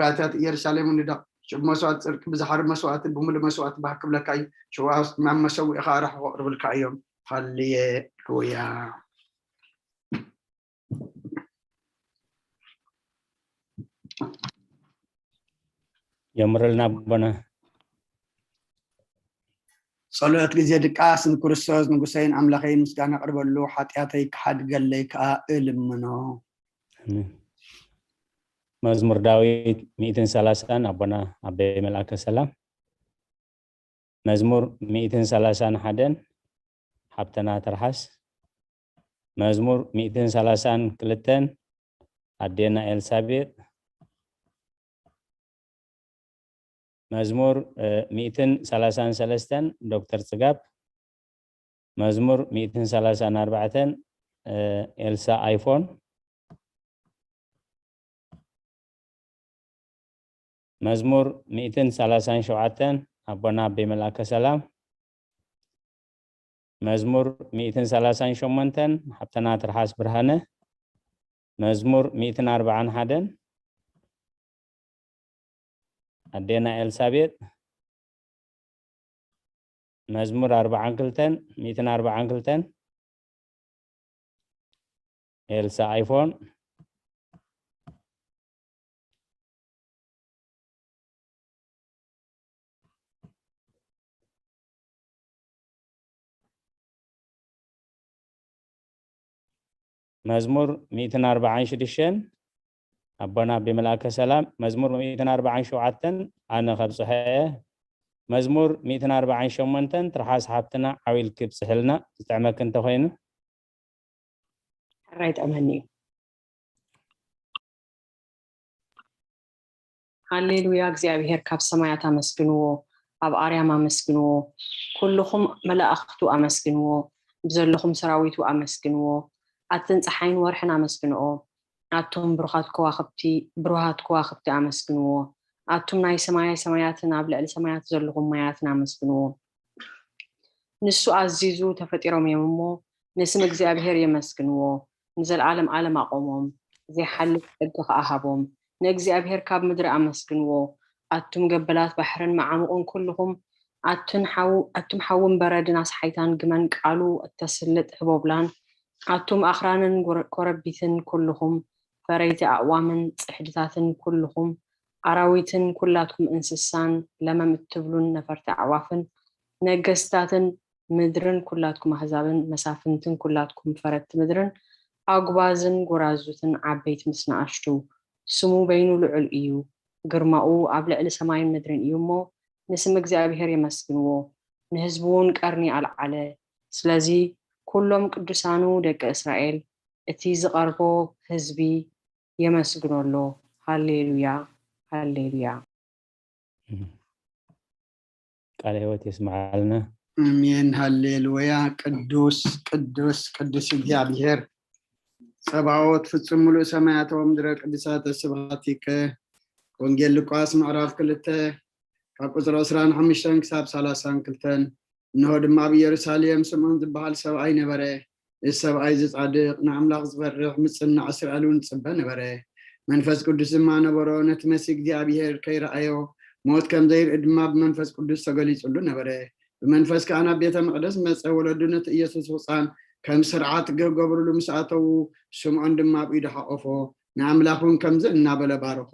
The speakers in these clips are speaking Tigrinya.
ቃልታት ኢየሩሳሌም ንደቕ። ሽዑ መስዋእቲ ጽድቂ ብዝሓርድ መስዋእቲ ብምሉእ መስዋእቲ ባህ ክብለካ እዩ። ሽዑ ኣብ መሰውኢኻ ኣራሕቑ ክቕርብልካ እዮም። ሃሌሉያ። ጀምረልና ኣቦና። ጸሎት ግዜ ድቃስ። ንክርስቶስ ንጉሰይን ኣምላኸይን ምስጋና ኣቕርበሉ፣ ሓጢኣተይ ክሓድገለይ ከኣ እልምኖ። ኣሜን። መዝሙር ዳዊት ሚእትን ሰላሳን ኣቦና ኣበይ መልኣከ ሰላም። መዝሙር ሚእትን ሰላሳን ሓደን ሓብተና ትርሓስ። መዝሙር ሚእትን ሰላሳን ክልተን ኣዴና ኤልሳቤጥ። መዝሙር ሚእትን ሰላሳን ሰለስተን ዶክተር ጽጋብ። መዝሙር ሚእትን ሰላሳን ኣርባዕተን ኤልሳ ኣይፎን። መዝሙር ሚእትን ሰላሳን ሸውዓተን ኣቦና ኣቤ መልኣከ ሰላም። መዝሙር ሚእትን ሰላሳን ሸሞንተን ሓብተና ትርሓስ ብርሃነ። መዝሙር ሚእትን ኣርባዓን ሓደን ኣዴና ኤልሳቤጥ። መዝሙር ኣርባዓን ክልተን ሚእትን ኣርባዓን ክልተን ኤልሳ ኣይፎን። መዝሙር ሚእትን ኣርባዓን ሽዱሽተን ኣቦና ኣቤ መልኣከ ሰላም። መዝሙር ሚእትን ኣርባዓን ሸውዓተን ኣነ ከብጽሖ እየ። መዝሙር ሚእትን ኣርባዓን ሸሞንተን ትርሓስ ሓብትና ዓው ኢልኪ ብጽሕልና ዝጥዕመኪ እንተኾይኑ። ሕራይ ጥዕመኒ እዩ። ሃሌሉያ፣ እግዚኣብሔር ካብ ሰማያት ኣመስግንዎ፣ ኣብ ኣርያም ኣመስግንዎ፣ ኩልኹም መላእኽቱ ኣመስግንዎ፣ ብዘለኹም ሰራዊቱ ኣመስግንዎ፣ ኣትን ፀሓይን ወርሕን ኣመስግንኦ፣ ኣቱም ብሩኻት ከዋኽብቲ፣ ብሩሃት ከዋኽብቲ ኣመስግንዎ፣ ኣቱም ናይ ሰማያይ ሰማያትን ኣብ ልዕሊ ሰማያት ዘለኹም ማያትን ኣመስግንዎ። ንሱ ኣዚዙ ተፈጢሮም እዮም እሞ፣ ንስም እግዚኣብሔር የመስግንዎ፣ ንዘለዓለም ዓለም ኣቖሞም፣ ዘይሓልፍ ጸጋ ኸኣ ሃቦም። ንእግዚኣብሔር ካብ ምድሪ ኣመስግንዎ፣ ኣቱም ገበላት ባሕርን መዓሙቕን ኩልኹም፣ ኣቱን ሓው-፣ ኣቱም ሓውን በረድን ኣስሓይታን ግመን ቃሉ እተስልጥ ህቦብላን፣ ኣቱም ኣኽራንን ጎረ-፣ ኮረቢትን ኩልኹም፣ ፈረይቲ ኣእዋምን ጽሕድታትን ኩልኹም፣ ኣራዊትን ኩላትኩም እንስሳን ለመም እትብሉን ነፈርቲ ኣዕዋፍን፣ ነገስታትን ምድርን ኩላትኩም ኣህዛብን መሳፍንትን ኩላትኩም ፈረድቲ ምድርን ኣጉባዝን ጎራዙትን ዓበይቲ ምስ ንኣሽቱ፣ ስሙ በይኑ ልዑል እዩ፣ ግርማኡ ኣብ ልዕሊ ሰማይን ምድርን እዩ እሞ፣ ንስም እግዚኣብሔር የመስግንዎ፣ ንህዝቡ እውን ቀርኒ ኣልዓለ። ስለዚ ኩሎም ቅዱሳኑ ደቂ እስራኤል፣ እቲ ዝቐርቦ ህዝቢ የመስግኖ ኣሎ። ሃሌሉያ፣ ሃሌሉያ። ቃለ ህይወት የስምዓልና። ኣሜን፣ ሃሌሉያ። ቅዱስ፣ ቅዱስ፣ ቅዱስ እግዚኣብሔር ጸባኦት፣ ፍጹም ምሉእ ሰማያት ወምድረ ቅዱሳተ ስብሐቲከ። ወንጌል ሉቃስ ምዕራፍ ክልተ ካብ ቁጽሪ ዕስራን ሓሙሽተን ክሳብ ሰላሳን ክልተን። እንሆ ድማ ኣብ ኢየሩሳሌም ስምዖን ዝበሃል ሰብኣይ ነበረ። እዚ ሰብኣይ እዚ ጻድቕ፣ ንኣምላኽ ዝፈርሕ፣ ምጽናዕ እስራኤል እውን ዝጽበ ነበረ። መንፈስ ቅዱስ ድማ ነበሮ፣ ነቲ መሲህ እግዚኣብሔር ከይረኣዮ፣ ሞት ከም ዘይርኢ ድማ ብመንፈስ ቅዱስ ተገሊጹሉ ነበረ። ብመንፈስ ከኣ ናብ ቤተ መቕደስ መጸ። ወለዱ ነቲ ኢየሱስ ህጻን ከም ስርዓት ክገብርሉ ምስ ኣተዉ፣ ስምዖን ድማ ኣብ ኢዱ ሓቖፎ። ንኣምላኽ እውን ከምዚ እናበለ ባርኾ፣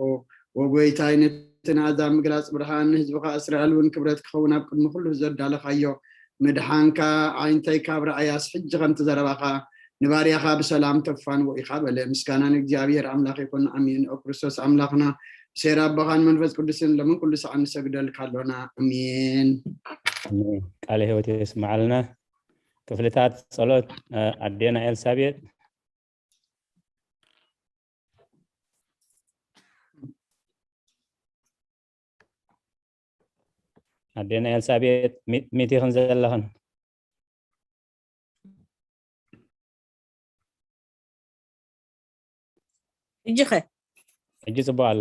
"ወጎይታይ፣ ነቲ ንኣህዛብ ምግላጽ ብርሃን፣ ንህዝብኻ እስራኤል እውን ክብረት ክኸውን ኣብ ቅድሚ ኩሉ ዘዳለኻዮ ምድሓንካ፣ ኣዒንተይ ካብ ረኣያስ፣ ሕጂ ከምቲ ዘረባኻ ንባርያኻ ብሰላም ተፋንዎ ኢኻ" በለ። ምስጋና ንእግዚኣብሔር ኣምላኽ ይኹን፣ ኣሜን። ኦ ክርስቶስ ኣምላኽና፣ ብሴራ ኣቦኻን መንፈስ ቅዱስን፣ ሎምን ኩሉ ሰዓት ንሰግደልካ ኣሎና። ኣሜን። ኣሜን። ቃለ ህይወት የስምዓልና። ክፍልታት ጸሎት፣ እ፣ ኣዴና ኤልሳቤጥ። ኣዴና ኤልሳቤጥ፣ ሚ-፣ ሚት ኢኽን ዘለኽን? ሕጂ ኸ? ሕጂ ጽቡቕ ኣለ።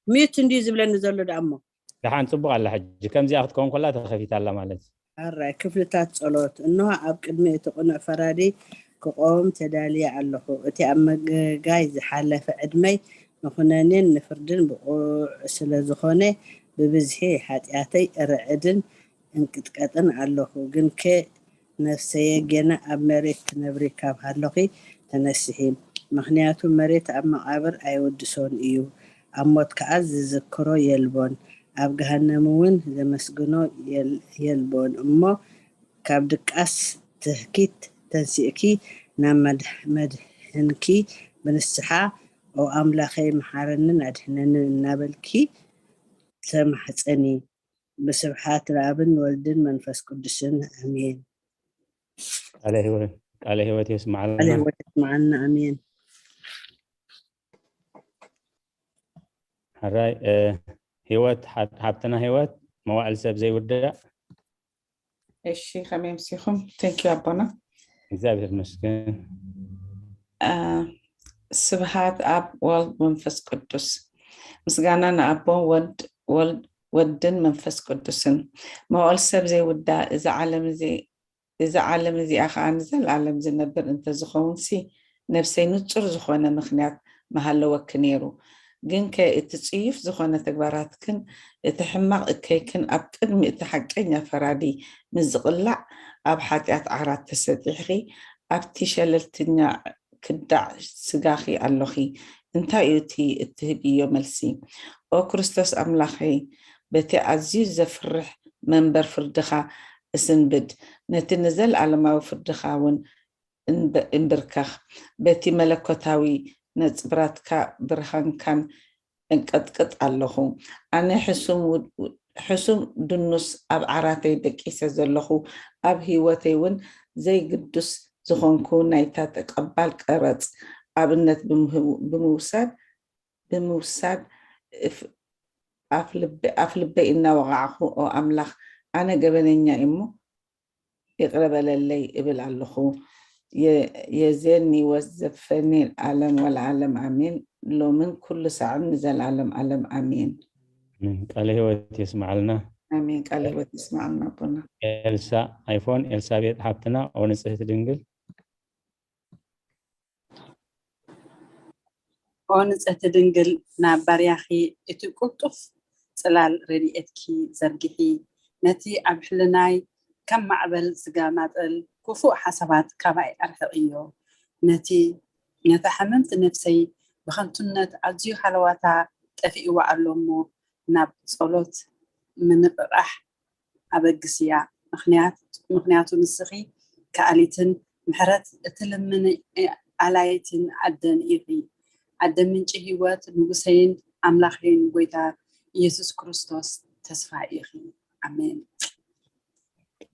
ሚዩት እንድዩ ዝብለኒ ዘሎ ደኣ እሞ። ደሓን ጽቡቕ ኣለ ሕጂ። ከምዚኣ ክትከውን ከላ ተኸፊታ ኣላ ማለት እዩ። ኣራይ፣ ክፍልታት ጸሎት። እንሆ ኣብ ቅድሚ እቲ ቅኑዕ ፈራዲ ክቆም ተዳልየ ኣለኹ። እቲ ኣብ መገጋይ ዝሓለፈ ዕድመይ ንኹነኔን ንፍርድን ብቑዕ ስለ ዝኾነ፣ ብብዝሒ ሓጢኣተይ እርዕድን እንቅጥቀጥን ኣለኹ። ግንከ ነፍሰየ ጌና ኣብ መሬት ትነብሪ ካብ ሃሎኺ ተነስሒ። ምኽንያቱ መሬት ኣብ መቓብር ኣይውድሶን እዩ፣ ኣብ ሞት ከኣ ዝዝክሮ የልቦን፣ ኣብ ገሃነም እውን ዘመስግኖ የል-፣ የልቦን። እሞ ካብ ድቃስ ትህኪት ተንሲእኪ ናብ መድሕ-፣ መድህንኪ ብንስሓ፣ "ኦ ኣምላኸይ፣ መሓረንን ኣድሕነንን" እናበልኪ ተማሕጸኒ። ብስብሓት ለኣብን ወልድን መንፈስ ቅዱስን፣ ኣሜን። ቃለ ህይወት፣ ቃለ ህይወት ቃለ የስማዓልና። ህይወት የስማዓልና፣ ኣሜን። ሕራይ፣ እ፣ ህይወት፣ ሓብ-፣ ሓብትና ህይወት፣ መዋዕል ሰብ ዘይውዳእ። እሺ፣ ከመይ ኣምሲኹም? Thank you ኣቦና። እግዚኣብሔር ይመስገን። እ፣ ስብሃት ኣብ ወልድ መንፈስ ቅዱስ። ምስጋና ንኣቦ፣ ወልድ፣ ወልድ፣ ወድን መንፈስ ቅዱስን። መዋዕል ሰብ ዘይውዳእ፣ እዚ ዓለም እዚ፣ እዚ ዓለም እዚኣ ኸኣ ንዘለኣለም ዝነብር እንተዝኸውንሲ፣ ነፍሰይ ንጹር ዝኾነ ምኽንያት ምሃለወኪ ነይሩ። ግንከ እቲ ጽዩፍ ዝኾነ ተግባራትክን እቲ ሕማቕ እከይክን ኣብ ቅድሚ እቲ ሓቀኛ ፈራዲ ምስ ዝቕላዕ፣ ኣብ ሓጢኣት ዓራት ተሰጢሕኺ፣ ኣብቲ ሸለልተኛ ክዳዕ ስጋኺ ኣሎኺ። እንታይ እዩ እቲ እትህብዮ መልሲ? ኦ ክርስቶስ ኣምላኸይ፣ በቲ ኣዝዩ ዘፍርሕ መንበር ፍርድኻ እስንብድ፣ ነቲ ንዘለኣለማዊ ፍርድኻ እውን እንብ-፣ እንብርከኽ። በቲ መለኮታዊ ነጽብራትካ ብርሃንካን እንቀጥቅጥ ኣለኹ። ኣነ ሕሱም ውድ-፣ ሕሱም ድኑስ ኣብ ዓራተይ ደቂሰ ዘለኹ፣ ኣብ ህይወተይ እውን ዘይግዱስ ዝኾንኩ ናይታ ተቀባል ቀረጽ ኣብነት ብምህ-፣ ብምውሳድ፣ ብምውሳድ እፍ-፣ ኣፍ ልበ-፣ ኣፍ ልበይ እናወቓዕኹ፣ ኦ ኣምላኽ፣ ኣነ ገበነኛ እየ እሞ ይቕረ በለለይ እብል ኣለኹ። የ-፣ የዜኒ ወዘፈኒ ኣለም ወለዓለም ኣሜን። ሎምን ኩሉ ሳዕን ንዘለዓለም ኣለም ኣሜን። ኣሜን። ቃለ ህይወት የስማዓልና። ኣሜን። ቃለ ህይወት የስማዓልና ኣቦና። ኤልሳ ኣይፎን፣ ኤልሳቤጥ ሓብትና፣ ኦ ንጽህቲ ድንግል። ኦ ንጽህቲ ድንግል፣ ናብ ባርያኺ እቲ ቅልጡፍ ጽላል ረድኤትኪ ዘርግሒ። ነቲ ኣብ ሕልናይ ከም ማዕበል ዝገማጠል ክፉእ ሓሳባት ካባይ ኣርሕቕዮ። ነቲ፣ ነታ ሕምምቲ ነፍሰይ ብኸንቱነት ኣዝዩ ሃለዋታ ጠፊእዋ ኣሎ እሞ፣ ናብ ጸሎት ምንቕቓሕ ኣበግስያ። ምኽንያት-፣ ምኽንያቱ ንስኺ ከኣሊትን ምሕረት እትልምኒ ኣላይትን ኣደን ኢኺ። ኣደ ምንጪ ህይወት፣ ንጉሰይን ኣምላኸይን ጎይታ ኢየሱስ ክርስቶስ ተስፋ ኢኺ። ኣሜን።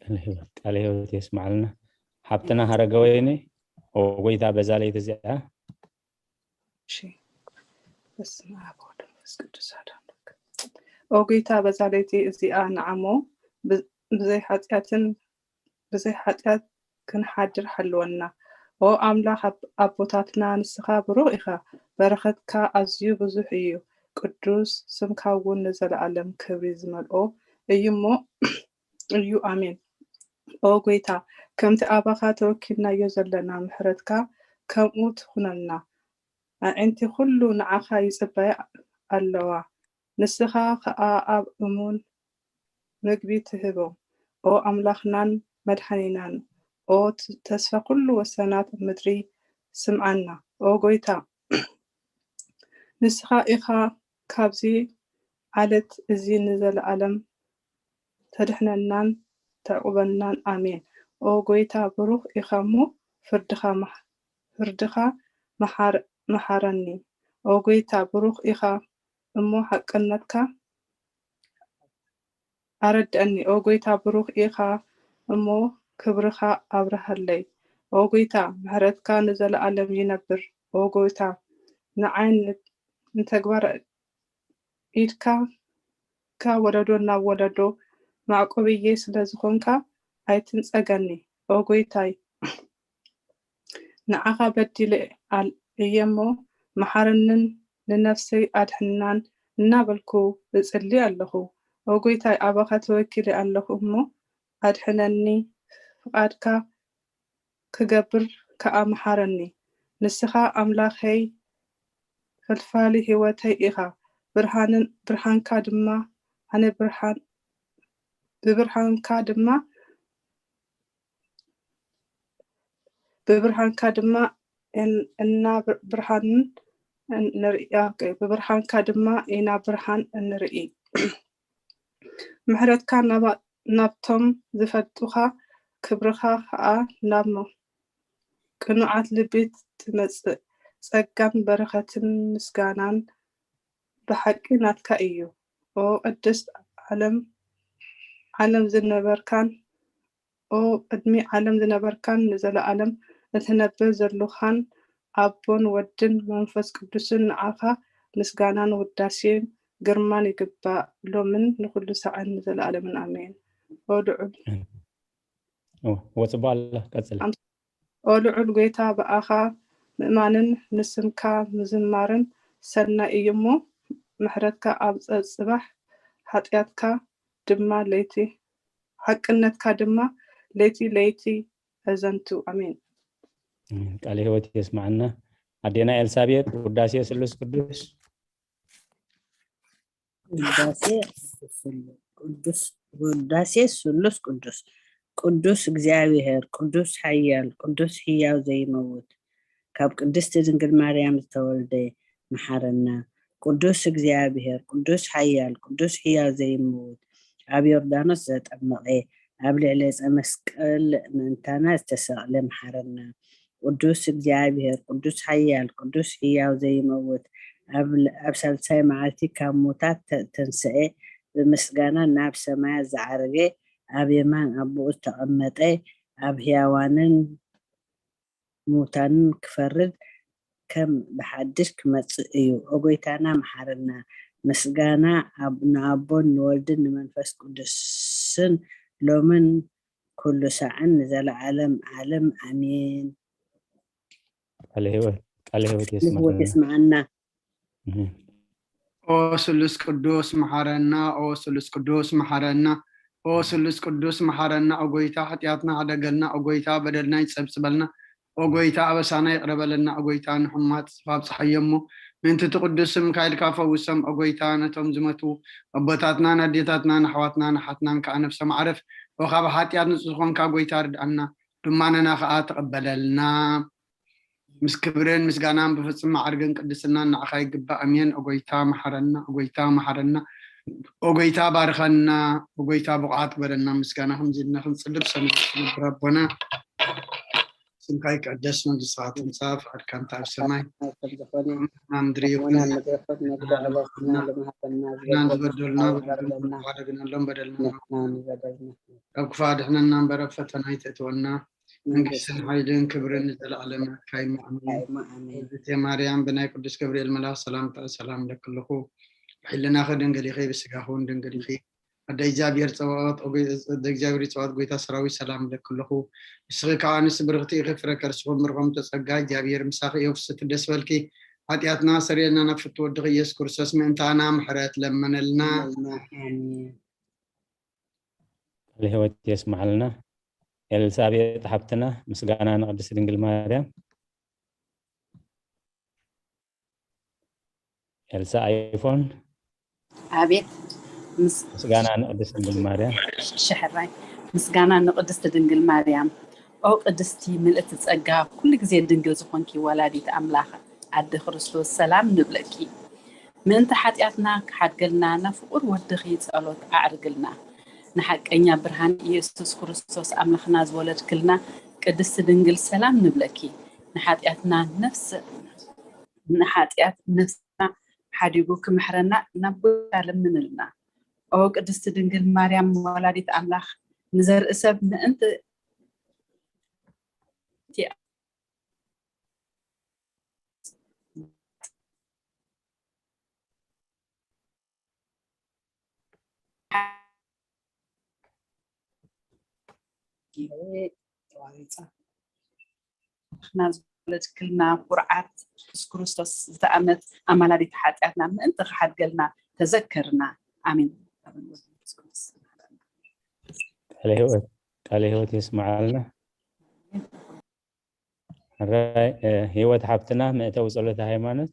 ቃለ ህይወት፣ ቃለ ህይወት የስማዓልና። ሓብትና ሃረገወይኒ፣ ኦ ጎይታ፣ በዛ ለይቲ እዚኣ። እሺ። በስመ ኣብ ወወልድ ወመንፈስ ቅዱስ ኣሐዱ ኣምላክ። ኦ ጎይታ፣ በዛ ለይቲ እዚኣ ንዓሞ ብ-፣ ብዘይ ሓጢኣትን ብዘይ ሓጢኣት ክንሓድር ሓልወና። ኦ ኣምላኽ ኣብ-፣ ኣቦታትና፣ ንስኻ ብሩኽ ኢኻ፣ በረኸትካ ኣዝዩ ብዙሕ እዩ፣ ቅዱስ ስምካ እውን ንዘለኣለም ክብሪ ዝመልኦ እዩ እሞ፣ እዩ። ኣሜን። ኦ ጎይታ፣ ከምቲ ኣባኻ ተወኪልናዮ ዘለና ምሕረትካ ከምኡ ትኹነልና። ኣዒንቲ ኩሉ ንዓኻ ይጽበያ ኣለዋ፣ ንስኻ ኸኣ ኣብ እሙን ምግቢ ትህቦም። ኦ ኣምላኽናን መድሓኒናን፣ ኦ ት-፣ ተስፋ ኩሉ ወሰናት ምድሪ፣ ስምዓና። ኦ ጎይታ፣ ንስኻ ኢኻ ካብዚ ዓለት እዚ ንዘለኣለም ተድሕነናን ተዕቁበናን። ኣሜን። ኦ ጎይታ፣ ብሩኽ ኢኻ እሞ ፍርድኻ መሕ-፣ ፍርድኻ መሓር-፣ መሓረኒ። ኦ ጎይታ፣ ብሩኽ ኢኻ እሞ ሓቅነትካ ኣረድኣኒ። ኦ ጎይታ፣ ብሩኽ ኢኻ እሞ ክብርኻ ኣብርሃለይ። ኦ ጎይታ፣ ምሕረትካ ንዘለኣለም ይነብር። ኦ ጎይታ፣ ንዓይ ን-፣ ንተግባር ኢድካ ካብ ወለዶ ናብ ወለዶ መዕቆብየይ ስለ ዝኾንካ ኣይትንጸገኒ። ኦ ጎይታይ፣ ንዓኻ በዲለ ኣል-፣ እየ እሞ መሓረንን ንነፍሰይ ኣድሕናን እናበልኩ እጽሊ ኣለኹ። ኦ ጎይታይ፣ ኣባኻ ተወኪለ ኣለኹ እሞ ኣድሕነኒ፣ ፍቓድካ ክገብር ከኣ መሓረኒ። ንስኻ ኣምላኸይ ፈልፋሊ ህይወተይ ኢኻ። ብርሃንን፣ ብርሃንካ ድማ፣ ኣነ ብርሃን፣ ብብርሃንካ ድማ፣ ብብርሃንካ ድማ እን-፣ እና ብር-፣ ብርሃንን እን-፣ ንርኢ። ኦኬ፣ ብብርሃንካ ድማ ኢና ብርሃን እንርኢ። ምሕረትካ ናባ-፣ ናብቶም ዝፈልጡኻ፣ ክብርኻ ኸኣ ናብ ሞ-፣ ቅኑዓት ልቢ ትመጽእ። ጸጋን በረኸትን ምስጋናን ብሓቂ ናትካ እዩ። ኦ ቅድስት ዓለም፣ ዓለም ዝነበርካን፣ ኦ ቅድሚ ዓለም ዝነበርካን ንዘለኣለም እትነብር ዘሎኻን ኣቦን ወድን መንፈስ ቅዱስን ንዓኻ ምስጋናን ውዳሴን ግርማን ይግባእ፣ ሎምን ንኹሉ ሳዕን ንዘለኣለምን ኣሜን። ኦ ልዑል ኦ፣ ወጽባ ኣላ፣ ቀጽሊ። ኣም-፣ ኦ ልዑል ጐይታ፣ ብኣኻ ምእማንን ንስምካ ምዝማርን ሰናይ እዩ እሞ፣ ምሕረትካ ኣብ ጸ-፣ ጽባሕ፣ ሓጢኣትካ ድማ ለይቲ፣ ሓቅነትካ ድማ ለይቲ ለይቲ ኣዘንቱ። ኣሜን። ኣሜን። ቃለ ህይወት የስማዕና። ኣዴና ኤልሳቤጥ፣ ውዳሴ ስሉስ ቅዱስ። ውዳሴ ስሉስ ቅዱስ፣ ውዳሴ ስሉስ ቅዱስ። ቅዱስ እግዚኣብሔር፣ ቅዱስ ሓያል፣ ቅዱስ ሕያው ዘይመውት፣ ካብ ቅድስቲ ድንግል ማርያም ዝተወልደ መሓረና። ቅዱስ እግዚኣብሔር፣ ቅዱስ ሓያል፣ ቅዱስ ሕያው ዘይመውት፣ ኣብ ዮርዳኖስ ዘጠመቐ፣ ኣብ ልዕሊ ዕፀ መስቀል ምእንታና ዝተሰቕለ መሓረና። ቅዱስ እግዚኣብሔር፣ ቅዱስ ሓያል፣ ቅዱስ ሕያው ዘይመውት፣ ኣብ፣ ኣብ ሳልሳይ መዓልቲ ካብ ሙታት ተ-፣ ተንስኤ፣ ብምስጋና ናብ ሰማያት ዝዓረገ፣ ኣብ የማን ኣቦኡ ዝተቐመጠ፣ ኣብ ሕያዋንን ምውታንን ክፈርድ ከም ብሓድሽ ክመጽእ እዩ። ኦ ጐይታና መሓረና። ምስጋና ኣብ-፣ ንኣቦን ንወልድን ንመንፈስ ቅዱስን ሎምን ኩሉ ሳዕን ንዘለዓለም ዓለም ኣሜን። ቃለ ህይወት፣ ቃለ ህይወት ንህይወት የስማዕና። የስምዓና። እህ። ኦ ስሉስ ቅዱስ መሓረና፣ ኦ ስሉስ ቅዱስ መሓረና፣ ኦ ስሉስ ቅዱስ መሓረና። ኦ ጐይታ፣ ሓጢኣትና ሕደገልና። ኦ ጐይታ፣ በደልና ይጸብጽበልና። ኦ ጐይታ፣ ኣበሳና ይቕረ በለልና። ኦ ጐይታ፣ ንሕማቕ ጽፋ ኣብጽሓዮ እሞ፣ ምእንቲ እቲ ቅዱስ ስምካ ኢልካ ፈውሶም። ኦ ጐይታ፣ ነቶም ዝመቱ ኣቦታትናን ኣዴታትናን ኣሕዋትናን ኣሓትናን ከኣ ነፍሶም ዓርፍ። ኦ ካብ ሓጢኣት ንጹህ ዝኾንካ ጐይታ፣ ርድኣና፣ ልማነና ከኣ ተቐበለልና። ምስ ክብርን ምስጋናን ብፍጹም ማዕርግን ቅድስናን ንዓኻ ይግባእ። ኣሜን። ኦ ጐይታ፣ መሓረና። ኦ ጐይታ፣ መሓረና። ኦ ጐይታ፣ ባርኸና። ኦ ጐይታ፣ ብቑዓት ግበረና። ምስጋና ከምዚ ኢልና ክንጽልብ ሰማይ ትነብር ኣቦና፣ ስምካ ይቀደስ፣ መንግስትኻ ትምጻእ፣ ፍቓድካ እንተ ኣብ ሰማይ ከም ዝኾነ ኣብ ምድሪ ይኹን። ከምኡ ኣብ ምድሪ ይኹን። መግቢ ዕለትና ልመሃበና፣ ንሕና ዝበደልና ዝበደልና በደልና በደልና ንበደልና። ካብ ክፉእ ኣድሕነና እምበር፣ ኣብ ፈተና ኣይተእትወና። መንግስትን ሓይልን ክብርን ንዘለኣለም ናትካ እዩ። ኣሜን። ኣሜን። እግዝእትየ ማርያም፣ ብናይ ቅዱስ ገብርኤል መልኣኽ ሰላምታ ሰላም እለኪ ኣለኹ። ብሕልናኺ ድንግል ኢኺ፣ ብስጋኺ እውን ድንግል ኢኺ። ኣደ እግዚኣብሔር ጸባኦት፣ ኣደ እግዚኣብሔር ጸባኦት፣ ጐይታ ሰራዊት ሰላም እለኪ ኣለኹ። ንስኺ ከኣ ኣንስቲ ብርኽቲ ኢኺ፣ ፍረ ከርስኺ እውን ብሩኽ እዩ። ጸጋ እግዚኣብሔር ምሳኺ እዩ። ፍስሕቲ ደስ በልኪ፣ ሓጢኣትና ሰሪየልና፣ ናብ ፍትው ወድኺ ኢየሱስ ክርስቶስ ምእንታና ምሕረት ለመነልና። ኣሜን። ቃለ ህይወት የስምዓልና። ኤልሳቤጥ ሓብትና፣ ምስጋና ንቅድስት ድንግል ማርያም። ኤልሳ ኣይፎን። ኣቤት። ምስ-፣ ምስጋና ንቅድስት ድንግል ማርያም። ሽሕራይ። ምስጋና ንቅድስት ድንግል ማርያም። ኦ ቅድስቲ ምልእቲ ጸጋ፣ ኩሉ ግዜ ድንግል ዝኾንኪ ወላዲት ኣምላኽ፣ ኣደ ክርስቶስ፣ ሰላም ንብለኪ። ምእንቲ ሓጢኣትና ክሓድገልና፣ ናብ ፍቑር ወድኺ ጸሎት ኣዕርግልና። ንሓቀኛ ብርሃን ኢየሱስ ክርስቶስ ኣምላኽና ዝወለድክልና፣ ቅድስቲ ድንግል፣ ሰላም ንብለኪ። ንሓጢኣትና ነፍስ-፣ ንሓጢኣት ነፍስና ሓዲጉ ክምሕረና ናብ ጐይታ ለምንልና። ኦ ቅድስቲ ድንግል ማርያም ወላዲት ኣምላኽ፣ ንዘርኢ ሰብ ምእንቲ ኣምላኽና ዝወለድክልና ኩርዓት፣ ኢየሱስ ክርስቶስ ዝተኣመት ኣማላዲት ሓጢኣትና ምእንቲ ክሓድገልና ተዘከርና። ኣሜን። ቃለ ህይወት፣ ቃለ ህይወት የስምዓልና። ሕራይ፣ እ፣ ህይወት ሓብትና መእተዊ ጸሎተ ሃይማኖት።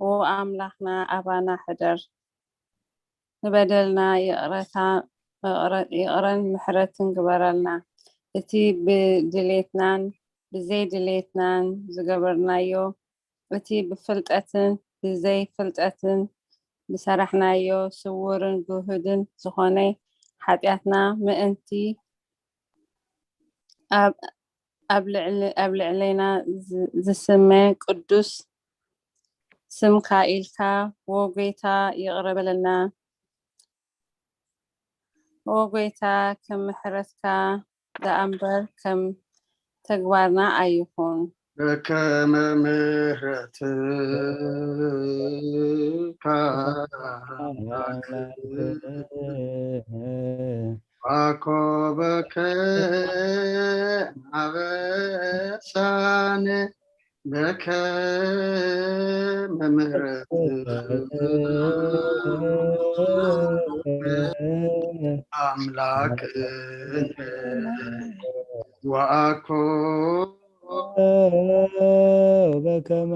ኦ ኣምላኽና ኣባና ሕደር። ንበደልና ይቕረታ ይቕረ- ይቕረን ምሕረትን ግበረልና። እቲ ብድሌትናን ብዘይ ድሌትናን ዝገበርናዮ፣ እቲ ብፍልጠትን ብዘይ ፍልጠትን ዝሰራሕናዮ፣ ስውርን ግሁድን ዝኾነ ሓጢኣትና ምእንቲ ኣብ ኣብ ልዕሊ ኣብ ልዕሌና ዝ- ዝስመ ቅዱስ ስምካ ኢልካ፣ ዎ ጎይታ፣ ይቕረ በለና። ዎ ጎይታ፣ ከም ምሕረትካ ደኣ እምበር ከም ተግባርና ኣይኹን። በከመ ምሕረትካ ኣኮበከ ኣበሳነ በከመ ምሕረት ኣምላክ ወአኮ በከመ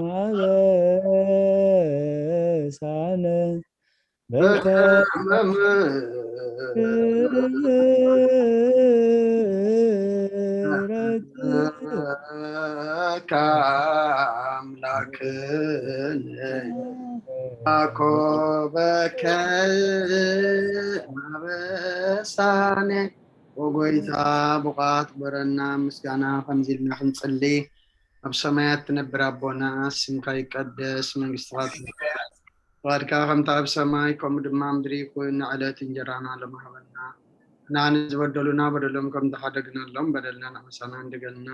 አበሳነ በከመ ምሕረትከ ኣምላክነ አኮበከ አበሳነ። ወጎይታ፣ ብቕዓት ግበረና ምስጋና ከምዚ ኢልና ክንጽሊ። ኣብ ሰማያት ትነብር ኣቦና፣ ስምካ ይቀደስ፣ መንግስትኻ ትምጻእ፣ ፍቓድካ ከምታ ኣብ ሰማይ ከምኡ ድማ ኣብ ምድሪ ይኹን። ንዕለት እንጀራና ሎሚ ሃበና። ንዓና ዝበደሉና በደሎም ከም ዝሓደግናሎም በደልና ንዓሳና እንድገልና፣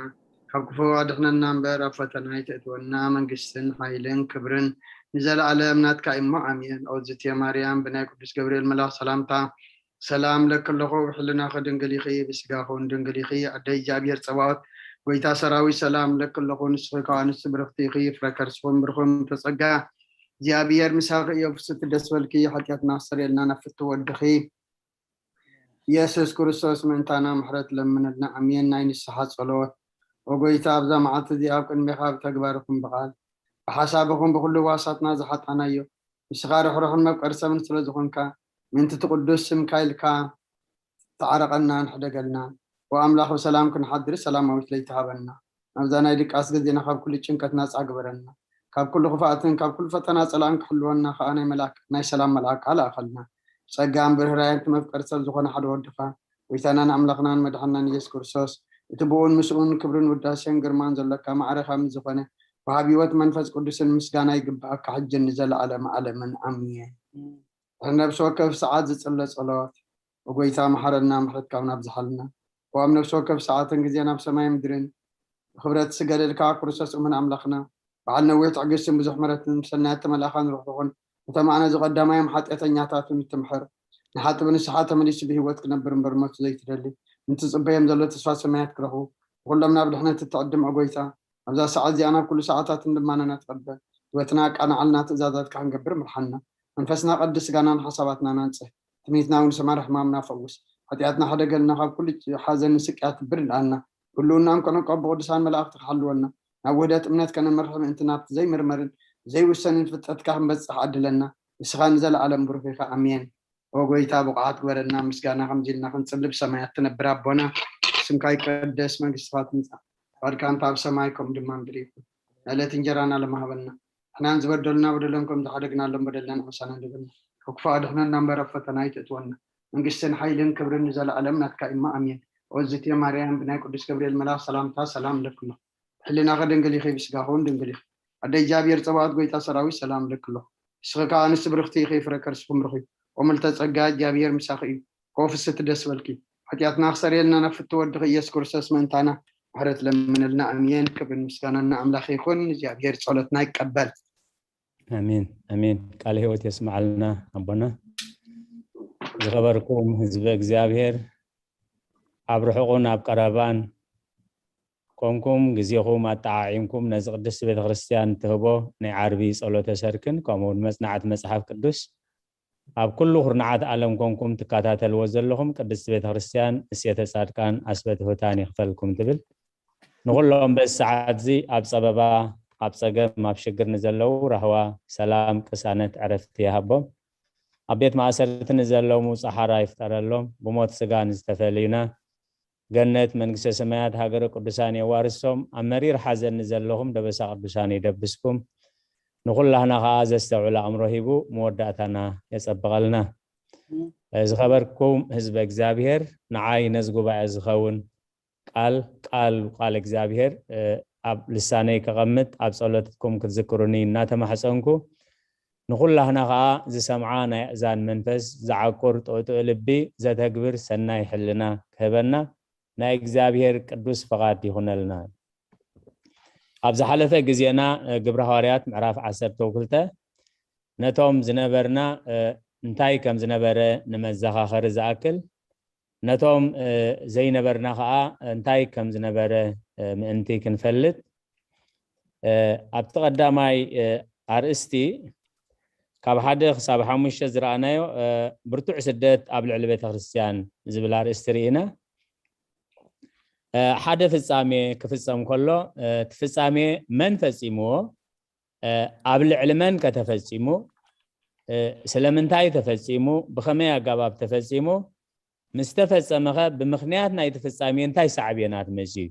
ካብ ክፉ ኣድሕነና እምበር ኣብ ፈተና ኣይተእትወና። መንግስትን ሓይልን ክብርን ንዘለኣለም ናትካ እሞ ኣሜን። ኦዝትየ ማርያም፣ ብናይ ቅዱስ ገብርኤል መልኣኽ ሰላምታ ሰላም ለኪ ኣለኹ፣ ብሕልናኺ ድንግል ኢኺ፣ ብስጋኺ እውን ድንግል ኢኺ። ኣደ እግዚኣብሔር ጸባኦት፣ ጎይታ ሰራዊት፣ ሰላም ለኪ ኣለኹ። ንስኺ ካብ ኣንስቲ ብርኽቲ ኢኺ፣ ፍረ ከርስኺ እውን ብሩኽ እዩ። ተጸጋ እግዚኣብሔር ምሳኺ እዩ። ፍስቲ ደስ በልኪ፣ ሓጢኣትና ክሰርየልና ናብ ፍትው ወድኺ ኢየሱስ ክርስቶስ ምእንታና ምሕረት ለምነልና። ኣሜን። ናይ ንስሓ ጸሎት። ኦ ጎይታ፣ ኣብዛ መዓልቲ እዚኣ ኣብ ቅድሜኻ ብተግባርኹም ብቓል ብሓሳብኹም ብኹሉ ዋሳትና ዝሓጣናዮ፣ ንስኻ ርሕሩሕን መፍቀሪ ሰብን ስለ ዝኾንካ፣ ምእንቲ እቲ ቅዱስ ስምካ ኢልካ ተዓረቐናን ሕደገልና። ኦ ኣምላኽ፣ ብሰላም ክንሓድር ሰላማዊት ለይቲ ሃበና። ናብዛ ናይ ድቃስ ግዜና ካብ ኩሉ ጭንቀት ናጻ ግበረና። ካብ ኩሉ ክፍኣትን ካብ ኩሉ ፈተና ጸላእን ክሕልወና ከኣ ናይ መልኣክ-፣ ናይ ሰላም መልኣክ ኣልኣኸልና። ብጸጋን ብርህራየን እቲ መፍቀሪ ሰብ ዝኾነ ሓደ ወድኻ፣ ጎይታናን ኣምላኽናን መድሓንናን ኢየሱስ ክርስቶስ፣ እቲ ብኡን ምስኡን ክብርን ውዳሴን ግርማን ዘሎካ ማዕረ ካብ ዝኾነ ወሃቢ ህይወት መንፈስ ቅዱስን ምስጋና ይግብኣካ፣ ሕጅን ንዘለኣለም ዓለምን ኣሜን። ድሕሪ ነፍሲ ወከፍ ሰዓት ዝጽለ ጸሎት። ኦ ጎይታ፣ መሓረና፣ ምሕረትካ እውን ኣብዝሓልና። ኦ ኣብ ነፍሲ ወከፍ ሰዓትን ግዜን ኣብ ሰማይ ምድርን ብኽብረት ዝገለልካ ክርስቶስ እሙን ኣምላኽና፣ በዓል ነዊሕ ትዕግስትን ብዙሕ ምሕረትን ብሰናያት ተመልኣኻን ርሕሩሕን፣ ነቶም ኣነ ዝቐዳማዮም ሓጢኣተኛታትን እትምሕር፣ ንሓጥብ ንስሓ ተመሊሱ ብህይወት ክነብር እምበር ሞት ዘይትደሊ፣ ንትጽበዮም ዘሎ ተስፋ ሰማያት ክረኽቡ፣ ንኹሎም ናብ ድሕነት እትዕድም ኦ ጎይታ፣ ኣብዛ ሰዓት እዚኣ ናብ ኩሉ ሰዓታትን ልማናና ትቐበል፣ ህይወትና ኣቃናዕልና፣ ትእዛዛትካ ክንገብር ምርሓና። መንፈስና ቀድስ፣ ስጋናን ሓሳባትናን ኣንጽህ። ትምኒትና እውን ሰማሪ ሕማምና ፈውስ። ሓጢኣትና ሕደገልና፣ ካብ ኩሉ ሓዘንን ስቅያትን ብርድኣና። ህልውናን ከነቆብ ብቅዱሳን መላእኽቲ ክሓልወና፣ ናብ ውህደት እምነት ከነምርሕ ምእንቲ ናብቲ ዘይምርመርን ዘይውሰንን ፍልጠትካ ክንበጽሕ ዓድለና። ንስኻ ንዘለኣለም ብሩኽ ኢኻ። ኣሜን። ኦ ጎይታ፣ ብቑዓት ግበረና። ምስጋና ከምዚ ኢልና ክንጽሊ፣ ብሰማያት ትነብር ኣቦና፣ ስምካ ይቀደስ፣ መንግስትኻ ትምጻእ፣ ፍቓድካ እንተ ኣብ ሰማይ ከምኡ ድማ ምድሪ ይኹን። ዕለት እንጀራና ሎሚ ሃበና። ንሕናን ዝበደሉና በደሎም ከም ዝሓደግናሎም በደልና ንዓሳና ንበልና። ካብ ክፉእ ኣድሕነና እምበር ኣብ ፈተና ኣይተእትወና። መንግስትን ሓይልን ክብርን ንዘለኣለም ናትካ እሞ ኣሜን። ኦ ዝትየ ማርያም፣ ብናይ ቅዱስ ገብርኤል መልኣኽ ሰላምታ ሰላም እለኪ ኣለኹ። ብሕልናኺ ድንግል ኢኺ፣ ብስጋኺ እውን ድንግል ኢኺ። ኣደ እግዚኣብሔር ጸባኦት፣ ጎይታ ሰራዊት፣ ሰላም እለኪ ኣለኹ። ንስኺ ከኣ ኣንስቲ ብርኽቲ ኢኺ፣ ፍረ ከርስኺ ምሩኽ እዩ። ኦ ምልዕተ ጸጋ፣ እግዚኣብሔር ምሳኺ እዩ። ኦ ፍስቲ ደስ በልኪ። ሓጢኣትና ክሰርየልና ናብ ፍቲ ወድኺ ኢየሱስ ክርስቶስ ምእንታና ምሕረት ለምነልና። ኣሜን። ክብርን ምስጋናን ንኣምላኽ ይኹን። እግዚኣብሔር ጸሎትና ይቀበል። ኣሜን፣ ኣሜን። ቃለ ሕይወት የስምዓልና ኣቦና። ዝኸበርኩም ህዝበ እግዚኣብሔር፣ ኣብ ርሑቕን ኣብ ቀረባን ኮንኩም፣ ግዜኹም ኣጠዓዒምኩም ነዚ ቅድስቲ ቤተ ክርስቲያን እትህቦ ናይ ዓርቢ ጸሎተ ሰርክን ከምኡ እውን መጽናዕቲ መጽሓፍ ቅዱስ ኣብ ኩሉ ኩርናዓት ዓለም ኮንኩም ትከታተልዎ ዘለኹም ቅድስቲ ቤተ ክርስቲያን እሴተ ጻድቃን ኣስበ ትሑታን ይኽፈልኩም ትብል። ንኹሎም በዚ ሰዓት እዚ ኣብ ጸበባ ኣብ ጸገም ኣብ ሽግር ንዘለዉ ራህዋ፣ ሰላም፣ ቅሳነት፣ ዕረፍቲ ይሃቦም። ኣብ ቤት ማእሰርቲ ንዘለዉ ጻሓራ ይፍጠረሎም። ብሞት ስጋ ንዝተፈለዩና ገነት መንግስተ ሰማያት ሃገረ ቅዱሳን የዋርሶም። ኣብ መሪር ሓዘን ንዘለኹም ደበሳ ቅዱሳን ይደብስኩም። ንኹላህና ኸኣ ዘስተውዕል ኣእምሮ ሂቡ መወዳእታና የጸብቐልና። ዝኸበርኩም ህዝበ እግዚኣብሔር፣ ንዓይ ነዚ ጉባኤ ዝኸውን ቃል ቃል ቃል እግዚኣብሔር ኣብ ልሳነይ ከቐምጥ ኣብ ጸሎትኩም ክትዝክሩኒ እናተማሕጸንኩ፣ ንኹላህና ኸኣ ዝሰምዓ ናይ ኣእዛን መንፈስ ዝዓቁር ጥዑጥዑ ልቢ ዘተግብር ሰናይ ሕልና ክህበና ናይ እግዚኣብሔር ቅዱስ ፈቓድ ይኹነልና። ኣብ ዝሓለፈ ግዜና ግብረ ሃዋርያት ምዕራፍ ዓሰርተ ክልተ ነቶም ዝነበርና እንታይ ከም ዝነበረ ንመዘኻኸሪ ዝኣክል፣ ነቶም ዘይነበርና ኸዓ እንታይ ከም ዝነበረ ምእንቲ ክንፈልጥ፣ ኣብቲ ቀዳማይ ኣርእስቲ ካብ ሓደ ክሳብ ሓሙሽተ ዝረኣናዮ ብርቱዕ ስደት ኣብ ልዕሊ ቤተክርስትያን ዝብል ኣርእስቲ ርኢና። ሓደ ፍጻሜ ክፍጸም ከሎ እቲ ፍጻሜ መን ፈጺምዎ፣ ኣብ ልዕሊ መን ከተፈጺሙ፣ ስለምንታይ ተፈጺሙ፣ ብኸመይ ኣገባብ ተፈጺሙ፣ ምስ ተፈጸመኸ ብምኽንያት ናይቲ ፍጻሜ እንታይ ሳዕቤናት መጺኡ?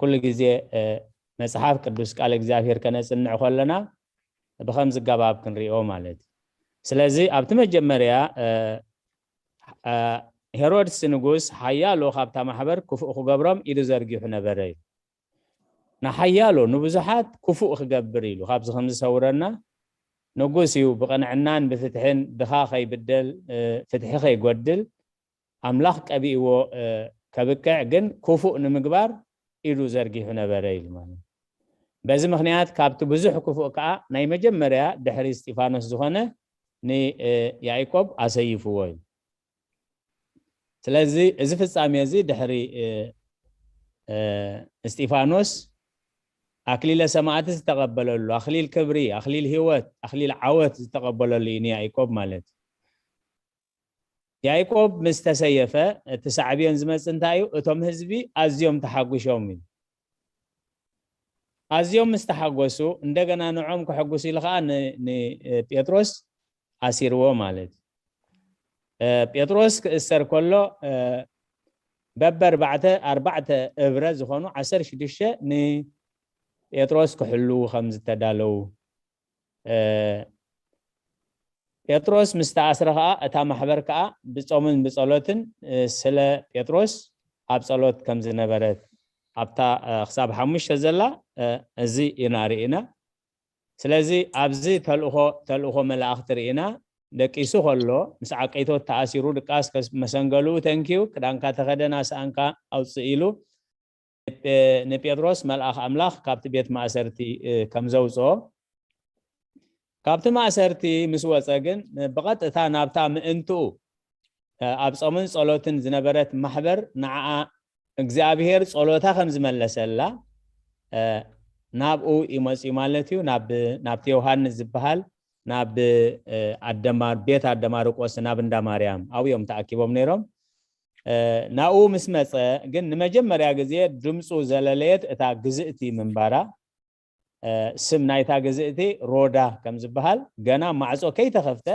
ኩሉ ግዜ መጽሓፍ ቅዱስ ቃል እግዚኣብሔር ከነጽንዕ ከለና ብኸምዚ ኣገባብ ክንሪኦ ማለት እዩ። ስለዚ ኣብቲ መጀመርያ ሄሮድስ ንጉስ ሓያሎ ካብታ ማሕበር ክፉእ ክገብሮም ኢዱ ዘርጊሑ ነበረ እዩ። ንሓያሎ ንብዙሓት ክፉእ ክገብር ኢሉ ካብዚ ከም ዝሰውረና ንጉስ እዩ። ብቕንዕናን ብፍትሕን ድኻ ከይብደል ፍትሒ ከይጎድል ኣምላኽ ቀቢእዎ ከብቅዕ ግን ክፉእ ንምግባር ኢዱ ዘርጊሑ ነበረ ኢሉ ማለት። በዚ ምኽንያት ካብቲ ብዙሕ ክፉእ ከዓ ናይ መጀመርያ ድሕሪ እስጢፋኖስ ዝኾነ ንያዕቆብ ኣሰይፍዎ እዩ። ስለዚ እዚ ፍጻሜ እዚ ድሕሪ እስጢፋኖስ ኣክሊለ ሰማዕቲ ዝተቐበለሉ፣ ኣክሊል ክብሪ፣ ኣክሊል ህይወት፣ ኣክሊል ዓወት ዝተቐበለሉ እዩ ንያዕቆብ ማለት እዩ። ያዕቆብ ምስ ተሰየፈ እቲ ሳዕቤን ዝመጽእ እንታይ እዩ? እቶም ህዝቢ ኣዝዮም ተሓጒሾም እዩ። ኣዝዮም ምስ ተሓጎሱ እንደገና ንዖም ከሐጉሱ ኢሉ ከዓ ንጴጥሮስ ኣሲርዎ ማለት እዩ። ጴጥሮስ ክእሰር ከሎ በበርባዕተ ኣርባዕተ እብረ ዝኾኑ ዓሰርተ ሽዱሽተ ንጴጥሮስ ክሕልዉ ከም ዝተዳለዉ ጴጥሮስ ምስ ተኣስረ ኸዓ እታ ማሕበር ከኣ ብጾምን ብጸሎትን ስለ ጴጥሮስ ኣብ ጸሎት ከም ዝነበረት ኣብታ ክሳብ ሓሙሽተ ዘላ እዚ ኢና ርኢና። ስለዚ ኣብዚ ተልእኾ ተልእኾ መላእኽቲ ርኢና። ደቂሱ ከሎ ምስ ዓቀይቶት ተኣሲሩ ድቃስ መሰንገሉኡ ተንኪዩ ክዳንካ ተኸደና ሰኣንካ ኣውፅእ ኢሉ ንጴጥሮስ መልኣኽ ኣምላኽ ካብቲ ቤት ማእሰርቲ ከም ዘውፅኦ፣ ካብቲ ማእሰርቲ ምስ ወፀ ግን ብቐጥታ ናብታ ምእንትኡ ኣብ ጾምን ጸሎትን ዝነበረት ማሕበር ንዓኣ እግዚኣብሔር ጸሎታ ከም ዝመለሰላ ናብኡ ይመጽኡ ማለት እዩ። ናብቲ ዮሃንስ ዝበሃል ናብ ቤት ኣደማርቆስ ናብ እንዳ ማርያም ኣብኡ እዮም ተኣኪቦም ነይሮም። ናብኡ ምስ መጸ ግን ንመጀመርያ ግዜ ድምፁ ዘለለየት እታ ግዝእቲ ምንባራ፣ ስም ናይታ ግዝእቲ ሮዳ ከም ዝበሃል ገና ማዕጾ ከይተኸፍተ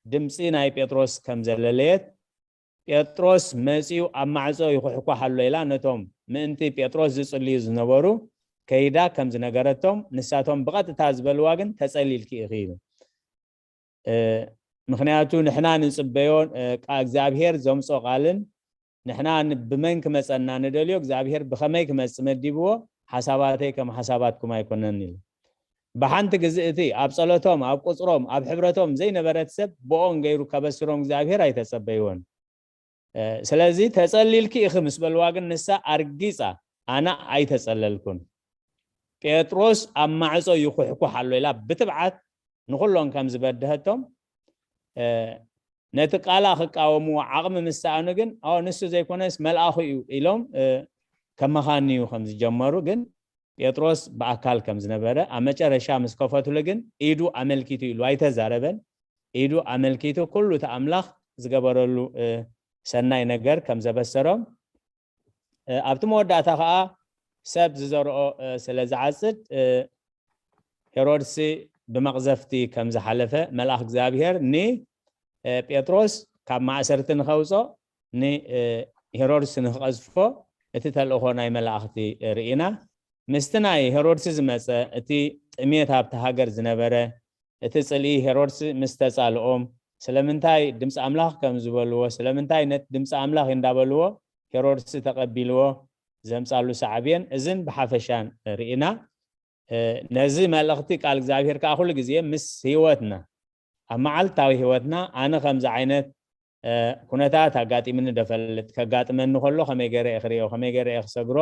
ድምፂ ናይ ጴጥሮስ ከም ዘለለየት፣ ጴጥሮስ መጺኡ ኣብ ማዕጾ ይኹሕኳሕ ኣሎ ኢላ ነቶም ምእንቲ ጴጥሮስ ዝጽልዩ ዝነበሩ ከይዳ ከም ዝነገረቶም፣ ንሳቶም ብቐጥታ ዝበልዋ ግን ተጸሊልኪ ኢኺ ኢሉ። ምኽንያቱ ንሕና ንጽበዮ እግዚኣብሔር ዘምጾ ቃልን ንሕና ብመን ክመጸና ንደልዮ እግዚኣብሔር ብኸመይ ክመጽእ መዲብዎ፣ ሓሳባተይ ከም ሓሳባትኩም ኣይኮነን ኢሉ። ብሓንቲ ግዝእቲ ኣብ ጸሎቶም ኣብ ቁጽሮም ኣብ ሕብረቶም ዘይነበረት ሰብ ብኦን ገይሩ ከበስሮም እግዚኣብሔር ኣይተጸበይዎን። ስለዚ ተጸሊልኪ ኢኺ ምስ በልዋ ግን ንሳ ኣርጊጻ ኣነ ኣይተጸለልኩን። ጴጥሮስ ኣብ ማዕጾ ይኹሕኩሕ ኣሎ ኢላ ብትብዓት ንኹሎም ከም ዝበድሀቶም፣ ነቲ ቃላ ክቃወምዎ ዓቕሚ ምስ ሰኣኑ ግን ንሱ ዘይኮነስ መልኣኹ እዩ ኢሎም ከመኻንዩ ከም ዝጀመሩ ግን ጴጥሮስ ብኣካል ከም ዝነበረ ኣብ መጨረሻ ምስ ከፈትሉ ግን ኢዱ ኣመልኪቱ ኢሉ ኣይተዛረበን። ኢዱ ኣመልኪቱ ኩሉ እቲ ኣምላኽ ዝገበረሉ ሰናይ ነገር ከም ዘበሰሮም ኣብቲ መወዳእታ ከዓ ሰብ ዝዘርኦ ስለ ዝዓፅድ ሄሮድስ ብመቕዘፍቲ ከም ዝሓለፈ፣ መልኣኽ እግዚኣብሔር ንጴጥሮስ ካብ ማእሰርቲ ንኸውፅኦ፣ ንሄሮድስ ንክቐዝፎ እቲ ተልእኾ ናይ መላእኽቲ ርኢና። ምስቲ ናይ ሄሮድስ ዝመፀ እቲ ጥሜት ኣብቲ ሃገር ዝነበረ፣ እቲ ፅልኢ ሄሮድስ ምስ ተፃልኦም፣ ስለምንታይ ድምፂ ኣምላኽ ከም ዝበልዎ፣ ስለምንታይ ነቲ ድምፂ ኣምላኽ እንዳበልዎ ሄሮድስ ተቐቢልዎ ዘምፃሉ ሳዕቤን እዝን ብሓፈሻን ርኢና። ነዚ መልእኽቲ ቃል እግዚኣብሔር ከዓ ኩሉ ግዜ ምስ ህይወትና፣ ኣብ መዓልታዊ ህይወትና ኣነ ከምዚ ዓይነት ኩነታት ኣጋጢምኒ ደፈልጥ፣ ከጋጥመኒ ከሎ ከመይ ገይረ እየ ክርእዮ፣ ከመይ ገይረ እየ ክሰግሮ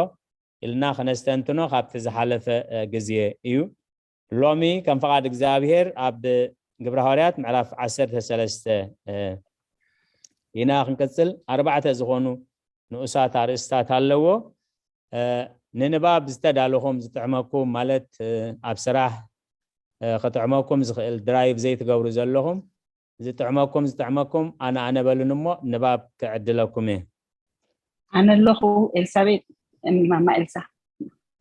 ኢልና ክነስተንትኖ ካብቲ ዝሓለፈ ግዜ እዩ። ሎሚ ከም ፍቓድ እግዚኣብሔር ኣብ ግብረ ሃዋርያት ምዕራፍ ዓሰርተ ሰለስተ ኢና ክንቅጽል። ኣርባዕተ ዝኾኑ ንኡሳት ኣርእስታት ኣለዎ። ንንባብ ዝተዳለኹም ዝጥዕመኩም፣ ማለት ኣብ ስራሕ ክጥዕመኩም ዝኽእል ድራይቭ ዘይትገብሩ ዘለኹም፣ ዝጥዕመኩም ዝጥዕመኩም ኣነ ኣነ በሉን እሞ ንባብ ክዕድለኩም እየ። ኣነ ኣለኹ። ኤልሳቤጥ፣ ማማ ኤልሳ።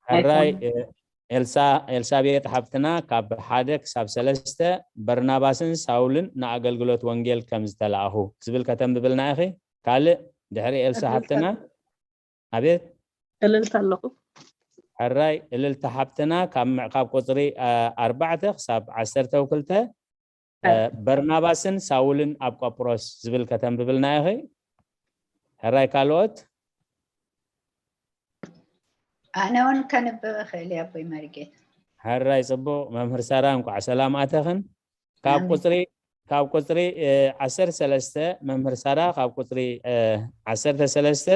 ሕራይ ኤልሳ፣ ኤልሳቤጥ ሓብትና ካብ ሓደ ክሳብ ሰለስተ በርናባስን ሳውልን ንኣገልግሎት ወንጌል ከም ዝተላእኹ ዝብል ከተንብብልና ኢኺ። ካልእ ድሕሪ ኤልሳ ሓብትና። ኣቤት። እልልታ ኣለኹ። ሕራይ እልልታ ሓብትና ካብ ቁፅሪ ኣርባዕተ ክሳብ ዓሰርተ ክልተ በርናባስን ሳውልን ኣብ ቆጵሮስ ዝብል ከተንብብልና ኢኺ። ሕራይ ካልኦት። ኣነ እውን ከንብብ እኽእል እየ ኣቦይ መርጌታ። ሕራይ ፅቡቕ። መምህር ሳራ እንኳዕ ሰላም ኣተኽን። ካብ ቁፅሪ ካብ ቁፅሪ ዓሰርተ ሰለስተ፣ መምህር ሳራ ካብ ቁፅሪ ዓሰርተ ሰለስተ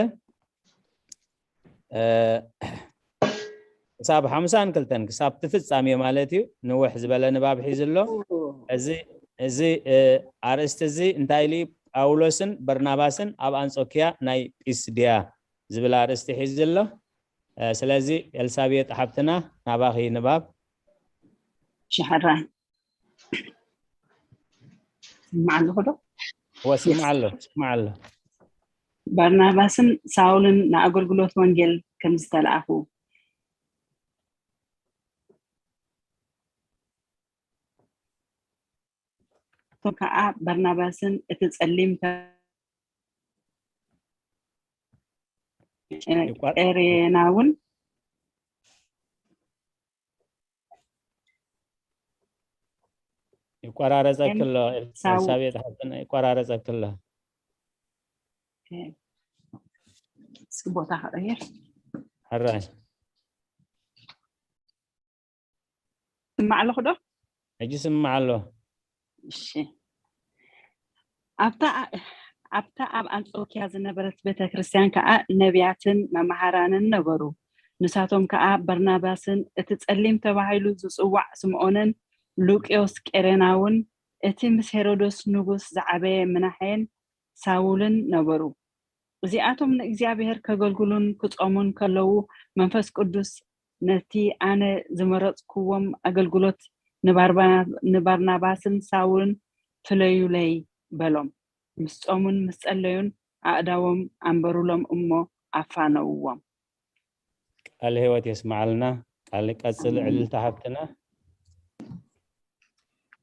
ክሳብ ሓምሳን ክልተን ክሳብ እቲ ፍጻሜ ማለት እዩ። ንውሕ ዝበለ ንባብ ሒዙ ኣሎ። እዚ እዚ ኣርእስቲ እዚ እንታይ ኢሉ እዩ? ጳውሎስን በርናባስን ኣብ ኣንጾኪያ ናይ ጲስድያ ዝብል ኣርእስቲ ሒዙ ኣሎ። ስለዚ ኤልሳቤጥ ሓብትና ናባኺ ንባብ። ሽሕራይ ስማዕ ኣለኹ ዶ? እወ ስማዕ ኣሎ፣ ስማዕ ኣሎ። ባርናባስን ሳውልን ንኣገልግሎት ወንጌል ከም ዝተላእኹ። እቶም ከዓ በርናባስን እቲ ጸሊም ቀሬናውን ይቆራረጸክሎ ኤልሳቤጥ ሓፍትና፣ ይቆራረጸክሎ። እስኪ ቦታ ከቐይር። ሕራይ ስማዕ ኣለኹ ዶ? ሕጂ ስማዕ ኣሎ። እሺ። ኣብታ ኣብታ ኣብ ኣንጾኪያ ዝነበረት ቤተ ክርስቲያን ከኣ ነቢያትን መማሃራንን ነበሩ። ንሳቶም ከኣ በርናባስን እቲ ጸሊም ተባሂሉ ዝጽዋዕ ስምዖንን ሉቅዮስ ቄሬናውን እቲ ምስ ሄሮዶስ ንጉስ ዝዓበየ ምናሔን ሳውልን ነበሩ። እዚኣቶም ንእግዚኣብሔር ከገልግሉን ክጾሙን ከለዉ መንፈስ ቅዱስ ነቲ ኣነ ዝመረጽክዎም ኣገልግሎት ንባርናባስን ሳውልን ፍለዩለይ በሎም። ምስ ጾሙን ምስ ጸለዩን ኣእዳዎም ኣንበሩሎም እሞ ኣፋነውዎም። ቃል ህይወት የስማዓልና። ቃል ቀጽል ዕልልታ ሓፍትና።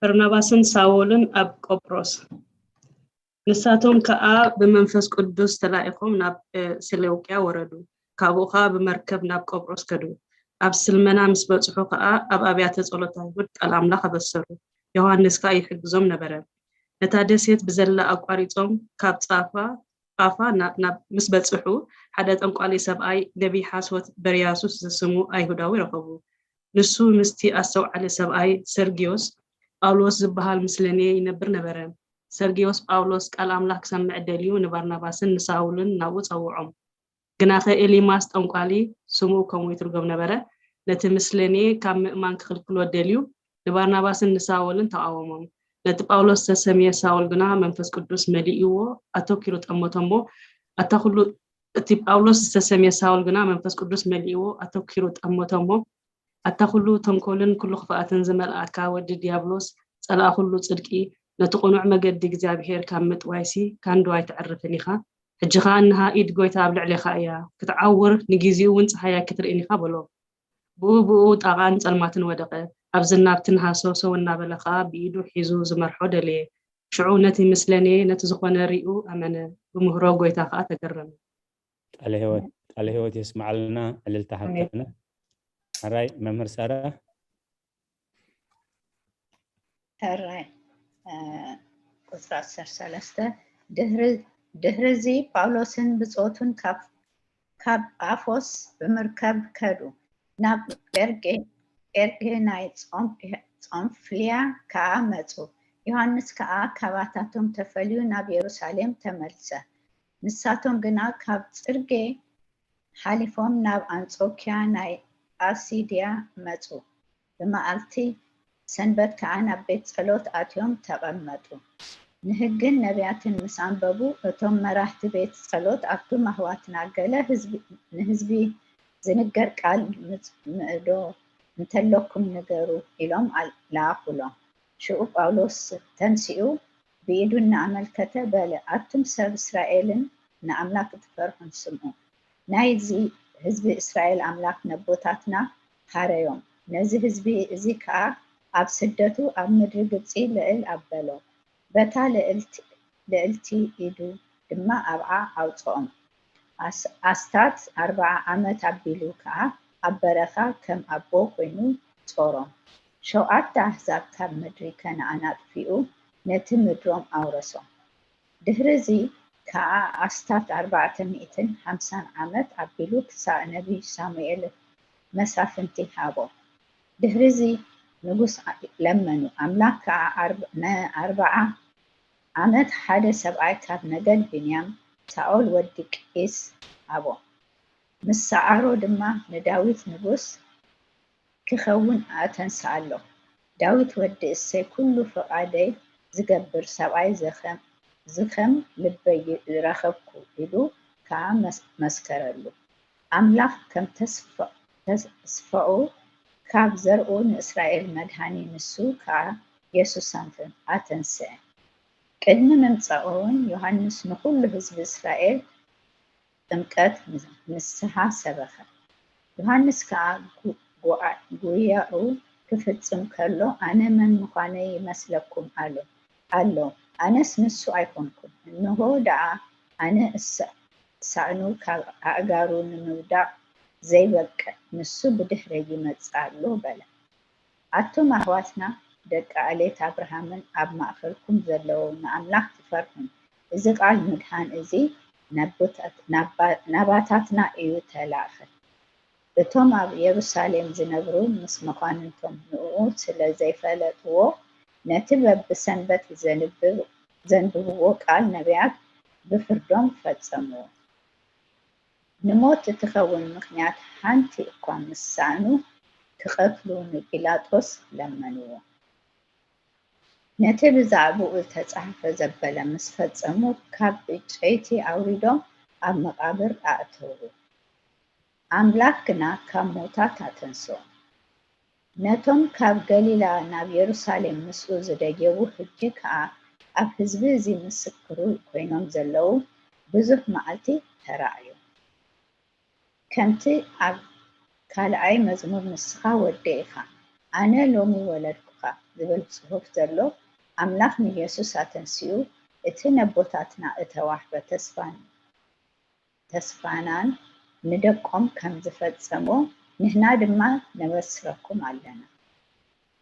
በርናባስን ሳውልን ኣብ ቆጵሮስ። ንሳቶም ከኣ ብመንፈስ ቅዱስ ተላኢኾም ናብ ሴሌውቅያ ወረዱ። ካብኡ ኸኣ ብመርከብ ናብ ቆጵሮስ ከዱ። ኣብ ስልመና ምስ በጽሑ ኸኣ ኣብ ኣብያተ ጸሎት ኣይሁድ ቃል ኣምላኽ ኣበሰሩ። ዮሃንስ ከኣ ይሕግዞም ነበረ። ነታ ደሴት ብዘላ ኣቋሪጾም ካብ ጻፋ ጳፋ ናብ ምስ በጽሑ ሓደ ጠንቋሊ ሰብኣይ ነቢይ ሓሶት በርያሱስ ዝስሙ ኣይሁዳዊ ረኸቡ። ንሱ ምስቲ ኣስተውዓሊ ሰብኣይ ሰርግዮስ ጳውሎስ ዝበሃል ምስለኔ ይነብር ነበረ። ሰርግዮስ ጳውሎስ ቃል ኣምላኽ ክሰምዕ ደልዩ ንባርናባስን ንሳውልን ናብኡ ጸውዖም። ግናኸ ኤሊማስ ጠንቋሊ፣ ስምኡ ከምኡ ይትርጎም ነበረ፣ ነቲ ምስለኔ ካብ ምእማን ክኽልክሎ ደልዩ ንባርናባስን ንሳውልን ተቓወሞም። ነቲ ጳውሎስ ዝተሰምየ ሳውል ግና መንፈስ ቅዱስ መሊእዎ ኣተኪሩ ጠመቶ እሞ ኣታ ኩሉ እቲ ጳውሎስ ዝተሰምየ ሳውል ግና መንፈስ ቅዱስ መሊእዎ ኣተኪሩ ጠመቶ እሞ ኣታ ኩሉ ተንኮልን ኩሉ ክፍኣትን ዝመልኣካ ወዲ ዲያብሎስ ጸላእ ኩሉ ጽድቂ ነቲ ቅኑዕ መገዲ እግዚኣብሔር ካብ ምጥዋይሲ ካንዶ ኣይተዕርፍን ኢኻ። ሕጂ ኸኣ እንሃ ኢድ ጐይታ ኣብ ልዕሌኻ እያ፣ ክትዓውር ንጊዜኡ እውን ጸሓይ ኣይክትርእን ኢኻ በሎ። ብኡ ብኡ ጣቓን ጸልማትን ወደቐ። ኣብዝን ናብትን ሃሰውሰው እናበለ ኸኣ ብኢዱ ሒዙ ዝመርሖ ደለየ። ሽዑ ነቲ ምስለኔ ነቲ ዝኾነ ሪኡ ኣመነ፣ ብምህሮ ጐይታ ኸኣ ተገረመ። ቃለ ሕይወት፣ ቃለ ሕይወት የስምዓልና። ዕልልታ ኣሜን። ሃብተነ። ሕራይ መምህር ሳራ። ሕራይ፣ እ፣ ቁጽሪ ዓሰርተ ሰለስተ። ድሕሪ፣ ድሕርዚ ጳውሎስን ብጾቱን ካብ፣ ካብ ጳፎስ ብምርከብ ከዱ። ናብ ጴርጌ፣ ጴርጌ ናይ ጾም፣ ጾምፍልያ ከኣ መጹ። ዮሃንስ ከኣ ካባታቶም ተፈልዩ ናብ የሩሳሌም ተመልሰ። ንሳቶም ግና ካብ ጽርጌ ሓሊፎም ናብ ኣንጾክያ ናይ ጳሲድያ መጹ። ብመዓልቲ ሰንበት ከኣ ናብ ቤት ጸሎት ኣትዮም ተቐመጡ። ንህግን ነቢያትን ምስ ኣንበቡ፣ እቶም መራሕቲ ቤት ጸሎት፣ ኣቱም ኣሕዋትና፣ ገለ ህዝቢ፣ ንህዝቢ ዝንገር ቃል ምጽ-፣ ምእዶ እንተለኩም ንገሩ ኢሎም ኣል-፣ ለኣኹሎም። ሽዑ ጳውሎስ ተንሲኡ ብኢዱ እናኣመልከተ በለ፣ ኣቱም ሰብ እስራኤልን ንኣምላኽ እትፈርሑን ስምዑ። ናይዚ ህዝቢ እስራኤል ኣምላኽ ነቦታትና ሃረዮም፣ ነዚ ህዝቢ እዚ ከኣ ኣብ ስደቱ ኣብ ምድሪ ግብጺ ልዕል ኣበሎ። በታ ልዕልቲ፣ ልዕልቲ ኢዱ ድማ ኣብኣ ኣውጽኦም። ኣስ-፣ ኣስታት ኣርብዓ ዓመት ኣቢሉ ከኣ ኣብ በረኻ ከም ኣቦ ኮይኑ ጾሮም። ሸውዓተ ኣህዛብ ካብ ምድሪ ከነኣን ኣጥፊኡ ነቲ ምድሮም ኣውረሶም። ድሕርዚ ከኣ ኣስታት ኣርባዕተ ሚእትን ሓምሳን ዓመት ኣቢሉ ክሳዕ ነቢይ ሳሙኤል መሳፍንቲ ሃቦ። ድሕርዚ ንጉስ ለመኑ። ኣምላኽ ከኣ ኣርብ-፣ ንኣርብዓ ዓመት ሓደ ሰብኣይ ካብ ነገድ ብንያም ሳኦል ወዲ ቂስ ሃቦ። ምስ ሰዓሮ ድማ ንዳዊት ንጉስ ክኸውን ኣተንስኣሎ። ዳዊት ወዲ እሴይ ኩሉ ፍቓደይ ዝገብር ሰብኣይ ዝኸም፣ ዝኸም ልበይ ረኸብኩ ኢሉ ከኣ መስ-፣ መስከረሉ። ኣምላኽ ከም ተስፋ-፣ ተስፋኡ ካብ ዘርኡ ንእስራኤል መድሃኒ ንሱ ከኣ የሱስ ኣንተ-፣ ኣተንስአ። ቅድሚ ምምጻኡ እውን ዮሃንስ ንኹሉ ህዝቢ እስራኤል ጥምቀት ንስሓ ሰበኸ። ዮሃንስ ከኣ ጉ-፣ ጉያ-፣ ጉያኡ ክፍጽም ከሎ፣ ኣነ መን ምዃነይ ይመስለኩም? ኣለ፣ ኣሎ። ኣነስ ንሱ ኣይኮንኩን። እንሆ ደኣ ኣነ እሳ-፣ ሳእኑ ካብ ኣእጋሩ ንምውዳቕ ዘይበቅዕ፣ ንሱ ብድሕረይ ይመጽእ ኣሎ በለ። ኣቱም ኣሕዋትና ደቂ ኣሌት ኣብርሃምን ኣብ ማእከልኩም ዘለዉ ንኣምላኽ ትፈርሑን፣ እዚ ቃል ምድሓን እዚ ናቦታት-፣ ናባ-፣ ናባታትና እዩ ተላእኸ። እቶም ኣብ የሩሳሌም ዝነብሩ ምስ መኳንንቶም ንእኡ ስለ ዘይፈለጥዎ፣ ነቲ በብሰንበት ዘንብብ-፣ ዘንብብዎ ቃል ነቢያት ብፍርዶም ፈጸምዎ። ንሞት እትኸውን ምኽንያት ሓንቲ እኳ ምስ ሰኣኑ፣ ክቐትሉ ንጲላጦስ ለመንዎ። ነቲ ብዛዕባኡ እተጻሕፈ ዘበለ ምስ ፈጸሙ፣ ካብ ዕጨይቲ ኣውሪዶም ኣብ መቓብር ኣእተውዎ። ኣምላኽ ግና ካብ ሞታት ኣተንስኦ። ነቶም ካብ ገሊላ ናብ የሩሳሌም ምስኡ ዝደየቡ ሕጂ ከኣ ኣብ ህዝቢ እዚ ምስክሩ ኮይኖም ዘለዉ ብዙሕ መዓልቲ ተራእዩ። ከምቲ ኣብ ካልኣይ መዝሙር ንስኻ ወደይ ኢኻ፣ ኣነ ሎሚ ወለድኩኻ ዝብል ጽሑፍ ዘሎ፣ ኣምላኽ ንየሱስ ኣተንሲኡ እቲ ነቦታትና እተዋህበ ተስፋን ተስፋናን ንደቆም ከም ዝፈጸሞ ንሕና ድማ ነበስረኩም ኣለና።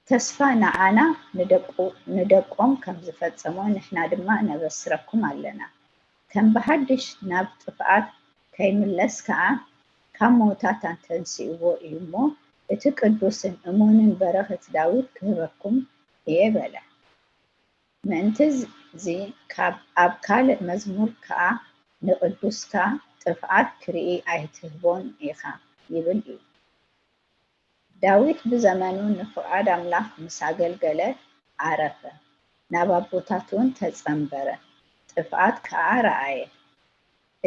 ተስፋ ንዓና ንደቁ-፣ ንደቆም ከም ዝፈጸሞ ንሕና ድማ ነበስረኩም ኣለና። ከም ብሓድሽ ናብ ጥፍኣት ከይምለስ ከኣ ካብ ሞታት ኣንተንሲእዎ እዩ እሞ፣ እቲ ቅዱስን እሙንን በረኸት ዳዊት ክህበኩም እየ በለ። ምእንቲ እዚ ካብ ኣብ ካልእ መዝሙር ከኣ ንቅዱስካ ጥፍኣት ክርኢ ኣይትህቦን ኢኻ ይብል እዩ። ዳዊት ብዘመኑ ንፍቓድ ኣምላኽ ምስ ኣገልገለ ዓረፈ፣ ናብ ኣቦታቱ እውን ተጸንበረ፣ ጥፍኣት ከኣ ረኣየ።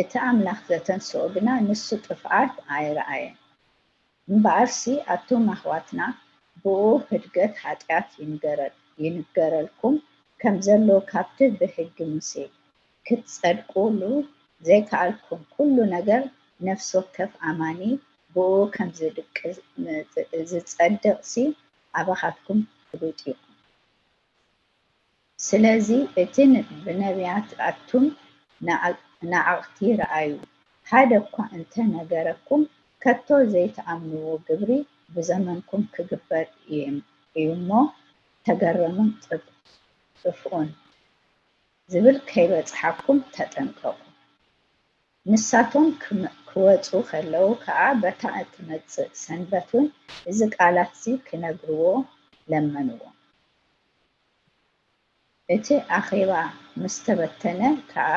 እቲ ኣምላኽ ዘተንስኦ ግና ንሱ ጥፍኣት ኣይረኣየን። እምበኣርሲ ኣቱም ኣሕዋትና ብኡ ህድገት ሓጢኣት ይንገረ-፣ ይንገረልኩም ከም ዘሎ ካብቲ ብሕጊ ሙሴ ክትጸድቁሉ ዘይከኣልኩም ኩሉ ነገር ነፍሲ ወከፍ ኣማኒ ብኡ ከም ዝድቅ-፣ ዝጸድቕሲ ኣባኻትኩም ፍሉጥ ኢኹም። ስለዚ እቲ ን-፣ ብነቢያት ኣቱም ነዓ-፣ ነዓቕቲ ረኣዩ፣ ሓደ እኳ እንተ ነገረኩም፣ ከቶ ዘይትኣምንዎ ግብሪ ብዘመንኩም ክግበር እዩ፣ እዩ እሞ፣ ተገረሙን ጥፍ-፣ ጥፍኡን ዝብል ከይበጽሓኩም ተጠንቀቑ። ንሳቶም ክም-፣ ክወጹ ከለዉ ከኣ በታ እትመጽእ ሰንበት እውን እዚ ቃላትዚ ክነግርዎ ለመንዎ። እቲ ኣኼባ ምስ ተበተነ ከኣ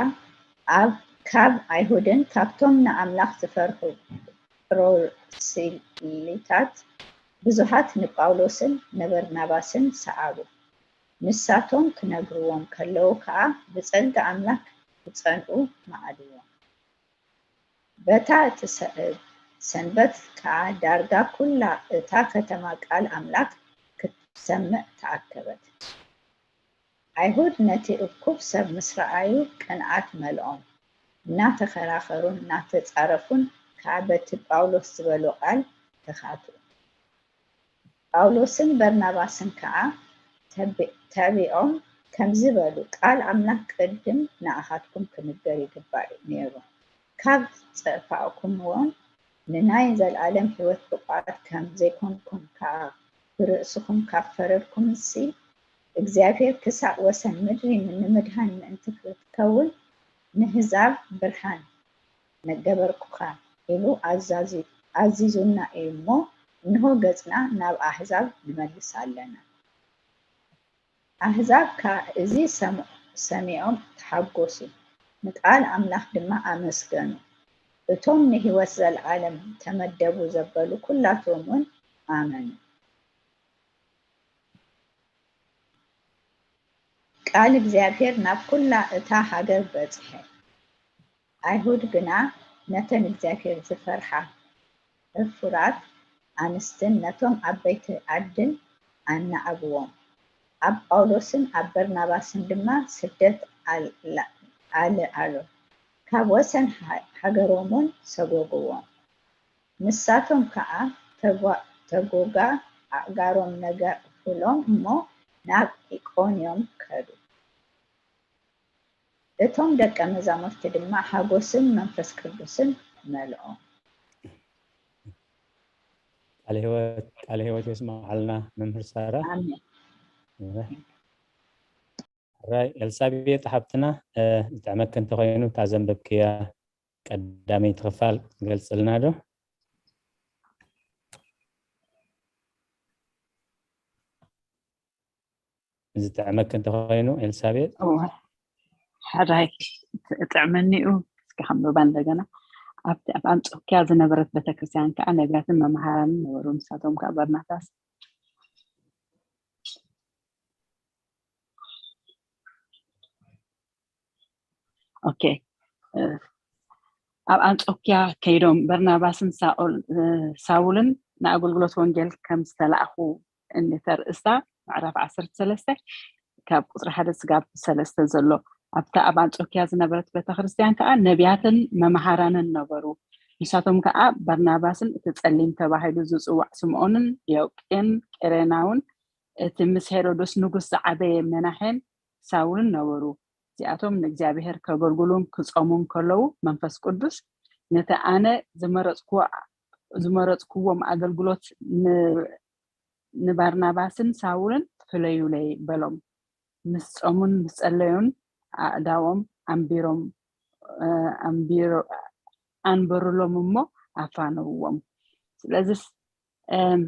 ኣብ፣ ካብ ኣይሁድን ካብቶም ንኣምላኽ ዝፈርሑ ፕሮሲሊታት ብዙሃት ንጳውሎስን ንበርናባስን ሰኣቡ። ንሳቶም ክነግርዎም ከለዉ ከኣ ብጸጋ ኣምላኽ ክጸንኡ መኣድዎም። በታ እቲ ሰ-፣ ሰንበት ከኣ ዳርጋ ኩላ እታ ከተማ ቃል ኣምላኽ ክትሰምዕ ተኣከበት። ኣይሁድ ነቲ እኩብ ሰብ ምስ ረኣዩ ቅንኣት መልኦም፣ እናተኸራኸሩን እናተጻረፉን ከኣ በቲ ጳውሎስ ዝበሎ ቃል ተኻትኡ። ጳውሎስን በርናባስን ከኣ ተቢ-፣ ተቢዖም ከምዚ በሉ፣ ቃል ኣምላኽ ቅድም ንኣኻትኩም ክንገር ይግባእ ነይሩ። ካብ ጸፋእኩምዎም ንናይ ዘልኣለም ህይወት ብቑዓት ከም ዘይኮንኩም ከኣ ብርእስኹም ካብ ፈረድኩምሲ፣ እግዚኣብሔር ክሳእ ወሰን ምድሪ ንምድሃን ምእንቲ ክትከውን ንህዛብ ብርሃን ነገበርኩኻ ኢሉ ኣዛዚ-፣ ኣዚዙና እዩ እሞ፣ እንሆ ገጽና ናብ ኣህዛብ ንመልስ ኣለና። ኣህዛብ ከኣ እዚ ሰም-፣ ሰሚዖም ተሓጎሱ፣ ንቃል ኣምላኽ ድማ ኣመስገኑ። እቶም ንህይወት ዘለዓለም ተመደቡ ዘበሉ ኩላቶም እውን ኣመኑ። ቃል እግዚኣብሔር ናብ ኩላ እታ ሃገር በጽሐ። ኣይሁድ ግና ነተን እግዚኣብሔር ዝፈርሓ ሕፉራት ኣንስትን ነቶም ዓበይቲ ዓድን ኣናኣብዎም። ኣብ ጳውሎስን ኣብ በርናባስን ድማ ስደት ኣል-፣ ኣልዓሎ። ካብ ወሰን ሃ-፣ ሃገሮም እውን ሰጎግዎም። ንሳቶም ከኣ ተጓ-፣ ተጎጋ ኣእጋሮም ነገ-፣ ፍሎም እሞ ናብ ኢቆንዮም ከዱ። እቶም ደቀ መዛሙርቲ ድማ ሓጎስን መንፈስ ቅዱስን መልኦም። ቃለ ህይወት፣ ቃለ ህይወት የስምዓልና መምህር ሳራ። ኣሜን። ሕራይ ኤልሳቤጥ ሓብትና፣ እ፣ ዝጥዕመኪ እንተኾይኑ እታ ዘንበብክያ ቀዳመይቲ ክፋል ገልጽልና ዶ? ዝጥዕመኪ እንተኾይኑ ኤልሳቤጥ። እወ፣ ሕራይ ጥዕመኒኡ። እስኪ ከንብባ እንደገና። ኣብቲ ኣብ ኣንጾኪያ ዝነበረት ቤተክርስትያን ከኣ ነቢያትን መምሃራንን ነበሩ። ንሳቶም ከኣ በርናባስ፣ ኦኬ፣ እ፣ ኣብ ኣንጾኪያ ከይዶም በርናባስን ሳኦል-፣ እ፣ ሳውልን ንኣገልግሎት ወንጌል ከም ዝተላእኹ እንተርእስታ፣ ምዕራፍ ዓሰርተ ሰለስተ ካብ ቁጽሪ ሓደ ስጋብ ሰለስተ ዘሎ። ኣብታ ኣብ ኣንጾኪያ ዝነበረት ቤተክርስትያን ከኣ ነቢያትን መምሃራንን ነበሩ። ንሳቶም ከኣ በርናባስን እቲ ጸሊም ተባሂሉ ዝጽዋዕ ስምዖንን፣ ዮቄን፣ ቄሬናውን፣ እቲ ምስ ሄሮድስ ንጉስ ዝዓበየ መናሔን ሳውልን ነበሩ። እዚኣቶም ንእግዚኣብሔር ከገልግሉን ክጾሙን ከለዉ፣ መንፈስ ቅዱስ ነቲ ኣነ ዝመረጽክዎ፣ ዝመረጽክዎም ኣገልግሎት ን-፣ ንባርናባስን ሳውልን ፍለዩለይ በሎም። ምስ ጾሙን ምስ ጸለዩን ኣእዳዎም ኣንቢሮም፣ እ፣ ኣንቢሮ-፣ ኣንበሩሎም እሞ ኣፋነውዎም። ስለዚስ፣ እም፣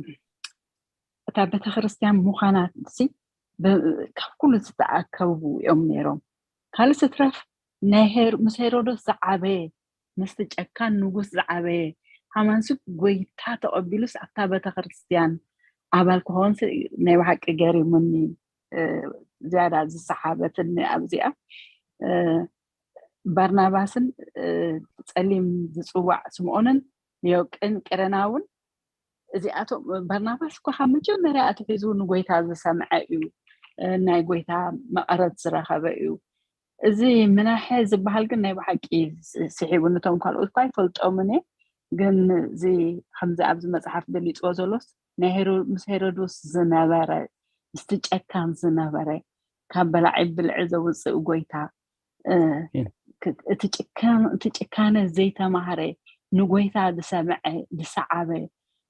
እታ ቤተክርስትያን ምዃና ሲ ብ-፣ ካብ ኩሉ ዝተኣከቡ እዮም ነይሮም። ካልእ ስትረፍ ናይ ሄር-፣ ምስ ሄሮዶስ ዝዓበየ፣ ምስቲ ጨካን ንጉስ ዝዓበየ ሃማንሲ ጎይታ ተቐቢሉስ ኣብታ ቤተክርስትያን ኣባል ክኸውን ሲ ናይ ብሓቂ ገሪሙኒ። እ፣ ዝያዳ ዝሰሓበትኒ ኣብዚኣ፣ እ፣ ባርናባስን፣ እ፣ ጸሊም ዝጽዋዕ ስምዖንን ዮቅን ቅረናውን፣ እዚኣቶም፣ ባርናባስ እኮ ካብ መጀመርያ ኣትሒዙ ንጎይታ ዝሰምዐ እዩ፣ እ፣ ናይ ጎይታ መቐረት ዝረኸበ እዩ። እዚ ምናሐ ዝበሃል ግን ናይ ብሓቂ ስ-፣ ስሒቡ፣ ነቶም ካልኦት እኳ ኣይፈልጦምን እየ፣ ግን እዚ ከምዚ ኣብዚ መጽሓፍ ገሊጽዎ ዘሎስ ናይ ሄሮ- ምስ ሄሮዶስ ዝነበረ፣ ምስቲ ጨካን ዝነበረ፣ ካብ በላዒ ብልዒ ዘውፅእ ጎይታ፣ እ፣ እ። ክ- እቲ ጭካን- እቲ ጭካነ ዘይተማህረ፣ ንጎይታ ዝሰምዐ፣ ዝሰዓበ፣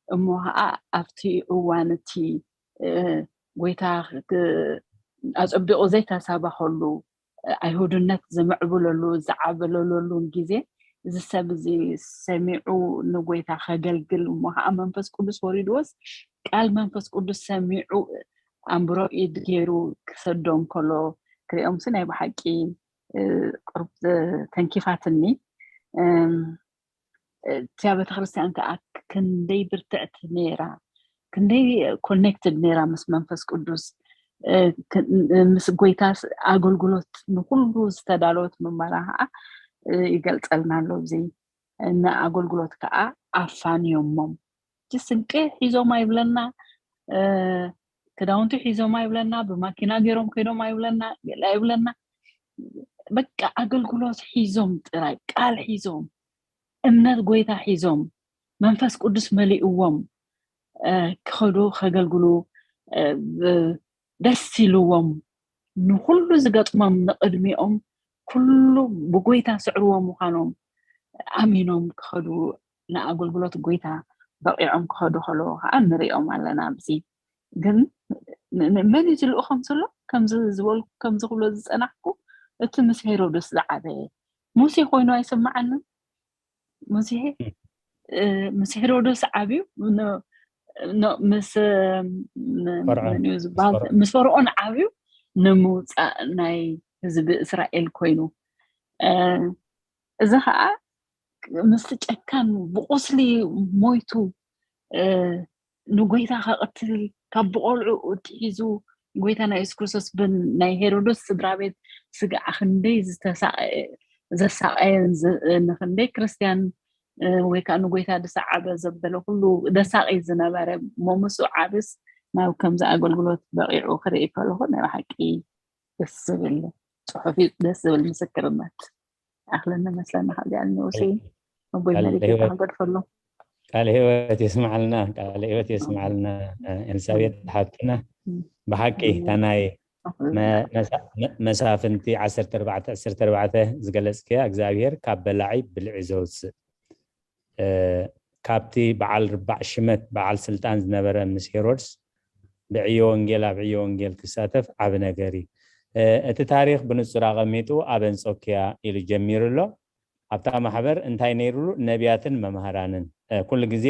እሞ ከዓ ኣብቲ እዋን እቲ፣ እ፣ ጎይታ ክ- ኣፀቢቑ ዘይተሰበኸሉ፣ እ፣ ኣይሁድነት ዝምዕብለሉ ዝዓበለለሉን ግዜ፣ እዚ ሰብ እዚ ሰሚዑ ንጎይታ ከገልግል፣ እሞ ከዓ መንፈስ ቅዱስ ወሪድዎስ፣ ቃል መንፈስ ቅዱስ ሰሚዑ ኣምብሮ ኢድ ገይሩ ክሰዶ እንከሎ ክሪኦም ሲ ናይ ብሓቂ፣ እ፣ ቁርብ፣ እ፣ ተንኪፋትኒ። እም፣ እቲያ ቤተክርስትያን ከዓ ክንደይ ብርትዕቲ ነይራ፣ ክንደይ ኮኔክትድ ነይራ ምስ መንፈስ ቅዱስ፣ እ፣ ክ- ምስ ጎይታ ስ- ኣገልግሎት ንኩሉ ዝተዳለወት ምመራ ከዓ፣ እ፣ ይገልጸልና ኣሎ። እዚ ንኣገልግሎት ከዓ ኣፋንዮሞም። እቲ ስንቂ ሒዞም ኣይብለና፣ እ፣ ክዳውንቲ ሒዞም ኣይብለና፣ ብማኪና ገይሮም ከይዶም ኣይብለና፣ ገለ ኣይብለና። በቃ ኣገልግሎት ሒዞም ጥራይ፣ ቃል ሒዞም፣ እምነት ጎይታ ሒዞም፣ መንፈስ ቅዱስ መሊእዎም፣ እ፣ ክኸዱ ከገልግሉ፣ እ፣ ብ- ደስ ኢልዎም፣ ንኩሉ ዝገጥሞም ንቅድሚኦም ኩሉ ብጎይታ ስዕርዎ ምዃኖም ኣሚኖም ክኸዱ፣ ንኣገልግሎት ጎይታ በቂዖም ክኸዱ ከለዉ ከዓ ንሪኦም ኣለና። ኣብዚ ግን ን- ን- መን እዩ ዝልእኾም ዘሎ? ከምዚ ዝበልኩ፣ ከምዚ ክብሎ ዝጸናሕኩ፣ እቲ ምስ ሄሮድስ ዝዓበየ ሙሴ ኮይኑ ኣይስምዓንን? ሙሴ፣ እ፣ ምስ ሄሮዶስ ዓብዩ፣ ን- ን- ምስ፣ ም- ፈርዖን። መን እዩ ዝበሃል? ምስ ፈርዖን። ምስ ፈርዖን ዓብዩ ንምውፃእ ናይ ህዝቢ እስራኤል ኮይኑ፣ እ፣ እዚ ከዓ ምስቲ ጨካን ብቁስሊ ሞይቱ፣ እ፣ ንጎይታ ከቅትል ካብ ብቆልዑ እትሒዙ፣ ጎይታ ናይ የሱስ ክርስቶስ ብን ናይ ሄሮዶስ ስድራ ቤት ስጋዕ ክንደይ ዝተሳቀየ፣ ዘሳቀየን ዝ- ንክንደይ ክርስትያን፣ እ፣ ወይ ከዓ ንጎይታ ዝሰዓበ ዘበለ ኩሉ ዘሳቂ ዝነበረ፣ እሞ ምስኡ ዓብስ ናብ ከምዚ ኣገልግሎት በቂዑ ክርኢ ከለኹ ናይ ብሓቂ ደስ ዝብል ፅሑፍ እዩ፣ ደስ ዝብል ምስክርነት። ኣኽለኒ መስለኒ ካብዚኣ ንኡሲ መቦይ ቃል መሪጌታ ህይወት። ክገድፈሉ። ቃል ህይወት የስምዓልና፣ ቃል ህይወት የስምዓልና። ኤልሳቤጥ ሓፍትና፣ ብሓቂ እታ ናይ መ- መሳ- መ- መሳፍንቲ ዓሰርተ ኣርባዕተ ዓሰርተ ኣርባዕተ ዝገለጽክያ፣ እግዚኣብሔር ካብ በላዒ ብልዒ ዘውፅእ፣ እ፣ ካብቲ በዓል ርባዕ ሽመት በዓል ስልጣን ዝነበረ ምስ ሄሮድስ ብዕዮ ወንጌል ኣብ ዕዮ ወንጌል ክሳተፍ ዓቢ ነገር እዩ። እ፣ እቲ ታሪኽ ብንጹር ኣቐሚጡ ኣብ ኣንጾኪያ ኢሉ ጀሚሩ ኣሎ። ኣብታ ማሕበር እንታይ ነይሩሉ? ነቢያትን መምሃራንን። እ፣ ኩሉ ግዜ፣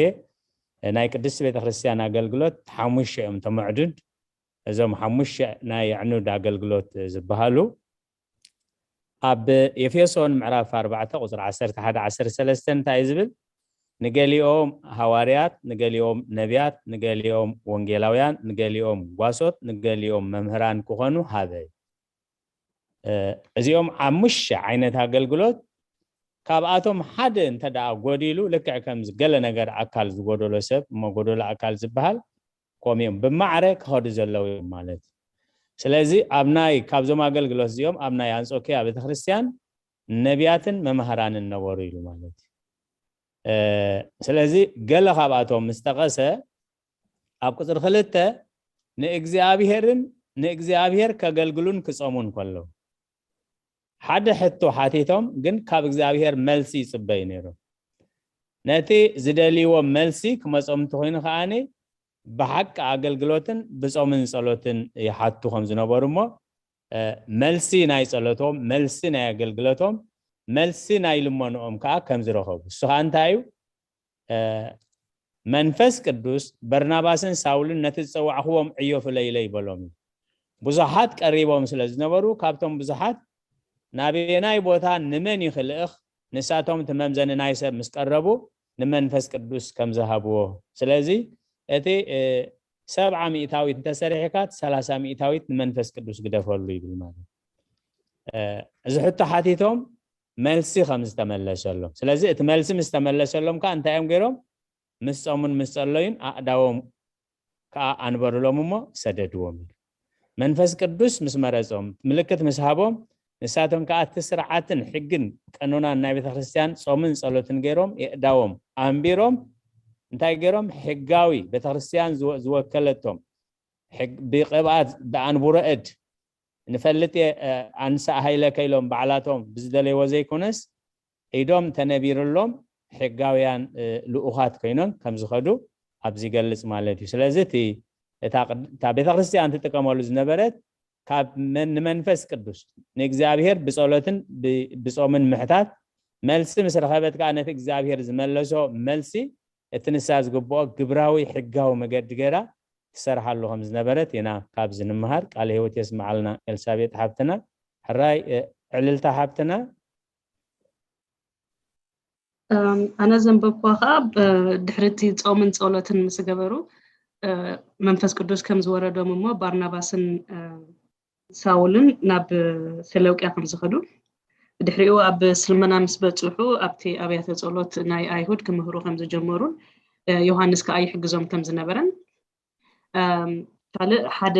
እ፣ ናይ ቅድስቲ ቤተክርስትያን ኣገልግሎት ሓሙሽተ እዮም ተመዕዱድ። እዞም ሓሙሽተ ናይ ኣዕኑድ ኣገልግሎት ዝበሃሉ ኣብ ኤፌሶን ምዕራፍ ኣርባዕተ ቁጽሪ ዓሰርተ ሓደ ዓሰርተ ሰለስተ እንታይ እዩ ዝብል? ንገሊኦም ሃዋርያት፣ ንገሊኦም ነቢያት፣ ንገሊኦም ወንጌላውያን፣ ንገሊኦም ጓሶት፣ ንገሊኦም መምህራን ክኾኑ ሃበ። እ፣ እዚኦም ሓሙሽተ ዓይነት ኣገልግሎት፣ ካብኣቶም ሓደ እንተ ደኣ ጎዲሉ፣ ልክዕ ከምዚ ገለ ነገር ኣካል ዝጎደሎ ሰብ፣ እሞ ጎደሎ ኣካል ዝበሃል፣ ከምኡ እዮም ብማዕረ ክኸዱ ዘለዉ እዮም ማለት እዩ። ስለዚ ኣብ ናይ፣ ካብዞም ኣገልግሎት እዚኦም ኣብ ናይ ኣንጾኪያ ቤተክርስትያን ነቢያትን መምሃራንን ነበሩ ኢሉ ማለት እዩ። እ፣ ስለዚ ገለ ካብኣቶም ምስ ጠቐሰ፣ ኣብ ቁጽሪ ክልተ ንእግዚኣብሔርን ንእግዚኣብሔር ከገልግሉን ክጸሙን ከለዉ ሓደ ሕቶ ሓቲቶም፣ ግን ካብ እግዚኣብሔር መልሲ ይጽበዩ ነይሮም። ነቲ ዝደልይዎ መልሲ ክመጾም እንተኾይኑ ከኣ ብሓቂ ኣገልግሎትን ብጾምን ጸሎትን ይሓቱ ከም ዝነበሩ እሞ፣ እ፣ መልሲ ናይ ጸሎቶም፣ መልሲ ናይ ኣገልግሎቶም፣ መልሲ ናይ ልመንኦም ከኣ ከም ዝረኸቡ። እሱ ከኣ እንታይ እዩ? እ፣ መንፈስ ቅዱስ በርናባስን ሳውልን ነቲ ዝጸዋዕኽዎም ዕዮ ፍለዩለይ በሎም እዩ። ብዙሓት ቀሪቦም ስለ ዝነበሩ፣ ካብቶም ብዙሓት ናበየናይ ቦታ ንመን እዩ ክልእኽ? ንሳቶም እቲ መምዘኒ ናይ ሰብ ምስ ቀረቡ ንመንፈስ ቅዱስ ከም ዝሃብዎ። ስለዚ እቲ፣ እ፣ ሰብዓ ሚእታዊት እንተሰሪሕካ፣ እቲ ሰላሳ ሚእታዊት ንመንፈስ ቅዱስ ግደፈሉ ይብል ማለት እዩ። እ፣ እዚ ሕቶ ሓቲቶም መልሲ ከም ዝተመለሰሎም። ስለዚ እቲ መልሲ ምስ ተመለሰሎም ከኣ እንታይ እዮም ገይሮም? ምስ ጾሙን ምስ ጸለዩን ኣእዳዎም ከኣ ኣንበሩሎም እሞ ሰደድዎም። መንፈስ ቅዱስ ምስ መረጾም፣ ምልክት ምስ ሃቦም፣ ንሳቶም ከኣ እቲ ስርዓትን ሕግን ቀኖናን ናይ ቤተ ክርስቲያን ጾምን ጸሎትን ገይሮም የእዳዎም ኣንቢሮም እንታይ ገይሮም? ሕጋዊ ቤተክርስትያን ዝወ- ዝወከለቶም ሕግ- ብቅብኣት ብኣንቡረ እድ ንፈልጥ እየ፣ እ፣ ኣንሳእ ሃይለከ ኢሎም ባዕላቶም ብዝደለይዎ ዘይኮነስ ኢዶም ተነቢርሎም ሕጋውያን፣ እ፣ ልኡኻት ኮይኖም ከም ዝኸዱ ኣብዚ ይገልጽ ማለት እዩ። ስለዚ እቲ እታ ቅድ- እታ ቤተክርስትያን ትጥቀመሉ ዝነበረት ካብ መን- ንመንፈስ ቅዱስ ንእግዚኣብሔር ብጸሎትን ብ- ብጾምን ምሕታት መልሲ ምስ ረኸበት ከኣ ነቲ እግዚኣብሔር ዝመለሶ መልሲ እቲ ንሳ ዝግብኦ ግብራዊ ሕጋዊ መገዲ ገይራ ትሰርሓሉ ከም ዝነበረት ኢና ካብዚ ንምሃር። ቃለ ህይወት የስምዓልና ኤልሳቤጥ ሓብትና። ሕራይ፣ እ፣ ዕልልታ ሓብትና። ኣነ ዘንበብኩዋ ከዓ ድሕሪ እቲ ፆምን ፀሎትን ምስ ገበሩ መንፈስ ቅዱስ ከም ዝወረዶም እሞ ባርናባስን ሳውልን ናብ ሰለውቅያ ከም ዝኸዱ፣ ብድሕሪኡ ኣብ ስልመና ምስ በፅሑ ኣብቲ ኣብያተ ፀሎት ናይ ኣይሁድ ክምህሩ ከም ዝጀመሩን ዮሃንስ ከዓ ይሕግዞም ከም ዝነበረን ካልእ ሓደ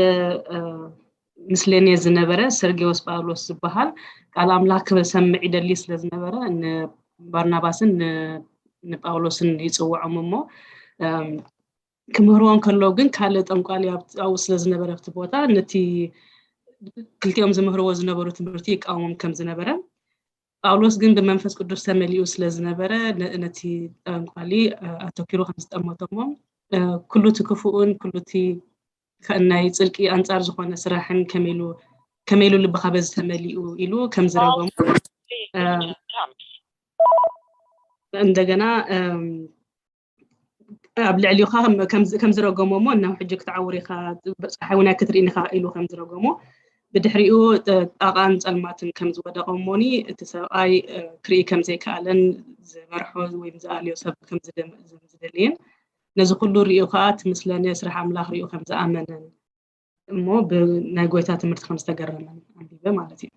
ምስሌኔ ዝነበረ ሰርጌዎስ ጳውሎስ ዝበሃል ቃል ኣምላኽ ክሰምዕ ይደሊ ስለ ዝነበረ ንባርናባስን ንጳውሎስን ይፅውዖም እሞ ክምህርዎ እንከለዉ ግን ካልእ ጠንቋሊ ኣብኡ ስለ ዝነበረ ኣብቲ ቦታ ነቲ ክልቲኦም ዝምህርዎ ዝነበሩ ትምህርቲ ይቃወሞም ከም ዝነበረ ጳውሎስ ግን ብመንፈስ ቅዱስ ተመሊኡ ስለ ዝነበረ ነቲ ጠንቋሊ ኣተኪሩ ከም ዝጠመቶሞ ኩሉ እቲ ክፉእን ኩሉ እቲ ናይ ፅድቂ ኣንፃር ዝኾነ ስራሕን ከመይሉ ከመይሉ ልብኻ በዚ ተመሊኡ ኢሉ ከም ዝረገሙ እንደገና ኣብ ልዕሊኻ ከም ዝረገሞ እሞ እናው ሕጂ ክትዓውር ኢኻ ፀሓይ እውን ኣይክትርእን ኢኻ ኢሉ ከም ዝረገሞ ብድሕሪኡ ጣቓን ፀልማትን ከም ዝወደቐ እሞኒ እቲ ሰብኣይ ክርኢ ከም ዘይከኣለን ዝመርሖ ወይም ዝኣልዮ ሰብ ከም ዝደልየን ነዚ ኩሉ ሪኡ ከዓ እቲ ምስለኔ ስራሕ ኣምላኽ ሪኡ ከም ዝኣመነን እሞ ብናይ ጎይታ ትምህርቲ ከም ዝተገረመን ኣንቢበ ማለት እዩ።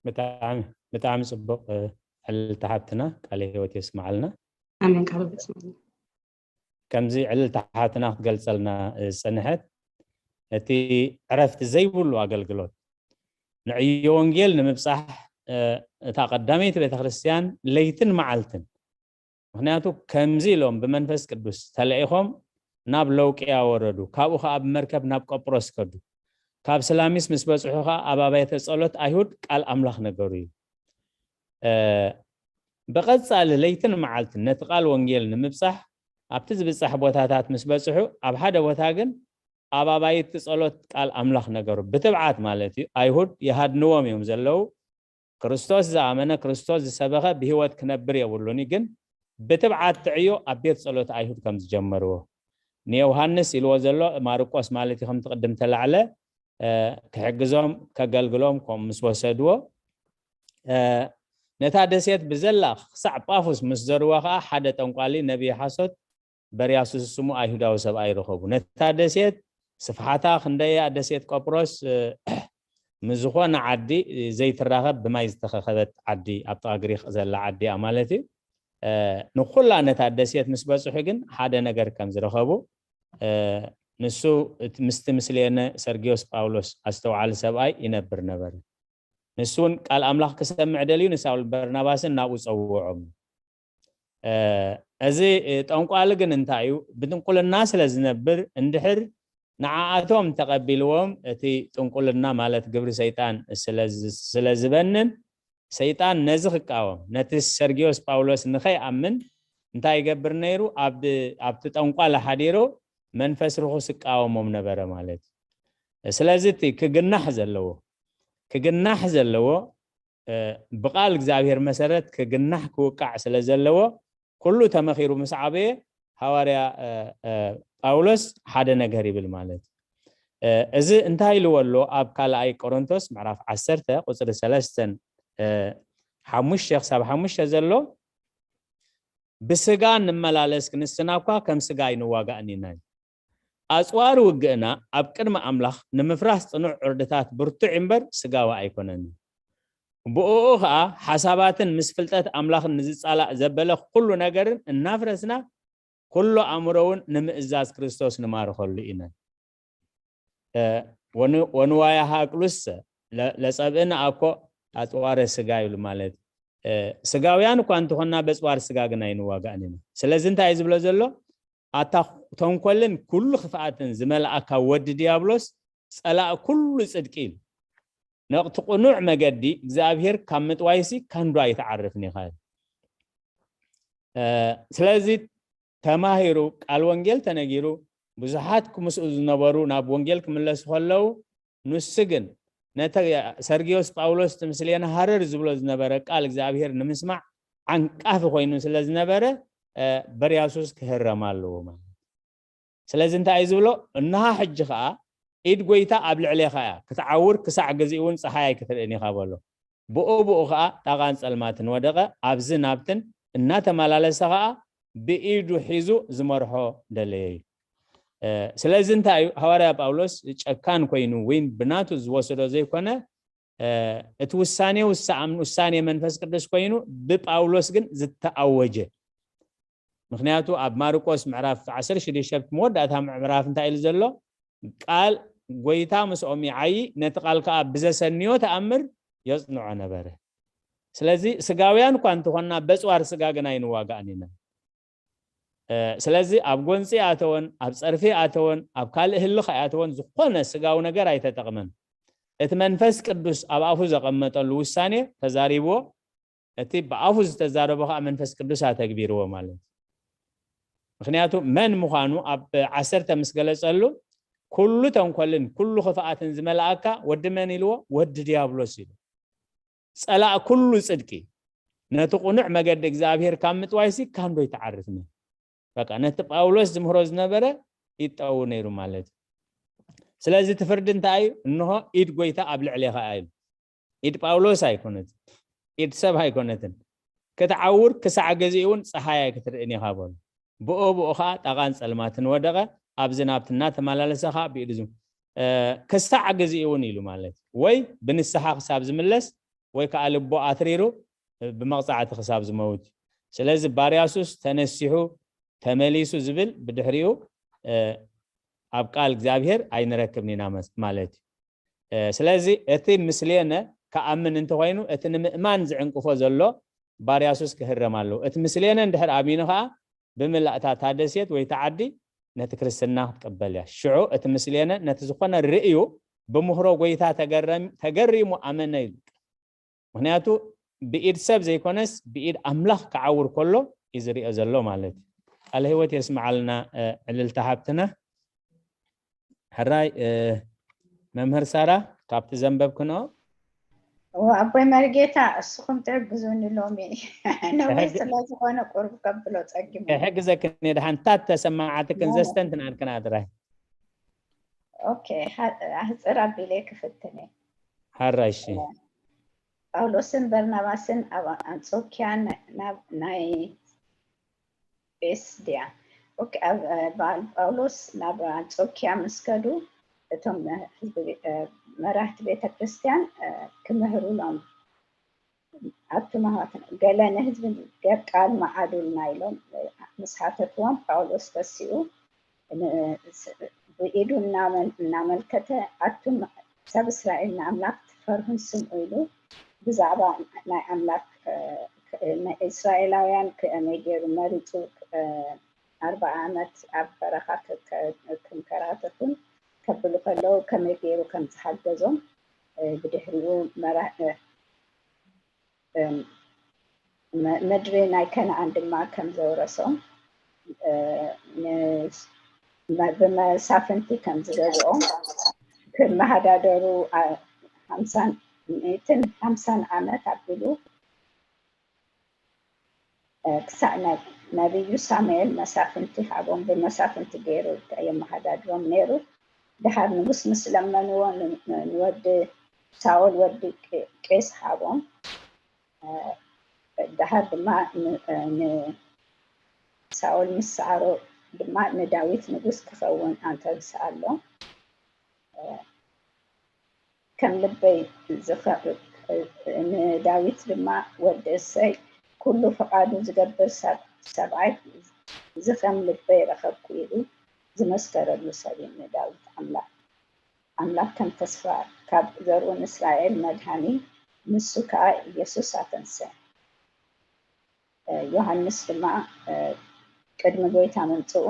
ብጣዕሚ ብጣዕሚ ፅቡቕ ዕልልቲ ሓብትና ቃለ ህይወት የስምዓልና። ኣሜን። ቃለ ህይወት የስምዓልና። ከምዚ ዕልልቲ ሓብትና ክትገልፀልና ዝፀንሐት እቲ ዕረፍቲ ዘይብሉ ኣገልግሎት ንዕዮ ወንጌል ንምብፃሕ እታ ቀዳመይቲ ቤተክርስትያን ለይትን መዓልትን ምክንያቱ ከምዚ ኢሎም ብመንፈስ ቅዱስ ተለኢኾም ናብ ለውቅያ ወረዱ። ካብኡ ከዓ ብመርከብ ናብ ቆጵሮስ ከዱ። ካብ ስላሚስ ምስ በፅሑ ከዓ ኣብ ኣባይተ ጸሎት ኣይሁድ ቃል ኣምላኽ ነገሩ እዩ። ብቐጻሊ ለይትን መዓልትን ነቲ ቃል ወንጌል ንምብጻሕ ኣብቲ ዝብጻሕ ቦታታት ምስ በጽሑ ኣብ ሓደ ቦታ ግን ኣብ ኣባይቲ ጸሎት ቃል ኣምላኽ ነገሩ። ብትብዓት ማለት እዩ። ኣይሁድ ይሃድንዎም እዮም ዘለዉ። ክርስቶስ ዝኣመነ ክርስቶስ ዝሰበኸ ብህይወት ክነብር የብሉን እዩ። ግን ብትብዓት ትዕዮ ኣብ ቤት ጸሎት ኣይሁድ ከም ዝጀመርዎ ንዮሃንስ ኢልዎ ዘሎ ማርቆስ ማለት እዩ። ከምቲ ቅድም ተላዕለ ክሕግዞም ከገልግሎም ከም ምስ ወሰድዎ ነታ ደሴት ብዘላ ክሳዕ ጳፉስ ምስ ዘርዋ ከዓ ሓደ ጠንቋሊ ነቢይ ሓሶት በርያሱስ ስሙ ኣይሁዳዊ ሰብኣይ ረኸቡ። ነታ ደሴት ስፍሓታ ክንደያ ደሴት ቆጵሮስ ምስ ዝኾነ ዓዲ ዘይትራኸብ ብማይ ዝተኸኸበት ዓዲ ኣብ ጥቓ ግሪክ ዘላ ዓዲ እያ ማለት እዩ። ንኩላ ነታ ደሴት ምስ በፅሑ ግን ሓደ ነገር ከም ዝረኸቡ ንሱ ምስቲ ምስሌነ ሰርጊዮስ ጳውሎስ ኣስተውዓሊ ሰብኣይ ይነብር ነበረ። ንሱ እውን ቃል ኣምላኽ ክሰምዕ ደልዩ ንሳውል በርናባስን ናብኡ ፀውዖም። እዚ ጠንቋሊ ግን እንታይ እዩ? ብጥንቁልና ስለ ዝነብር እንድሕር ንዓኣቶም ተቐቢልዎም እቲ ጥንቁልና ማለት ግብሪ ሰይጣን ስለ ዝበንን ሰይጣን ነዚ ክቃወም ነቲ ሰርጊዮስ ጳውሎስ ንኸይኣምን እንታይ ይገብር ነይሩ? ኣብቲ ጠንቋሊ ሓዲሩ መንፈስ ርኹስ ይቃወሞም ነበረ ማለት እዩ። ስለዚ እቲ ክግናሕ ዘለዎ ክግናሕ ዘለዎ ብቃል እግዚኣብሔር መሰረት ክግናሕ ክውቃዕ ስለ ዘለዎ ኩሉ ተመኺሩ ምስ ዓበየ ሃዋርያ ጳውሎስ ሓደ ነገር ይብል ማለት እዩ። እዚ እንታይ ኢልዎ ኣሎ? ኣብ ካልኣይ ቆሮንቶስ ምዕራፍ ዓሰርተ ቁፅሪ ሰለስተን ሓሙሽተ ክሳብ ሓሙሽተ ዘሎ ብስጋ እንመላለስ ክንስና እኳ ከም ስጋ ኣይንዋጋእን ኢና። ኣፅዋር ውግእና ኣብ ቅድሚ ኣምላኽ ንምፍራስ ፅኑዕ ዕርድታት ብርቱዕ እምበር ስጋዊ ኣይኮነን። ብእኡ ኸዓ ሓሳባትን ምስ ፍልጠት ኣምላኽን ንዝፃላእ ዘበለ ኩሉ ነገርን እናፍረስና ኩሉ ኣእምሮ እውን ንምእዛዝ ክርስቶስ ንማርኸሉ ኢና። ወንዋያ ሃቅሉሰ ለጸብእን ኣኮ ኣፅዋረ ስጋ ይብሉ ማለት ስጋውያን እኳ እንተኾንና በፅዋር ስጋ ግን ኣይንዋጋእን ኢና። ስለዚ እንታይ እዩ ዝብሎ ዘሎ? ኣታ ተንኮልን ኩሉ ክፍኣትን ዝመልኣካ ወዲ ዲያብሎስ ፀላእ ኩሉ ፅድቂ እዩ። ነቕቲ ቅኑዕ መገዲ እግዚኣብሔር ካብ ምጥዋይሲ ካንዶ ኣይትዓርፍን ኢኻ። ስለዚ ተማሂሩ ቃል ወንጌል ተነጊሩ ብዙሓት ክምስኡ ዝነበሩ ናብ ወንጌል ክምለሱ ከለዉ ንሱ ግን ነተ ሰርጊዮስ ጳውሎስ ትምስሌና ሃረር ዝብሎ ዝነበረ ቃል እግዚኣብሔር ንምስማዕ ዓንቃፊ ኮይኑ ስለ ዝነበረ በርያሱስ ክህረም ኣለዎ ማለት። ስለዚ እንታይ እዩ ዝብሎ? እንሃ ሕጂ ከዓ ኢድ ጎይታ ኣብ ልዕሌኻ እያ ክትዓውር ክሳዕ ግዜኡ እውን ፀሓይ ኣይክትርእን ኢኻ በሎ። ብኡ ብኡ ከዓ ጣቓን ፀልማትን ወደቐ። ኣብዝን ኣብትን እናተመላለሰ ከዓ ብኢዱ ሒዙ ዝመርሖ ደለየ እዩ። ስለዚ እንታይ እዩ ሃዋርያ ጳውሎስ ጨካን ኮይኑ ወይ ብናቱ ዝወሰዶ ዘይኮነ እቲ ውሳኔ ውሳኔ መንፈስ ቅዱስ ኮይኑ ብጳውሎስ ግን ዝተኣወጀ። ምክንያቱ ኣብ ማርቆስ ምዕራፍ ዓሰርተ ሽዱሽተ መወዳእታ ምዕራፍ እንታይ ኢሉ ዘሎ? ቃል ጎይታ ምስኦም ይዓዪ፣ ነቲ ቃል ከዓ ብዘሰንዮ ተኣምር የጽንዖ ነበረ። ስለዚ ስጋውያን እኳ እንተኾንና በጽዋር ስጋ ግን ኣይንዋጋእን ኢና። ስለዚ ኣብ ጎንፂ ኣተወን ኣብ ፀርፊ ኣተወን ኣብ ካልእ ህልኽ ኣይኣተወን ዝኾነ ስጋዊ ነገር ኣይተጠቕመን። እቲ መንፈስ ቅዱስ ኣብ ኣፉ ዘቐመጠሉ ውሳኔ ተዛሪብዎ። እቲ ብኣፉ ዝተዛረቦ ከዓ መንፈስ ቅዱስ ኣተግቢርዎ ማለት እዩ። ምክንያቱ መን ምዃኑ ኣብ ዓሰርተ ምስ ገለፀሉ ኩሉ ተንኮልን ኩሉ ክፍኣትን ዝመልኣካ ወዲ መን ኢልዎ? ወዲ ዲያብሎስ ኢሉ። ፀላእ ኩሉ ፅድቂ ነቲ ቁኑዕ መገዲ እግዚኣብሔር ካብ ምጥዋይሲ ካንዶ ይትዓርፍኒ? በቃ ነቲ ጳውሎስ ዝምህሮ ዝነበረ ይጠው ነይሩ ማለት እዩ። ስለዚ እቲ ፍርዲ እንታይ እዩ? እንሆ ኢድ ጎይታ ኣብ ልዕሌኻ እዩ። ኢድ ጳውሎስ ኣይኮነትን፣ ኢድ ሰብ ኣይኮነትን። ክትዓውር ክሳዕ ግዜኡ እውን ፀሓይ ኣይክትርእን ኢኻ በሉ። ብኦ ብኦ ከዓ ጣቓን ፀልማትን ወደቐ። ኣብ ዝናብቲ እናተመላለሰ ከዓ ብኢዱ ዝም ክሳዕ ግዜኡ እውን ኢሉ ማለት እዩ። ወይ ብንስሓ ክሳብ ዝምለስ ወይ ከዓ ልቡ ኣትሪሩ ብመቕፃዕቲ ክሳብ ዝመውት። ስለዚ ባርያሱስ ተነሲሑ ተመሊሱ ዝብል ብድሕሪኡ ኣብ ቃል እግዚኣብሔር ኣይንረክብን ኢና ማለት እዩ። ስለዚ እቲ ምስሌነ ክኣምን እንተኮይኑ እቲ ንምእማን ዝዕንቅፎ ዘሎ ባርያሱስ ክህረም ኣለዎ። እቲ ምስሌነ እንድሕር ኣሚኑ ከዓ ብምላእታ እታ ደሴት ወይ እታ ዓዲ ነቲ ክርስትና ክትቅበል እያ። ሽዑ እቲ ምስሌነ ነቲ ዝኾነ ርእዩ ብምህሮ ጎይታ ተገረም- ተገሪሙ ኣመነ ይብል። ምክንያቱ ብኢድ ሰብ ዘይኮነስ ብኢድ ኣምላኽ ክዓውር ከሎ እዩ ዝሪኦ ዘሎ ማለት እዩ። ቃለ ህይወት የስምዓልና። ዕልልታ ሓብትና። ሕራይ መምህር ሳራ ካብቲ ዘንበብክንኦ። ኣቦይ መርጌታ እስኹም ትሕግዙኒ ሎሚ ነዊሕ ስለዝኾነ ቁርብ ከብሎ ፀጊሙ። ክሕግዘክን እየ ድሓን ታት ተሰማዓትክን ዘስተንትን ኣልክን ኣድራይ። ኦኬ፣ ኣህፅር ኣቢለ ክፍትን እየ። ሓራይ እሺ። ጳውሎስን በርናባስን ኣብ ኣንጾኪያ ናብ ናይ ጴስድያ። ኦኬ፣ ኣብ በዓል ጳውሎስ ናብ ኣንጾኪያ ምስ ከዱ እቶም ህዝቢ መራህቲ ቤተ ክርስቲያን ክምህሩሎም ኣቱም ኣሕዋትና ገለ ንህዝቢ ገር ቃል መዓዱልና ኢሎም ምስ ሓተትዎም ጳውሎስ ተሲኡ ብኢዱ እናመልከተ ኣቱም ሰብ እስራኤል ንኣምላኽ ትፈርሁን ስምዑ ኢሉ ብዛዕባ ናይ ኣምላኽ እስራኤላውያን ከመይ ገይሩ መሪፁ ኣርባ ዓመት ኣብ በረኻ ክንከራተቱን ከብሉ ከለዉ ከመይ ገይሩ ከም ዝሓገዞም ብድሕሪኡ ምድሪ ናይ ከነኣን ድማ ከም ዘውረሶም ብመሳፍንቲ ከም ዝገዝኦም ክመሃዳደሩ ሓምሳን ሚእትን ሓምሳን ዓመት ኣቢሉ ክሳዕ ነቢዩ ሳሙኤል መሳፍንቲ ሃቦም ብመሳፍንቲ ገይሩ የመሃዳድሮም ነይሩ። ድሓር ንጉስ ምስ ለመንዎ ንወዲ ሳኦል ወዲ ቄስ ሃቦም። ድሓር ድማ ንሳኦል ምስ ሰዓሮ ድማ ንዳዊት ንጉስ ክኸውን ኣንተንስኣሎም። ከም ልበይ ንዳዊት ድማ ወዲ እሰይ ኩሉ ፍቓዱ ዝገብር ሰብኣይ ዝኸም ልበይ ረኸብኩ ኢሉ ዝመስከረሉ ሰብ እዩ ንዳዊት ኣምላኽ ኣምላኽ ከም ተስፋ ካብ ዘርኡ ንእስራኤል መድሃኒ ንሱ ከኣ ኢየሱስ ኣተንሰ ዮሃንስ ድማ ቅድሚ ጎይታ ምምፅኡ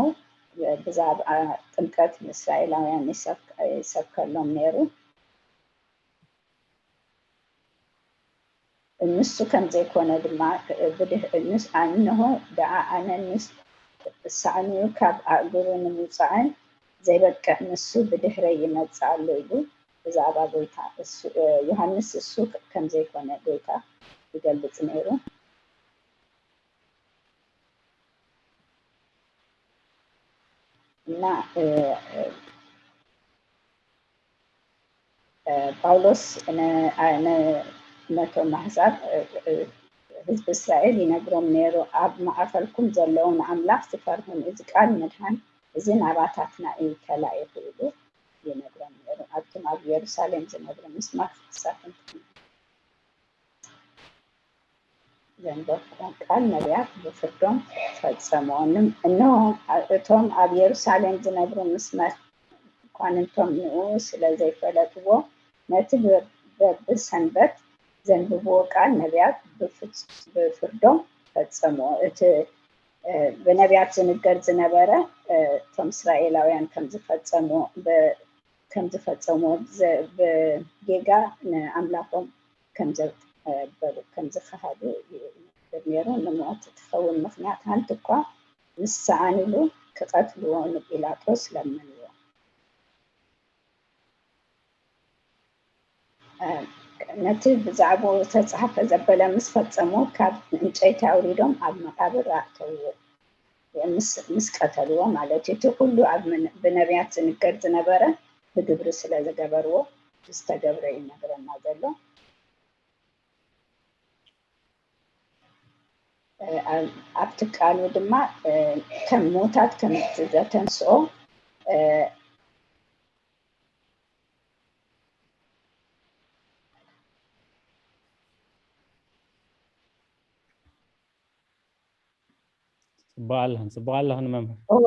ብዛዕባ ጥምቀት ንእስራኤላውያን ይሰብከሎም ነይሩ። ንሱ ከም ዘይኮነ ድማ እንሆ ደኣ ኣነ ንሳእንኡ ካብ ኣእግሩ ንምውፃእን ዘይበቅዕ ንሱ ብድሕረይ ይመፅእ ኣሎ ኢሉ ብዛዕባ ጎይታ ዮሃንስ እሱ ከም ዘይኮነ ጎይታ ይገልፅ ነይሩ። እና ጳውሎስ ነቶም ኣሕዛብ ህዝቢ እስራኤል ይነግሮም ነይሩ፣ ኣብ ማእኸልኩም ዘለዉ ንኣምላኽ ዝፈርሁን እዚ ቃል ምድሓን እዚ ናባታትና እዩ ተላኢኹ ኢሉ ይነግሮም ነይሩ። ኣብቶም ኣብ ኢየሩሳሌም ዝነብሩ ምስማር ክሳብ ዘንበብኩዎም ቃል ነቢያት ብፍርዶም ፈጸምዎ። እነሆ እቶም ኣብ የሩሳሌም ዝነብሩ ምስ መኳንንቶም ንኡ ስለ ዘይፈለጥዎ ነቲ በብሰንበት ዘንብብዎ ቃል ነቢያት ብፍርዶም ፈጸምዎ። እቲ ብነቢያት ዝንገር ዝነበረ እቶም እስራኤላውያን ከም ዝፈጸምዎ ከም ዝፈጸምዎ ብጌጋ ንኣምላኾም ከም ዘበሉ ከም ዝኸሃዱ ይነግር ነይሩ። ንሞት ትኸውን ምኽንያት ሓንቲ እኳ ምስ ሰኣንሉ ክቐትልዎ ንጲላጦስ ለመንዎ። ነቲ ብዛዕባኡ ዝተጻሕፈ ዘበለ ምስ ፈጸሙ ካብ ዕንጨይቲ ኣውሪዶም ኣብ መቓብር ኣእተውዎ። ምስ ቀተልዎ ማለት እዩ። እቲ ኩሉ ኣብ ብነቢያት ዝንገር ዝነበረ ብግብሪ ስለ ዝገበርዎ ዝተገብረ እዩ ነግረና ዘሎ። ኣብቲ ቃሉ ድማ ከም ሞታት ከም ዘተንስኦ ጽቡቕ ኣለኽን ጽቡቕ ኣለኽን መምህር። እወ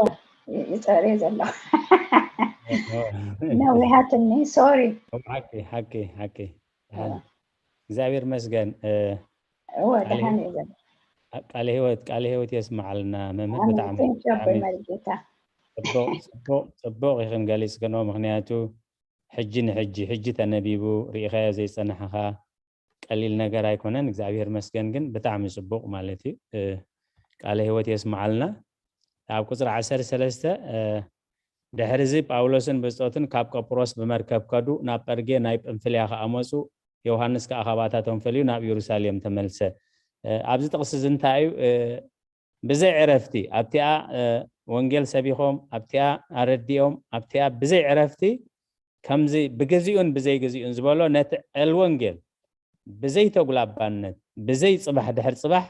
ይጸርየ ዘለኹ ነዊሃትኒ። ሶሪ። ሓቂ ሓቂ ሓቂ። እግዚኣብሔር መስገን። እወ ደሓን እየ ዘለኹ። ቃለ ህይወት ቃለ ህይወት የስምዓልና መምህር። ብጣዕሚ ብጣዕሚ መርጌታ። ጽቡቕ ጽቡቕ ጽቡቕ ኢኽን ገሊጽክኖ። ምክንያቱ ሕጂ ንሕጂ ሕጂ ተነቢቡ ርኢኻዮ ዘይጸናሕኻ ቀሊል ነገር ኣይኮነን። እግዚኣብሔር መስገን ግን ብጣዕሚ ጽቡቕ ማለት እዩ። ቃለ ህይወት የስምዓልና። ኣብ ቁጽሪ ዓሰርተ ሰለስተ ድሕሪ እዚ ጳውሎስን ብጾቱን ካብ ቆጵሮስ ብመርከብ ከዱ፣ ናብ ጴርጌ ናይ ጳምፍልያ ከኣ መጹ። ዮሃንስ ከኣ ካባታቶም ፈልዩ ናብ ኢየሩሳሌም ተመልሰ። ኣብዚ ጥቕሲ እዚ እንታይ እዩ? ብዘይ ዕረፍቲ ኣብቲኣ ወንጌል ሰቢኾም፣ ኣብቲኣ ኣረዲኦም፣ ኣብቲኣ ብዘይ ዕረፍቲ ከምዚ ብግዚኡን ብዘይ ግዚኡን ዝበሎ ነቲ ዕል ወንጌል ብዘይ ተጉላባነት ብዘይ ጽባሕ ድሕር ጽባሕ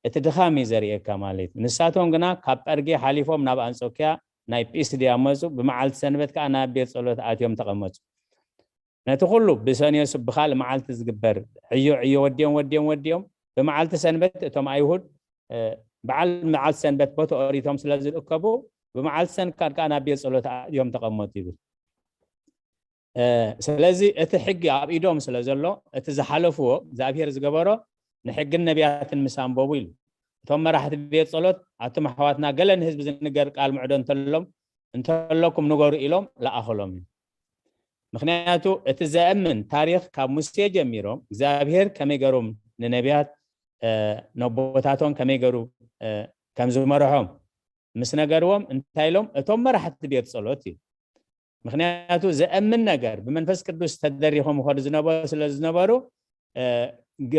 እቲ ድኻም እዩ ዘርእየካ ማለት እዩ። ንሳቶም ግና ካብ ጳርጌ ሓሊፎም ናብ ኣንጾክያ ናይ ጲስድያ መጹ። ብመዓልቲ ሰንበት ከኣ ናብ ቤት ጸሎት ኣትዮም ተቐመጹ። ነቲ ኩሉ ብሰንዮ ስብ ብኻልእ መዓልቲ ዝግበር ዕዮ ዕዮ ወዲኦም ወዲኦም ወዲኦም ብመዓልቲ ሰንበት እቶም ኣይሁድ በዓል መዓልቲ ሰንበት ቦተ ኦሪቶም ስለ ዝእከቡ ብመዓልቲ ሰንካድ ከኣ ናብ ቤት ጸሎት ኣትዮም ተቐመጡ ይብል። ስለዚ እቲ ሕጊ ኣብ ኢዶም ስለ ዘሎ እቲ ዝሓለፍዎ እግዚኣብሔር ዝገበሮ ንሕግን ነቢያትን ምስ ኣንበቡ ኢሉ። እቶም መራሕቲ ቤት ጸሎት ኣቱም ኣሕዋትና ገለ ንህዝቢ ዝንገር ቃል ምዕዶ እንተሎም እንተለኩም ንገሩ ኢሎም ለኣኸሎም እዩ። ምክንያቱ እቲ ዘእምን ታሪኽ ካብ ሙሴ ጀሚሮም እግዚኣብሔር ከመይ ገሮም ንነቢያት ነቦታቶም ከመይ ገሩ ከም ዝመርሖም ምስ ነገርዎም እንታይ ኢሎም እቶም መራሕቲ ቤት ጸሎት እዩ። ምክንያቱ ዘእምን ነገር ብመንፈስ ቅዱስ ተደሪኾም ይኸዱ ዝነበሩ ስለ ዝነበሩ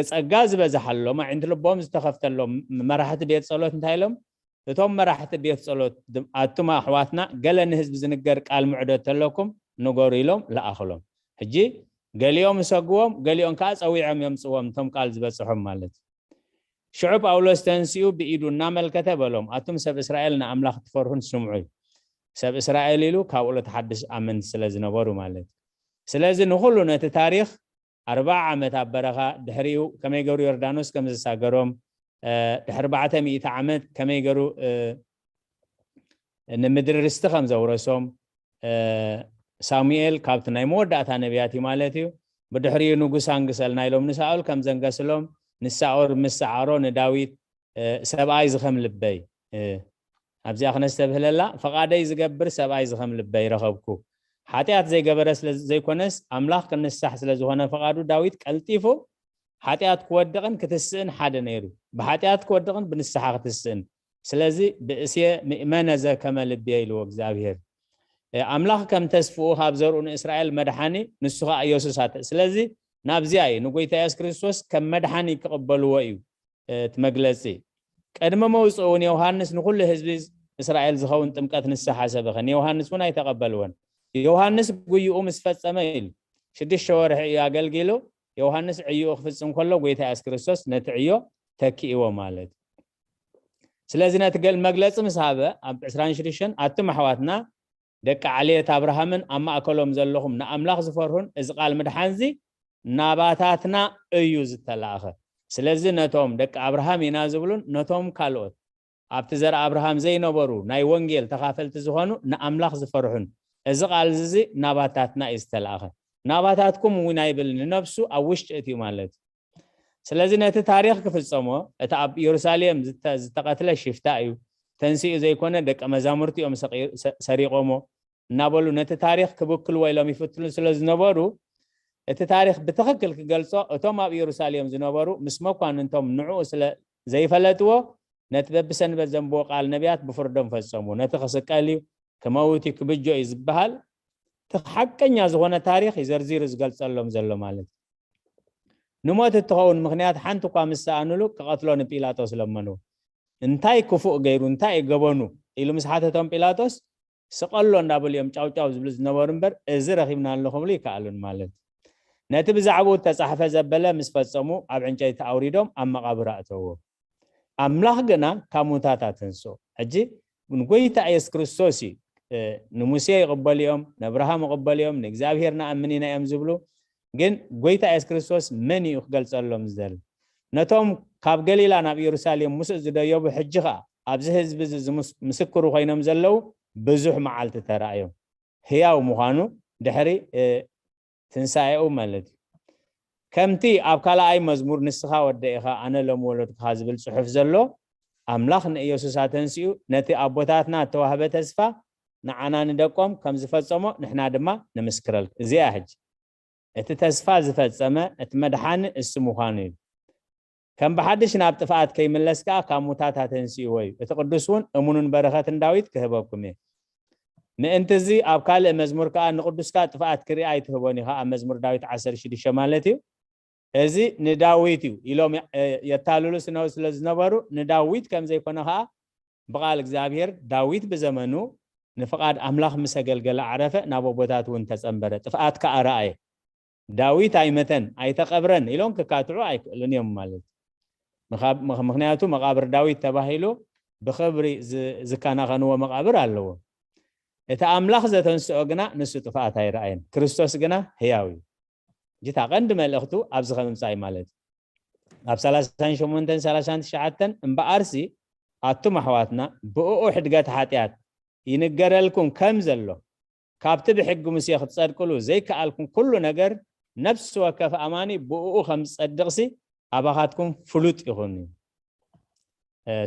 ጸጋ ዝበዝሓሎም ኣዒንቲ ልቦም ዝተኸፍተሎም መራሕቲ ቤት ጸሎት እንታይ ኢሎም እቶም መራሕቲ ቤት ጸሎት ኣቱም ኣሕዋትና ገለ ንህዝቢ ዝንገር ቃል ምዕዶ ተለኩም ንገሩ ኢሎም ለኣኽሎም። ሕጂ ገሊኦም ይሰግዎም ገሊኦም ከዓ ጸዊዖም የምጽዎም እቶም ቃል ዝበጽሖም ማለት እዩ። ሽዑ ጳውሎስ ተንሲኡ ብኢዱ እናመልከተ በሎም ኣቱም ሰብ እስራኤል ንኣምላኽ ትፈርሁን ስምዑ እዩ። ሰብ እስራኤል ኢሉ ካብ ኦሎት ሓድሽ ኣመንቲ ስለ ዝነበሩ ማለት እዩ። ስለዚ ንኹሉ ነቲ ታሪኽ ኣርባዓ ዓመት ኣብ በረኻ ድሕሪኡ ከመይ ገሩ ዮርዳኖስ ከም ዝሳገሮም ድሕሪ ኣርባዕተ ሚእቲ ዓመት ከመይ ገሩ ንምድሪ ርስቲ ከም ዘውረሶም ሳሙኤል ካብቲ ናይ መወዳእታ ነቢያት እዩ ማለት እዩ። ብድሕሪኡ ንጉስ ኣንግሰልና ኢሎም ንሳኦል ከም ዘንገስሎም ንሳኦል ምስ ሰዓሮ ንዳዊት ሰብኣይ ዝኸም ልበይ ኣብዚኣ ክነስተብህለላ፣ ፈቓደይ ዝገብር ሰብኣይ ዝኸም ልበይ ረኸብኩ። ሓጢኣት ዘይገበረ ዘይኮነስ ኣምላኽ ክንሳሕ ስለዝኾነ ፈቓዱ፣ ዳዊት ቀልጢፉ ሓጢኣት ክወድቕን ክትስእን ሓደ ነይሩ። ብሓጢኣት ክወድቕን ብንስሓ ክትስእን። ስለዚ ብእስየ ምእመነ ዘከመ ልብየ ኢልዎ እግዚኣብሔር። ኣምላኽ ከም ተስፍኡ ካብ ዘርኡ ንእስራኤል መድሓኒ ንሱ ኸዓ ኢየሱስ ኣተ ስለዚ ናብዚኣ እዩ ንጎይታ የሱስ ክርስቶስ ከም መድሓኒ ክቕበልዎ እዩ እቲ መግለጺ። ቅድሚ መውፅኡ ንዮሃንስ ንኩሉ ህዝቢ እስራኤል ዝኸውን ጥምቀት ንስሓ ሰበኸ። ንዮሃንስ እውን ኣይተቐበልዎን። ዮሃንስ ጉይኡ ምስ ፈጸመ ኢሉ ሽዱሽተ ወርሒ እዩ ኣገልጊሉ። ዮሃንስ ዕይኡ ክፍጽም ከሎ ጎይታ የሱስ ክርስቶስ ነቲ ዕዮ ተኪእዎ ማለት እዩ። ስለዚ ነቲ ገል መግለጺ ምስ ሃበ ኣብ ዕስራን ሽዱሽተን ኣቱም ኣሕዋትና ደቂ ዓሌት ኣብርሃምን ኣብ ማእከሎም ዘለኹም ንኣምላኽ ዝፈርሁን እዚ ቃል ምድሓንዚ ናባታትና እዩ ዝተላእኸ። ስለዚ ነቶም ደቂ ኣብርሃም ኢና ዝብሉን ነቶም ካልኦት ኣብቲ ዘር ኣብርሃም ዘይነበሩ ናይ ወንጌል ተኻፈልቲ ዝኾኑ ንኣምላኽ ዝፈርሑን እዚ ቃል እዚ ናባታትና እዩ ዝተላእኸ። ናባታትኩም እውን ኣይብል ንነብሱ ኣብ ውሽጢ እትዩ ማለት እዩ። ስለዚ ነቲ ታሪኽ ክፍጸሞ እቲ ኣብ ኢየሩሳሌም ዝተቐትለ ሽፍታ እዩ ተንሲኡ ዘይኮነ ደቂ መዛሙርቲ እዮም ሰሪቖሞ እናበሉ ነቲ ታሪኽ ክብክልዎ ኢሎም ይፍትኑ ስለ ዝነበሩ እቲ ታሪኽ ብትኽክል ክገልጾ እቶም ኣብ ኢየሩሳሌም ዝነበሩ ምስ መኳንንቶም ንዕኡ ስለ ዘይፈለጥዎ ነቲ በብሰንበት ዘንብቦ ቃል ነቢያት ብፍርዶም ፈጸሙ። ነቲ ክስቀል እዩ ክመውት እዩ ክብጆ እዩ ዝበሃል እቲ ሓቀኛ ዝኾነ ታሪኽ እዩ ዘርዚሩ ዝገልጸሎም ዘሎ ማለት እዩ። ንሞት እትኸውን ምኽንያት ሓንቲ እኳ ምስ ሰኣኑሉ ክቐትሎ ንጲላጦስ ለመንዎ። እንታይ ክፉእ ገይሩ እንታይ እዩ ገበኑ ኢሉ ምስ ሓተቶም ጲላጦስ ስቐሎ እንዳበሉ እዮም ጫውጫው ዝብሉ ዝነበሩ እምበር እዚ ረኺብና ኣሎ ክብሉ ይከኣሉን ማለት እዩ። ነቲ ብዛዕባኡ እተጻሕፈ ዘበለ ምስ ፈጸሙ ኣብ ዕንጨይቲ ኣውሪዶም ኣብ መቓብር ኣእተውዎ። ኣምላኽ ግና ካብ ሙታት ኣተንስኦ። ሕጂ ንጎይታ የሱስ ክርስቶስ እዩ ንሙሴ ይቕበሉ እዮም፣ ንኣብርሃም ይቕበሉ እዮም፣ ንእግዚኣብሔር ንኣምን ኢና እዮም ዝብሉ። ግን ጎይታ የሱስ ክርስቶስ መን እዩ ክገልጸሎም ዝደሊ? ነቶም ካብ ገሊላ ናብ ኢየሩሳሌም ምስኡ ዝደየቡ ሕጂ ኸኣ ኣብዚ ህዝቢ እዚ ምስክሩ ኮይኖም ዘለዉ ብዙሕ መዓልቲ ተራእዮም። ህያው ምዃኑ ድሕሪ ትንሳኤኡ ማለት እዩ። ከምቲ ኣብ ካልኣይ መዝሙር ንስኻ ወደ ኢኻ ኣነ ሎም ወለድኩኻ ዝብል ጽሑፍ ዘሎ ኣምላኽ ንኢየሱስ ኣተንሲኡ ነቲ ኣቦታትና እተዋህበ ተስፋ ንዓና ንደቆም ከም ዝፈጸሞ ንሕና ድማ ንምስክረልኩም። እዚኣ ሕጂ እቲ ተስፋ ዝፈጸመ እቲ መድሓኒ እሱ ምዃኑ እዩ። ከም ብሓድሽ ናብ ጥፍኣት ከይምለስ ከኣ ካብ ሙታት ኣተንሲእዎ እዩ። እቲ ቅዱስ እውን እሙንን በረኸትን ዳዊት ክህበኩም እየ። ምእንቲ እዚ ኣብ ካልእ መዝሙር ከኣ ንቅዱስካ ጥፍኣት ክርኢ ኣይትህቦን ኢኻ ኣብ መዝሙር ዳዊት ዓሰርተ ሽዱሽተ ማለት እዩ። እዚ ንዳዊት እዩ ኢሎም የታልሉ ስነው ስለ ዝነበሩ ንዳዊት ከም ዘይኮነ ከኣ ብቓል እግዚኣብሔር ዳዊት ብዘመኑ ንፍቓድ ኣምላኽ ምስ ኣገልገለ ዓረፈ ናብ ኣቦታት እውን ተጸንበረ ጥፍኣት ከኣ ረኣየ። ዳዊት ኣይመተን ኣይተቐብረን ኢሎም ክካትዑ ኣይክእሉን እዮም ማለት ምክንያቱ መቓብር ዳዊት ተባሂሉ ብኽብሪ ዝከናኸንዎ መቓብር ኣለዎ። እቲ ኣምላኽ ዘተንስኦ ግና ንሱ ጥፍኣት ኣይረኣየን። ክርስቶስ ግና ህያው እዩ። ጅታ ቀንዲ መልእኽቱ ኣብዚ ከምምፃእ ማለት እዩ። ኣብ ሰላሳን ሸሞንተን ሰላሳን ትሽዓተን እምበኣርሲ ኣቱም ኣሕዋትና ብእኡ ሕድገት ሓጢኣት ይንገረልኩም ከም ዘሎ ካብቲ ብሕጊ ሙሴ ክትጸድቅሉ ዘይከኣልኩም ኩሉ ነገር ነፍሲ ወከፍ ኣማኒ ብእኡ ከም ዝጸድቕሲ ኣባኻትኩም ፍሉጥ ይኹን እዩ።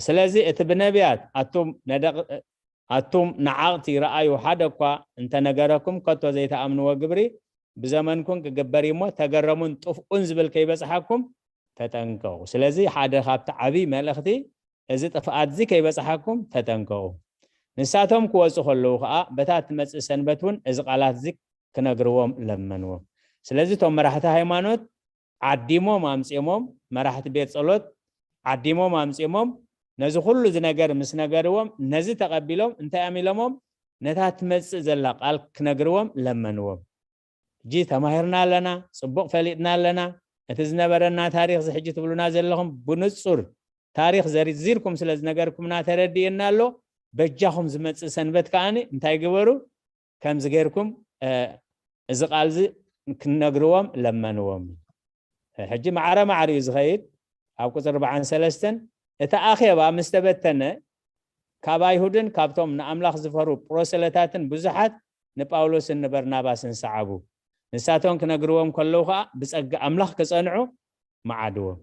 ስለዚ እቲ ብነቢያት ኣቱም ነደቕ ኣቱም ንዓቕቲ ረኣዩ ሓደ እኳ እንተነገረኩም ከቶ ዘይተኣምንዎ ግብሪ ብዘመንኩም ክግበር እዩሞ ተገረሙን ጥፍኡን ዝብል ከይበጽሓኩም ተጠንቀቑ። ስለዚ ሓደ ካብቲ ዓብዪ መልእኽቲ እዚ ጥፍኣት እዚ ከይበጽሓኩም ተጠንቀቑ። ንሳቶም ክወጹ ከለዉ ከኣ በታ ትመጽእ ሰንበት እውን እዚ ቃላት እዚ ክነግርዎም ለመንዎም። ስለዚ እቶም መራሕቲ ሃይማኖት ዓዲሞም ኣምጺኦሞም፣ መራሕቲ ቤት ጸሎት ዓዲሞም ኣምጺኦሞም፣ ነዚ ኩሉ እዚ ነገር ምስ ነገርዎም ነዚ ተቐቢሎም እንታይ እዮም ኢሎሞም? ነታ ትመጽእ ዘላ ቃል ክነግርዎም ለመንዎም። ሕጂ ተማሂርና ኣለና፣ ጽቡቕ ፈሊጥና ኣለና። እቲ ዝነበረና ታሪኽ እዚ ሕጂ ትብሉና ዘለኹም ብንጹር ታሪኽ ዘርዚርኩም ስለ ዝነገርኩምና ተረዲእና ኣሎ። በጃኹም ዝመጽእ ሰንበት ከኣ እንታይ ግበሩ? ከምዚ ጌርኩም እዚ ቃል እዚ ክነግርዎም ለመንዎም። ሕጂ ማዕረ ማዕሪኡ ዝኸይድ ኣብ ቁፅሪ ኣርባዓን ሰለስተን እቲ ኣኼባ ምስ ተበተነ ካብ ኣይሁድን ካብቶም ንኣምላኽ ዝፈሩ ፕሮሰለታትን ብዙሓት ንጳውሎስን ንበርናባስን ሰዓቡ። ንሳቶም ክነግርዎም ከለዉ ከዓ ብጸጋ ኣምላኽ ክጸንዑ መዓድዎም።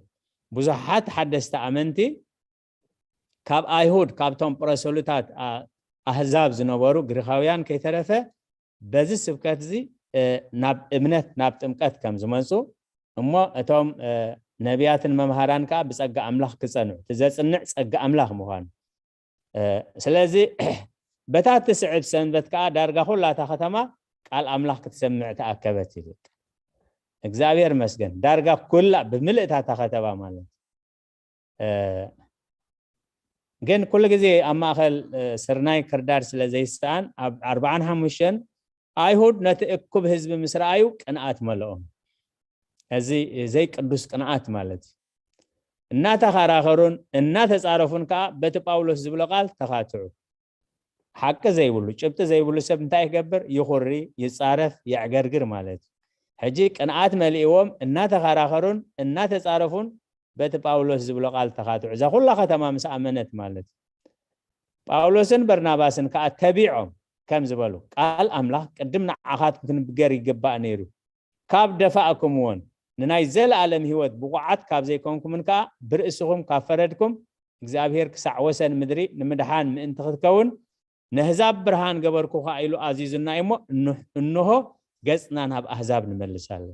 ብዙሓት ሓደስቲ ኣመንቲ ካብ ኣይሁድ፣ ካብቶም ፕሮሰሉታት፣ ኣ-፣ ኣህዛብ ዝነበሩ ግሪኻውያን ከይተረፈ፣ በዚ ስብከት እዚ፣ እ፣ ናብ እምነት፣ ናብ ጥምቀት ከም ዝመጹ፣ እሞ እቶም፣ እ፣ ነቢያትን መምሃራን ከኣ ብጸጋ ኣምላኽ ክጸንዑ፣ እቲ ዘጽንዕ ጸጋ ኣምላኽ ምዃኑ። እ፣ ስለዚ በታ እትስዕብ ሰንበት ከኣ ዳርጋ ኩላ እታ ከተማ ቃል ኣምላኽ ክትሰምዕ ተኣከበት ይብል። እግዚኣብሔር ይመስገን። ዳርጋ ኩላ ብምልእታ እታ ከተማ ማለት። እ፣ ግን ኩሉ ግዜ ኣብ ማእከል፣ እ፣ ስርናይ ክርዳድ ስለ ዘይሰኣን፣ ኣብ ኣርብዓን ሓሙሽተን ኣይሁድ ነቲ እኩብ ህዝቢ ምስ ረኣዩ ቅንኣት መለኦም። እዚ ዘይቅዱስ ቅንኣት ማለት እዩ። እናተኸራኸሩን እናተጻረፉን ከኣ በቲ ጳውሎስ ዝብሎ ቃል ተኻትዑ። ሓቂ ዘይብሉ፣ ጭብጢ ዘይብሉ ሰብ እንታይ ይገብር? ይኹሪ፣ ይጻረፍ፣ የዕገርግር ማለት እዩ። ሕጂ ቅንኣት መሊእዎም እናተኸራኸሩን እናተጻረፉን በቲ ጳውሎስ ዝብሎ ቃል ተኻትዑ። እዛ ኩላ ከተማ ምስ ኣመነት ማለት እዩ። ጳውሎስን በርናባስን ከኣ ተቢዖም ከም ዝበሉ፣ ቃል ኣምላኽ ቅድም ንዓኻትኩም ክንገር ይግባእ ነይሩ። ካብ ደፋእኩምዎን፣ ንናይ ዘለኣለም ህይወት ብቑዓት ካብ ዘይኮንኩምን ከኣ ብርእስኹም ካብ ፈረድኩም፣ እግዚኣብሔር ክሳዕ ወሰን ምድሪ ንምድሓን ምእንቲ ክትከውን፣ ነህዛብ ብርሃን ገበርኩኻ ኢሉ ኣዚዙና እዩሞ፣ እን-፣ እንሆ ገጽና ናብ ኣህዛብ ንመልስ ኣለና።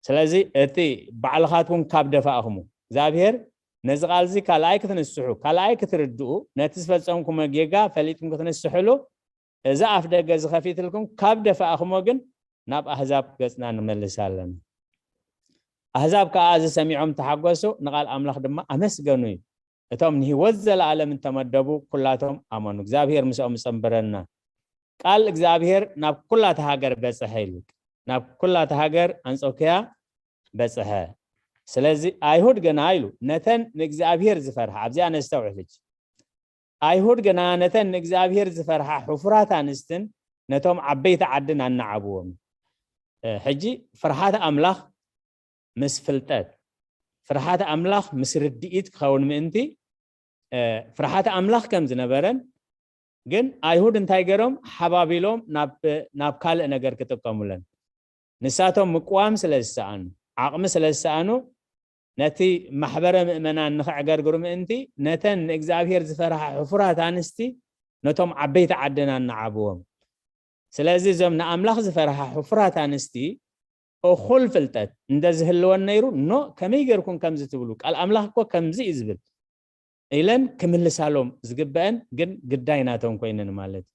ስለዚ እቲ ባዕልኻትኩም ካብ ደፋእኹሙ፣ እግዚኣብሔር ነዚ ቃል እዚ ካልኣይ ክትንስሑ፣ ካልኣይ ክትርድኡ፣ ነቲ ዝፈጸምኩሞ ጌጋ ፈሊጥኩም ክትንስሕሉ፣ እዚ ኣፍ ደገ እዚ ከፊትልኩም ካብ ደፋእኹሞ ግን ናብ ኣህዛብ ገጽና ንመልስ ኣለና። ኣህዛብ ከኣ እዚ ሰሚዖም ተሓጎሱ፣ ንቓል ኣምላኽ ድማ ኣመስገኑ እዩ። እቶም ንህይወት ዘለኣለም እንተመደቡ ኩላቶም ኣመኑ። እግዚኣብሔር ምስኦም ይጸንብረና። ቃል እግዚኣብሔር ናብ ኩላ እታ ሃገር በጽሐ ኢሉ። ናብ ኩላ እታ ሃገር ኣንጾክያ በጽሐ። ስለዚ ኣይሁድ ግና ኢሉ ነተን ንእግዚኣብሔር ዝፈርሃ፣ ኣብዚኣ ነስተውዕል ሕጂ። ኣይሁድ ግና ነተን ንእግዚኣብሔር ዝፈርሃ ሕፉራት ኣንስትን ነቶም ዓበይቲ ዓድን ኣናዓብዎም። እ፣ ሕጂ ፍርሃት ኣምላኽ ምስ ፍልጠት፣ ፍርሃት ኣምላኽ ምስ ርድኢት ክኸውን ምእንቲ፣ እ፣ ፍርሃት ኣምላኽ ከም ዝነበረን፣ ግን ኣይሁድ እንታይ ገይሮም? ሓባቢሎም ናብ፣ ናብ ካልእ ነገር ክጥቀሙለን። ንሳቶም ምቅዋም ስለ ዝሰኣኑ፣ ዓቕሚ ስለ ዝሰኣኑ፣ ነቲ ማሕበረ ምእመናን ንኸዕገርግሩ ምእንቲ፣ ነተን ንእግዚኣብሔር ዝፈርሃ ሕፉራት ኣንስቲ ነቶም ዓበይቲ ዓድን ኣናዓብዎም። ስለዚ እዞም ንኣምላኽ ዝፈርሃ ሕፉራት ኣንስቲ እኹል ፍልጠት እንተ ዝህልወን ነይሩ፣ ኖ፣ ከመይ ጌርኩም ከምዚ ትብሉ? ቃል ኣምላኽ እኮ ከምዚ እዩ ዝብል ኢለን ክምልሳሎም ዝግበአን ግን ግዳይ ናቶም ኮይነን ማለት እዩ።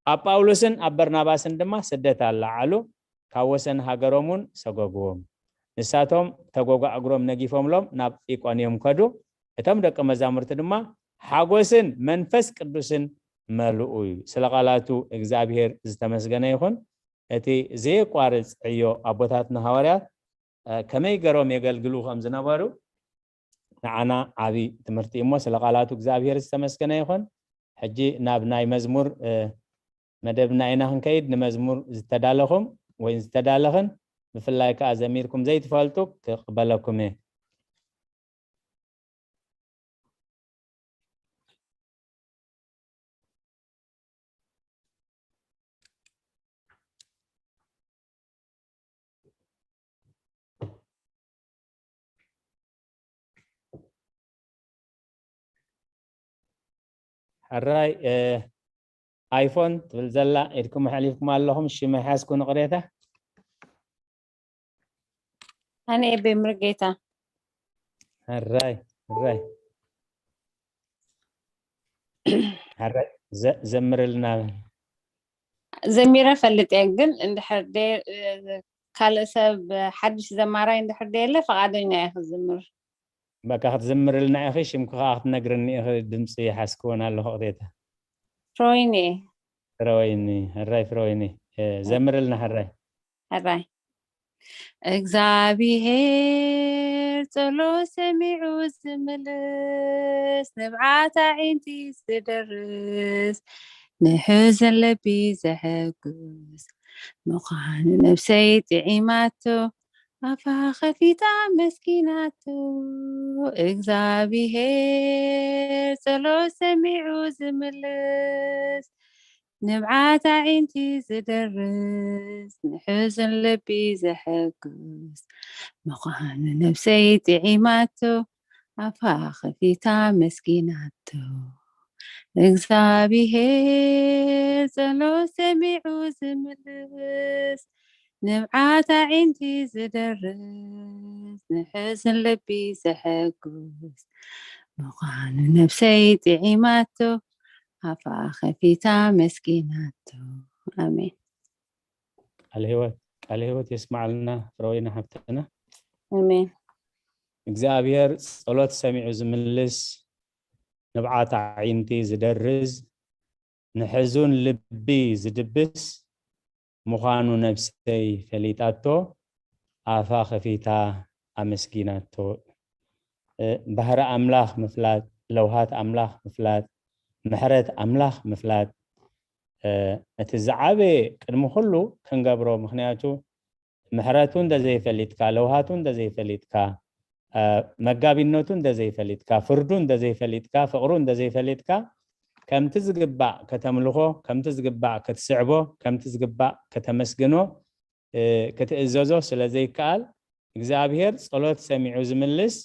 ኣብ ጳውሎስን ኣብ በርናባስን ድማ ስደት ኣለዓሉ፣ ካብ ወሰን ሃገሮም እውን ሰጎግዎም። ንሳቶም ተጎጓ እግሮም ነጊፎምሎም ናብ ኢቆንዮም ከዱ። እቶም ደቂ መዛሙርቲ ድማ ሓጎስን መንፈስ ቅዱስን መልኡ እዩ። ስለ ቃላቱ እግዚኣብሔር ዝተመስገነ ይኹን። እቲ ዘየቋርጽ ዕዮ ኣቦታትና ሃዋርያት፣ እ፣ ከመይ ገሮም የገልግሉ ከም ዝነበሩ ንዓና ዓቢ ትምህርቲ እሞ፣ ስለ ቃላቱ እግዚኣብሔር ዝተመስገነ ይኹን። ሕጂ ናብ ናይ መዝሙር፣ እ፣ መደብና ኢና ክንከይድ። ንመዝሙር ዝተዳለኹም ወይ ዝተዳለኽን ብፍላይ ከኣ ዘሚርኩም ዘይትፈልጡ ክቕበለኩም እየ። ሕራይ፣ እ፣ ኣይፎን ትብል ዘላ ኢድኩም ኣሕሊፍኩም ኣለኹም። ሽም ኣይሓዝኩን፣ ይቕሬታ። ኣነ እየ ቤምርጌታ። ሕራይ፣ ሕራይ። ሕራይ፣ ዘ-፣ ዘምርልና። ዘሚረ ፈልጥ እየ፣ ግን እንድሕር ደ-፣ ካልእ ሰብ ሓድሽ ዘማራይ እንድሕር ደየለ፣ ፈቓደኛ እየ ክዝምር። በቃ ክትዝምርልና ኢኺ፣ ሽምኪ ከኣ ክትነግርኒ ኢኺ፣ ድምፂ ይሓዝክዎን ኣለኹ፣ ይቕሬታ። ፍሮይኒ። ፍሮይኒ፣ ሕራይ ፍሮይኒ። እ፣ ዘምርልና ሕራይ። ሕራይ። እግዚኣብሔር ጸሎት ሰሚዑ ዝምልስ፣ ንብዓት ኣዒንቲ ዝደርስ፣ ንሕዝን ልቢ ዘሐጉስ ምዃኑ ነብሰይ ጥዒማቶ፣ ኣፋ ከፊታ ኣመስጊናቶ። እግዚኣብሔር ጸሎት ሰሚዑ ዝምልስ፣ ንብዓት ኣዒንቲ ዝደርስ፣ ንሕዝን ልቢ ዘሐጉስ ምዃኑ ነብሰይ ጥዒማቶ። ኣፋ ከፊታ መስኪናቶ። እግዚኣብሔር ጸሎት ሰሚዑ ዝምልስ፣ ንብዓት ኣዒንቲ ዝደርስ፣ ንሕዝን ልቢ ዘሐጉስ ምዃኑ ነብሰይ ጥዒማቶ። ኣፋ ከፊታ መስኪናቶ። ኣሜን። ቃለ ህይወት ቃለ ህይወት የስማዓልና ፍረወይና ሓብትና። ኣሜን። እግዚኣብሔር ጸሎት ሰሚዑ ዝምልስ፣ ንብዓት ኣዒንቲ ዝደርዝ፣ ንሕዙን ልቢ ዝድብስ ምዃኑ ነብሰይ ፈሊጣቶ፣ ኣፋ ከፊታ ኣመስጊናቶ። እ፣ ባህሪ ኣምላኽ ምፍላጥ፣ ለውሃት ኣምላኽ ምፍላጥ፣ ምሕረት ኣምላኽ ምፍላጥ፣ እ፣ እቲ ዝዓበየ ቅድሚ ኩሉ ክንገብሮ። ምኽንያቱ ምሕረቱ እንተዘይፈሊጥካ፣ ለውሃቱ እንተዘይፈሊጥካ፣ እ፣ መጋቢነቱ እንተዘይፈሊጥካ፣ ፍርዱ እንተዘይፈሊጥካ፣ ፍቕሩ እንተዘይፈሊጥካ፣ ከምቲ ዝግባእ ከተምልኾ፣ ከምቲ ዝግባእ ክትስዕቦ፣ ከምቲ ዝግባእ ከተመስግኖ፣ እ፣ ክትእዘዞ ስለ ዘይከኣል፣ እግዚኣብሔር ጸሎት ሰሚዑ ዝምልስ፣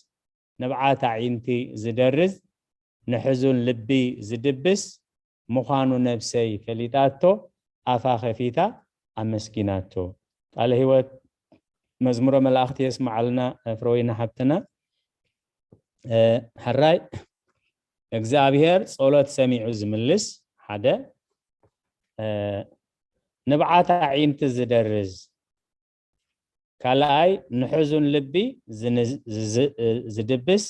ንብዓት ኣዒንቲ ዝደርዝ፣ ንሕዙን ልቢ ዝድብስ ምዃኑ ነብሰይ ፈሊጣቶ፣ ኣፋ ከፊታ ኣመስጊናቶ። ቃለ ህይወት መዝሙረ መላእኽቲ የስምዓልና ፍረወይና ሓብትና። እ፣ ሕራይ እግዚኣብሔር ጸሎት ሰሚዑ ዝምልስ ሓደ፣ እ፣ ንብዓት ኣዒንቲ ዝደርዝ ካልኣይ ንሕዙን ልቢ ዝን-፣ ዝ-፣ ዝ-፣ ዝድብስ፣